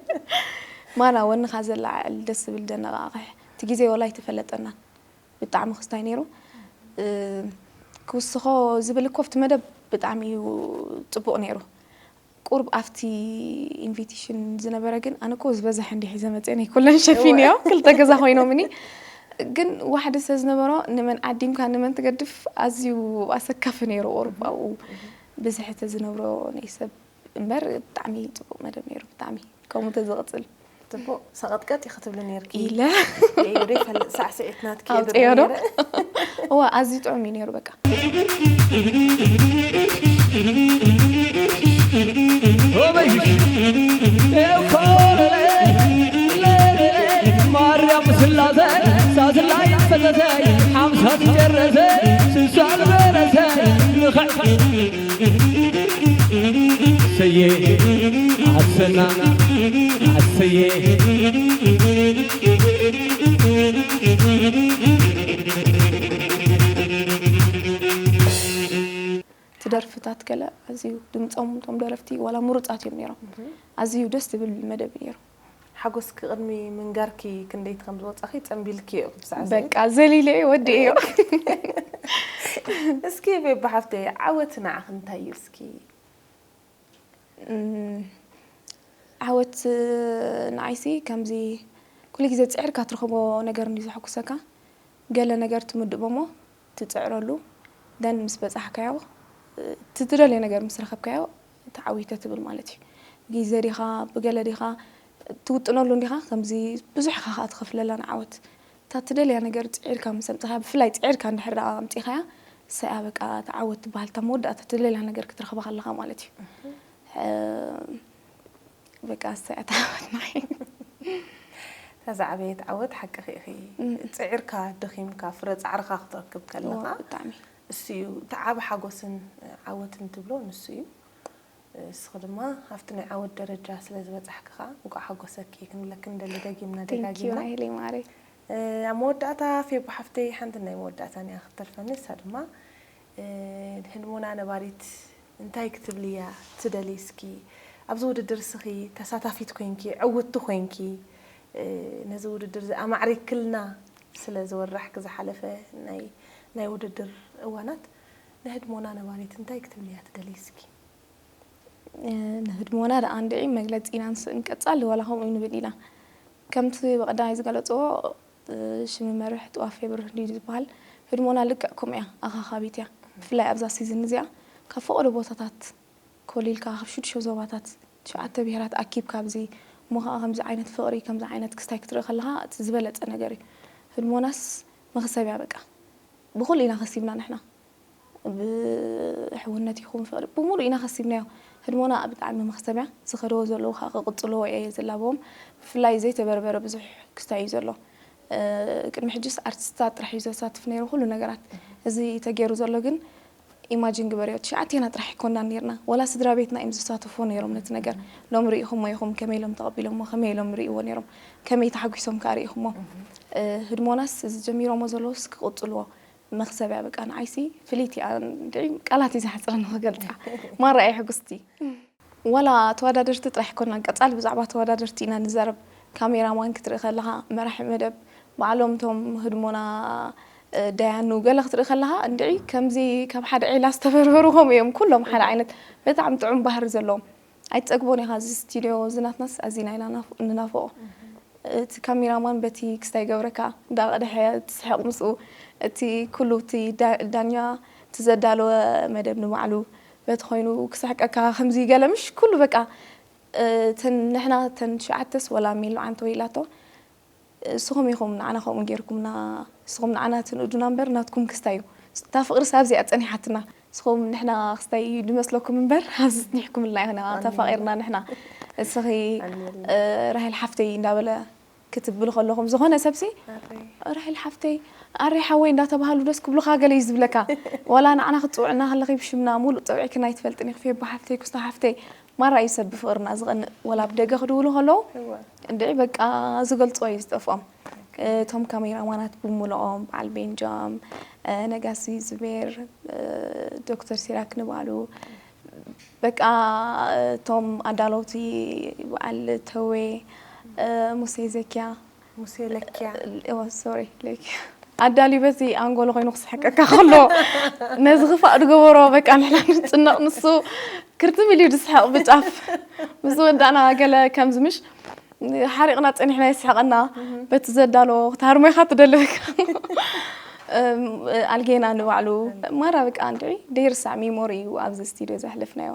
ማራ ወንኻ ዘላዓዕል ደስ ዝብል ደነቓቕሕ እቲ ግዜ ወላ ኣይተፈለጠናን። ብጣዕሚ ክስታይ ነይሩ። እ፣ ክውስኾ ዝብል እኮ ኣብቲ መደብ ብጣዕሚ እዩ ጽቡቕ ነይሩ። ቁሩብ ኣብቲ ኢንቪቴሽን ዝነበረ ግን ኣነ እኮ ዝበዝሐ እንዲሕ ሒዘ መፅአ ናይ ኩለን ሸፊንዮ ክልተ ገዛ ኮይኖምኒ ግን ዋሕዲ ስለ ዝነበሮ ንመን ዓዲምካ ንመን ትገድፍ ኣዝዩ ኣሰካፊ ነይሩ ቁሩብ ኣብኡ ብዝሒ ተዝነብሮ ናይ ሰብ እምበር ብጣዕሚ ፅቡቅ መደብ ነይሩ ብጣዕሚ ከምኡ ተዝቕፅል ጽቡቅ ሰቐጥቀጥ ኢኺ ትብሊ ነይርኪ ኢለ የይሁደ ይፈልጥ ሳዕስዒት ናትኪ እየ ኣውፅዮ ዶ ነይረ። እዋ ኣዝዩ ጥዑም እዩ ነይሩ በቃ ማርያም ስላሴ ሳስላይ ፈተተ ሓምሳ ትጨረሰ ስሳ ዝበረሰ ንኽዕ ሰየ ኣሰና ኣሰየ እቲ ደርፍታት ገለ ኣዝዩ ድምፆም እቶም ደረፍቲ ዋላ ምሩፃት እዮም ነይሮም ኣዝዩ ደስ ዝብል መደብ እዩ ነይሩ ሓጎስኪ ቅድሚ ምንጋርኪ ክንደይቲ ከም ዝወፃኺ ፀንቢልኪ እዮ ክሳዕ በቃ ዘሊለ ወዲ እዮ እስኪ ቤባ ሓፍተይ ዓወት ንዓኺ እንታይ እዩ እስኪ እም፣ ዓወት ንዓይሲ ከምዚ ኩሉ ግዜ ፅዕርካ ትረኽቦ ነገር እንዲ ዘሐጉሰካ ገለ ነገር ትምድቦ እሞ ትፅዕረሉ ደን ምስ በፃሕካዮ እቲ ትደልዮ ነገር ምስ ረኸብካዮ ተዓዊተ ትብል ማለት እዩ ግዜ ዲኻ ብገለ ዲኻ ትውጥነሉ እንዲኻ ከምዚ ብዙሕ ኢኻ ከዓ ትኸፍለላ ንዓወት እታ ትደልያ ነገር ፅዒርካ ምስ ኣምፅኻያ ብፍላይ ፅዒርካ እንድሕር ደኣ ኣምፂኻያ ሰያ በቃ ተዓወት ትበሃል እታ መወዳእታ ትደልያ ነገር ክትረኽባ ከለኻ ማለት እዩ በቃ ሰያ ተዓወት ናይ እታ ዝዓበየት ዓወት ሓቅኺ ኢኺ ፅዒርካ ደኺምካ ፍረ ፃዕርኻ ክትረክብ ከለኻ ብጣዕሚ እሱ እዩ እቲ ዓብ ሓጎስን ዓወትን ትብሎ ንሱ እዩ እስኺ ድማ ኣብቲ ናይ ዓወት ደረጃ ስለ ዝበፃሕኪ ከዓ እንቋዕ ሓጎሰኪ ክንብለኪ ንደሊ ደጊምና ቴንኪዩ ደጋጊምና ናይለይ ማሪ ኣብ መወዳእታ ፌቦ ሓፍተይ ሓንቲ ናይ መወዳእታ እያ ክትተርፈኒ እሳ ድማ ህድሞና ነባሪት እንታይ ክትብልያ ትደሊ እስኪ ኣብዚ ውድድር እስኺ ተሳታፊት ኮይንኪ ዕውቲ ኮይንኪ ነዚ ውድድር እዚ ኣማዕሪክልና ስለ ዝወራሕኪ ዝሓለፈ ናይ ናይ ውድድር እዋናት ንህድሞና ነባሪት እንታይ ክትብልያ ትደሊ እስኪ ንህድሞና ደኣ እንድዒ መግለፂ ኢና ንስእን ቀፃሊ ዋላ ከምኡ ንብል ኢና ከምቲ ብቐዳማይ ዝገለፅዎ ሽም መርሕ ጥዋፍ የብርህ ድዩ ዝበሃል ህድሞና ልክዕ ከምኡ እያ ኣኻኻቢት እያ ብፍላይ ኣብዛ ሲዝን እዚኣ ካብ ፈቐዶ ቦታታት ኮሊልካ ካብ ሽዱሽተ ዞባታት ትሽዓተ ብሄራት ኣኪብካ ኣብዚ እሞ ከዓ ከምዚ ዓይነት ፍቕሪ ከምዚ ዓይነት ክስታይ ክትርኢ ከለካ እቲ ዝበለፀ ነገር እዩ ህድሞናስ መኽሰብ እያ በቃ ብኩሉ ኢና ከሲብና ንሕና ብሕውነት ይኹን ፍቕሪ ብምሉእ ኢና ከሲብናዮ ህድሞና ብጣዕሚ መኽሰብ እያ ዝኸደዎ ዘለዉ ከዓ ክቕፅልዎ እየ ዝላበዎም ብፍላይ ዘይተበርበረ ብዙሕ ክስታይ እዩ ዘሎ ቅድሚ ሕጅስ ኣርቲስታት ጥራሕ እዩ ዘሳትፍ ነይሩ ኩሉ ነገራት እዚ ተገይሩ ዘሎ ግን ኢማጂን ግበርዮ ትሽዓቴና ጥራሕ ኣይኮናን ነርና ወላ ስድራ ቤትና እዮም ዝሳተፉ ነይሮም ነቲ ነገር ሎም ርኢኹሞ ኢኹም ከመይ ኢሎም ተቐቢሎሞ ከመይ ኢሎም ርእይዎ ነይሮም ከመይ ተሓጒሶም ከዓ ርኢኹሞ ህድሞናስ እዚ ጀሚሮሞ ዘለውስ ክቕፅልዎ መኽሰብ እያ በቃ ንዓይሲ ፍልይቲ እያ እንድዒ ቃላት እዩ ዝሓፅረኒ ክገልፃ ማራ እየ ሕጉስቲ ዋላ ተወዳደርቲ ጥራሕ ኣይኮናን ቀፃሊ ብዛዕባ ተወዳደርቲ ኢና ንዛረብ ካሜራማን ክትርኢ ከለኻ መራሒ መደብ ባዕሎም እቶም ህድሞና ዳያኑ ገለ ክትርኢ ከለኻ እንድዒ ከምዚ ካብ ሓደ ዒላ ዝተበርበሩ ከምኡ እዮም ኩሎም ሓደ ዓይነት ብጣዕሚ ጥዑም ባህሪ ዘለዎም ኣይትፀግቦን ኢኻ እዚ ስቱድዮ እዚ ናትናስ ኣዚና ኢና ንናፍቆ እቲ ካሜራማን በቲ ክስታይ ገብረካ እንዳቐደሐ ትስሕቕ ምስኡ እቲ ኩሉ እቲ ዳኛ እቲ ዘዳለወ መደብ ንባዕሉ በቲ ኮይኑ ክስሕቀካ ከምዚ ገለ ምሽ ኩሉ በቃ እተን ንሕና እተን ትሽዓተስ ወላ ሜሎ ዓንተ ወይ ኢላቶ እስኹም ኢኹም ንዓና ከምኡ ጌርኩምና እስኹም ንዓና ትንእዱና እምበር ናትኩም ክስታይ እዩ እታ ፍቕሪ ሳብ እዚኣ ጸኒሓትና ንስኹም ንሕና ክስታይ እዩ ዝመስለኩም እምበር፣ ኣብዚ ጽኒሕኩምልና ኢኹና፣ ተፋቒርና ንሕና። እስኺ፣ ኣሜን። እ፣ ራሄል ሓፍተይ እንዳበለ ክትብሉ ከለኹም፣ ዝኾነ ሰብሲ፣ ኣሬ። "ራሄል ሓፍተይ፣ ኣሬ ሓወይ" እንዳተባሃሉ ደስ ክብሉኻ ገለ እዩ ዝብለካ። ዋላ ንዓና ክትጽውዕና ከለኺ ብሽምና ሙሉእ ጸውዒክና ኣይትፈልጥን ኢኺ፣ ፌባ ሓፍተይ፣ ኩስታ ሓፍተይ። ማራ እዩ ሰብ ብፍቕርና ዝቐንእ፣ ወላ ኣብ ደገ ክድውሉ ከለዉ፣ እወ። እንድዒ በቃ ዝገልጾ እዩ ዝጠፍኦም። እቶም ካሜራማናት ብምልኦም፣ በዓል ቤንጃም፣ እ፣ ነጋሲ፣ ዝቤር፣ እ፣ ዶክተር ሲራክ ንባዕሉ፣ በቃ እቶም ኣዳለውቲ በዓል ተዌ፣ እ፣ ሙሴ ዘኪያ፣ ሙሴ ለኪያ። እወ፣ ሶሪ፣ ለኪያ። ኣዳልዩ በቲ ኣንጎሎ ኮይኑ ክስሕቀካ ከሎ፣ ነዚ ክፋእ ዝገበሮ፣ በቃ ንሕና ንጭነቕ፣ ንሱ ክርትም ኢሉ እዩ ዝስሕቕ ብጫፍ። ምስ ወዳእና ገለ ከምዚ ምሽ ሓሪቕና ጸኒሕና የስሕቐና። በቲ ዘዳሎ ክትሃርሞ ኢኻ ትደሊ በቃ። እም፣ ኣልጌና ንባዕሉ። ማራ በቃ እንድዒ ደይርሳዕ ሜሞሪ እዩ ኣብዚ ስቱድዮ ዘሕለፍናዮ።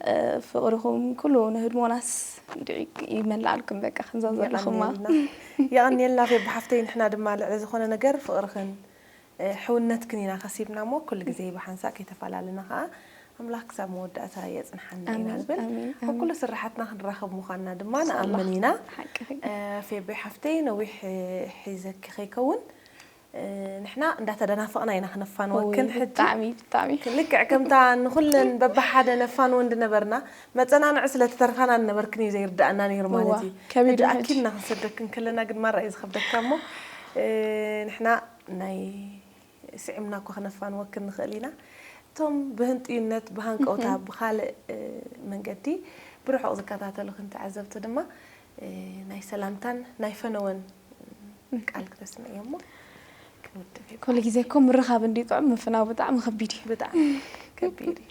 እ፣ ፍቕርኹም ኩሉ ንህድሞናስ እንድዒ ይመላኣልኩም በቃ ከምዛ ዘለኹማ። የቐንየልና። የቐንየልና ፌባ ሓፍተይ፣ ንሕና ድማ ልዕሊ ዝኾነ ነገር ፍቕርኽን፣ እ፣ ሕውነትክን ኢና ከሲብና እሞ ኩሉ ግዜ ብሓንሳእ ከይተፈላለና ኸኣ ኣምላኽ ክሳብ መወዳእታ የጽንሓና ኢና ኣሜን፣ ንብል። ኣሜን፣ ኣብ ኣሜን። ኩሉ ስራሓትና ክንራኸብ ምዃንና ድማ ኢንሻላህ። ንኣምን ኢና። ሓቂ፣ ሓቂ። እ፣ ፌበይ ሓፍተይ፣ ነዊሕ፣ እ፣ ሒዘኪ ከይከውን፣ እ፣ ንሕና እንዳተደናፈቕና ኢና ክነፋንወክን እውይ፣ ሕጂ። ብጣዕሚ፣ ብጣዕሚ። ልክዕ ከምታ ንኹለን በብሓደ ነፋንወን ዝነበርና፣ መጸናንዒ ስለ ተተርፋና ዝነበርክን እዩ ዘይርድኣና ነይሩ ማለት እዋ፣ እዩ። ከቢድ ሕጂ እዩ ሕጂ። ኣኪልና ክንሰደክን ከለና ግን ማራ እዩ ዝኸብደካ እሞ፣ እ፣ ንሕና ናይ ስዒምና እኳ ክነፋንወክን ንኽእል ኢና። እቶም ብህንጥዩነት፣ ብሃንቀውታ፣ እህም። ብኻልእ፣ እ፣ መንገዲ ብርሑቕ ዝከታተሉኽን ተዓዘብቲ ድማ፣ እ፣ ናይ ሰላምታን ናይ ፈነወን ቃል ክተስምዕዮ እሞ ክንውድእ እዩ። ኩሉ ግዜ እኮ ምርኻብ እንድዩ ጥዑም፣ ምፍናው ብጣዕሚ ከቢድ እዩ። ብጣዕሚ ከቢድ እዩ።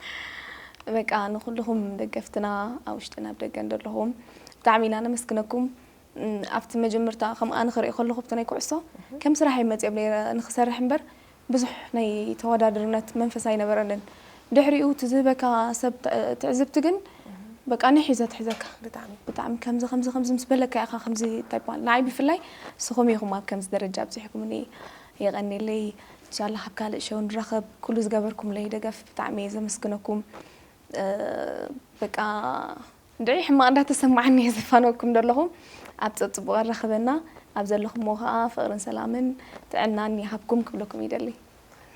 በቃ ንኹልኹም ደገፍትና ኣብ ውሽጥን ኣብ ደገን ዘለኹም ብጣዕሚ ኢና ነመስግነኩም። እም፣ ኣብቲ መጀመርታ ከም ኣነ ክርኢ ከለኹ ኣብቲ ናይ ኩዕሶ እህ። ከም ስራሕ እየ መፅኦም ነይረ ንክሰርሕ እምበር ብዙሕ ናይ ተወዳድርነት መንፈስ ኣይነበረንን። ድሕሪኡ እቲ ዝህበካ ሰብ ት-፣ ትዕዝብቲ ግን እህ። በቃ ኒሕ እዩ ዘትሕዘካ። ብጣዕሚ። ብጣዕሚ ከምዚ፣ ከምዚ፣ ከምዚ ምስ በለካ ኢኻ ከምዚ እንታይ ይበሃል። ንዓይ ብፍላይ ንስኹም ኢኹም ኣብ ከምዚ ደረጃ ኣብፂሕኩምኒ። የቐንየለይ። ኢንሻላህ ኣብ ካልእ ሸው ንራኸብ። ኩሉ ዝገበርኩምለይ ደገፍ ብጣዕሚ እየ ዘመስግነኩም። እ፣ በቃ እንድዒ ሕማቕ እንዳተሰማዓኒ እየ ዘፋንወኩም ዘለኹ። ኣብ ጸጽቡቕ ኣራኽበና፣ ኣብ ዘለኹሞ ኸኣ ፍቕርን ሰላምን ጥዕናን ይሃብኩም ክብለኩም ይደሊ።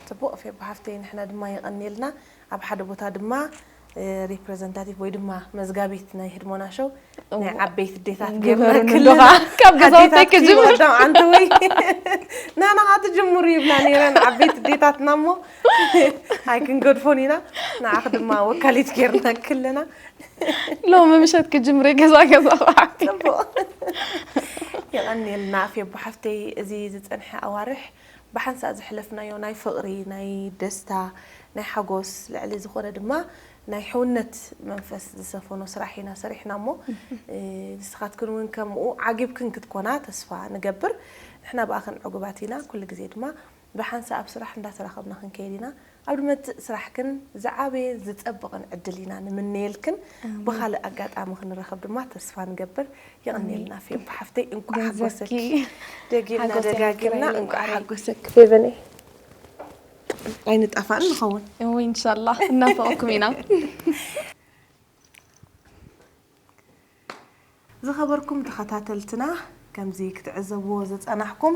ጽቡቕ ፌቦ ሓፍተይ፣ ንሕና ድማ የቐንየልና። ኣብ ሓደ ቦታ ድማ፣ እ፣ ሪፕረዘንታቲቭ ወይ ድማ መዝጋቢት ናይ ህድሞና ሸው ናይ እዋ። ዓበይቲ ኣዴታት ግበሩ ጌርና ንዶ ክልና ኸኣ ካብ ገዛውተይ ኣዴታት ክጅምር። ወዳም ኣንተ ወይ ናና ኸኣ ትጅምሩ ይብላ ነይረን ዓበይቲ ኣዴታትና እሞ ኣይክንገድፎን ኢና። ንዓኺ ድማ ወካሊት ጌርና ክልና። ሎሚ ምሸት ክጅምር እየ ገዛ ገዛ ብሓቂ። ጽቡቕ። የቐንየልና ፌቦ ሓፍተይ፣ እዚ ዝጸንሐ ኣዋርሕ ብሓንሳእ ዘሕለፍናዮ ናይ ፍቕሪ፣ ናይ ደስታ፣ ናይ ሓጎስ፣ ልዕሊ ዝኾነ ድማ ናይ ሕውነት መንፈስ ዝሰፈኖ ስራሕ ኢና ሰሪሕና እሞ፣ እ፣ ንስኻትክን እውን ከምኡ ዓጊብክን ክትኮና ተስፋ ንገብር። ንሕና ብኣኽን ዕጉባት ኢና። ኩሉ ግዜ ድማ ብሓንሳእ ኣብ ስራሕ እንዳተራኸብና ክንከይድ ኢና። ኣብ ዝመጽእ ስራሕክን ዝዓበየ ዝጸብቕን ዕድል ኢና ንምነየልክን። ኣሜን። ብኻልእ ኣጋጣሚ ክንራኸብ ድማ ተስፋ ንገብር። የቐንየልና ኣሜን። ፌብ ሓፍተይ፣ እንኳዕ ገንዘብኪ ሓጎሰኪ። ደጊምና ሓጎስ ደጋጊምና የመስክረለይ እንኳዕ ማዓረይ። ሓጎሰኪ ፌበነይ። ኣይንጣፋእን ንኸውን። እወ፣ ኢንሻላህ። እናፈቐኩም ኢና። ዝኸበርኩም ተኸታተልትና፣ ከምዚ ክትዕዘብዎ ዝጸናሕኩም፣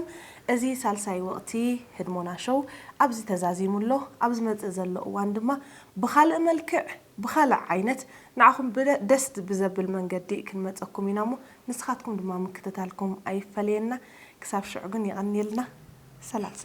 እዚ ሳልሳይ ወቕቲ ህድሞና ሾው ኣብዚ ተዛዚሙ ኣሎ። ኣብ ዝመጽእ ዘሎ እዋን ድማ ብኻልእ መልክዕ፣ ብኻልእ ዓይነት ንዓኹም ብደ-፣ ደስ ብዘብል መንገዲ ክንመጸኩም ኢና እሞ፣ ንስኻትኩም ድማ ምክትታልኩም ኣይፈለየና። ክሳብ ሽዑ ግን የቐንየልና። ሰላም።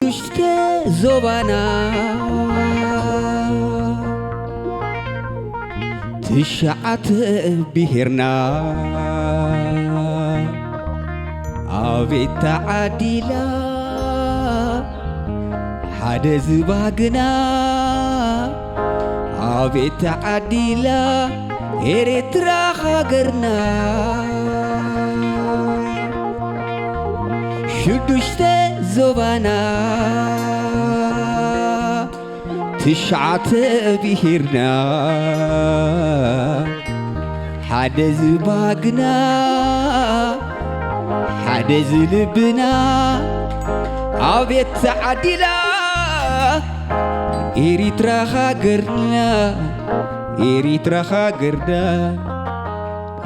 ውሽጢ ዞባና ትሽዓተ ብሄርና ኣቤት ተዓዲላ ሓደ ዝባግና ኣቤት ተዓዲላ ኤርትራ ሃገርና ሽዱሽተ ዞባና ትሽዓተ ብሄርና ሓደ ዝባግና ሓደ ዝልብና ኣቤት ተዓዲላ ኤሪትራ ሃገርና ኤሪትራ ሃገርና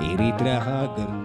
ኤሪትራ ሃገርና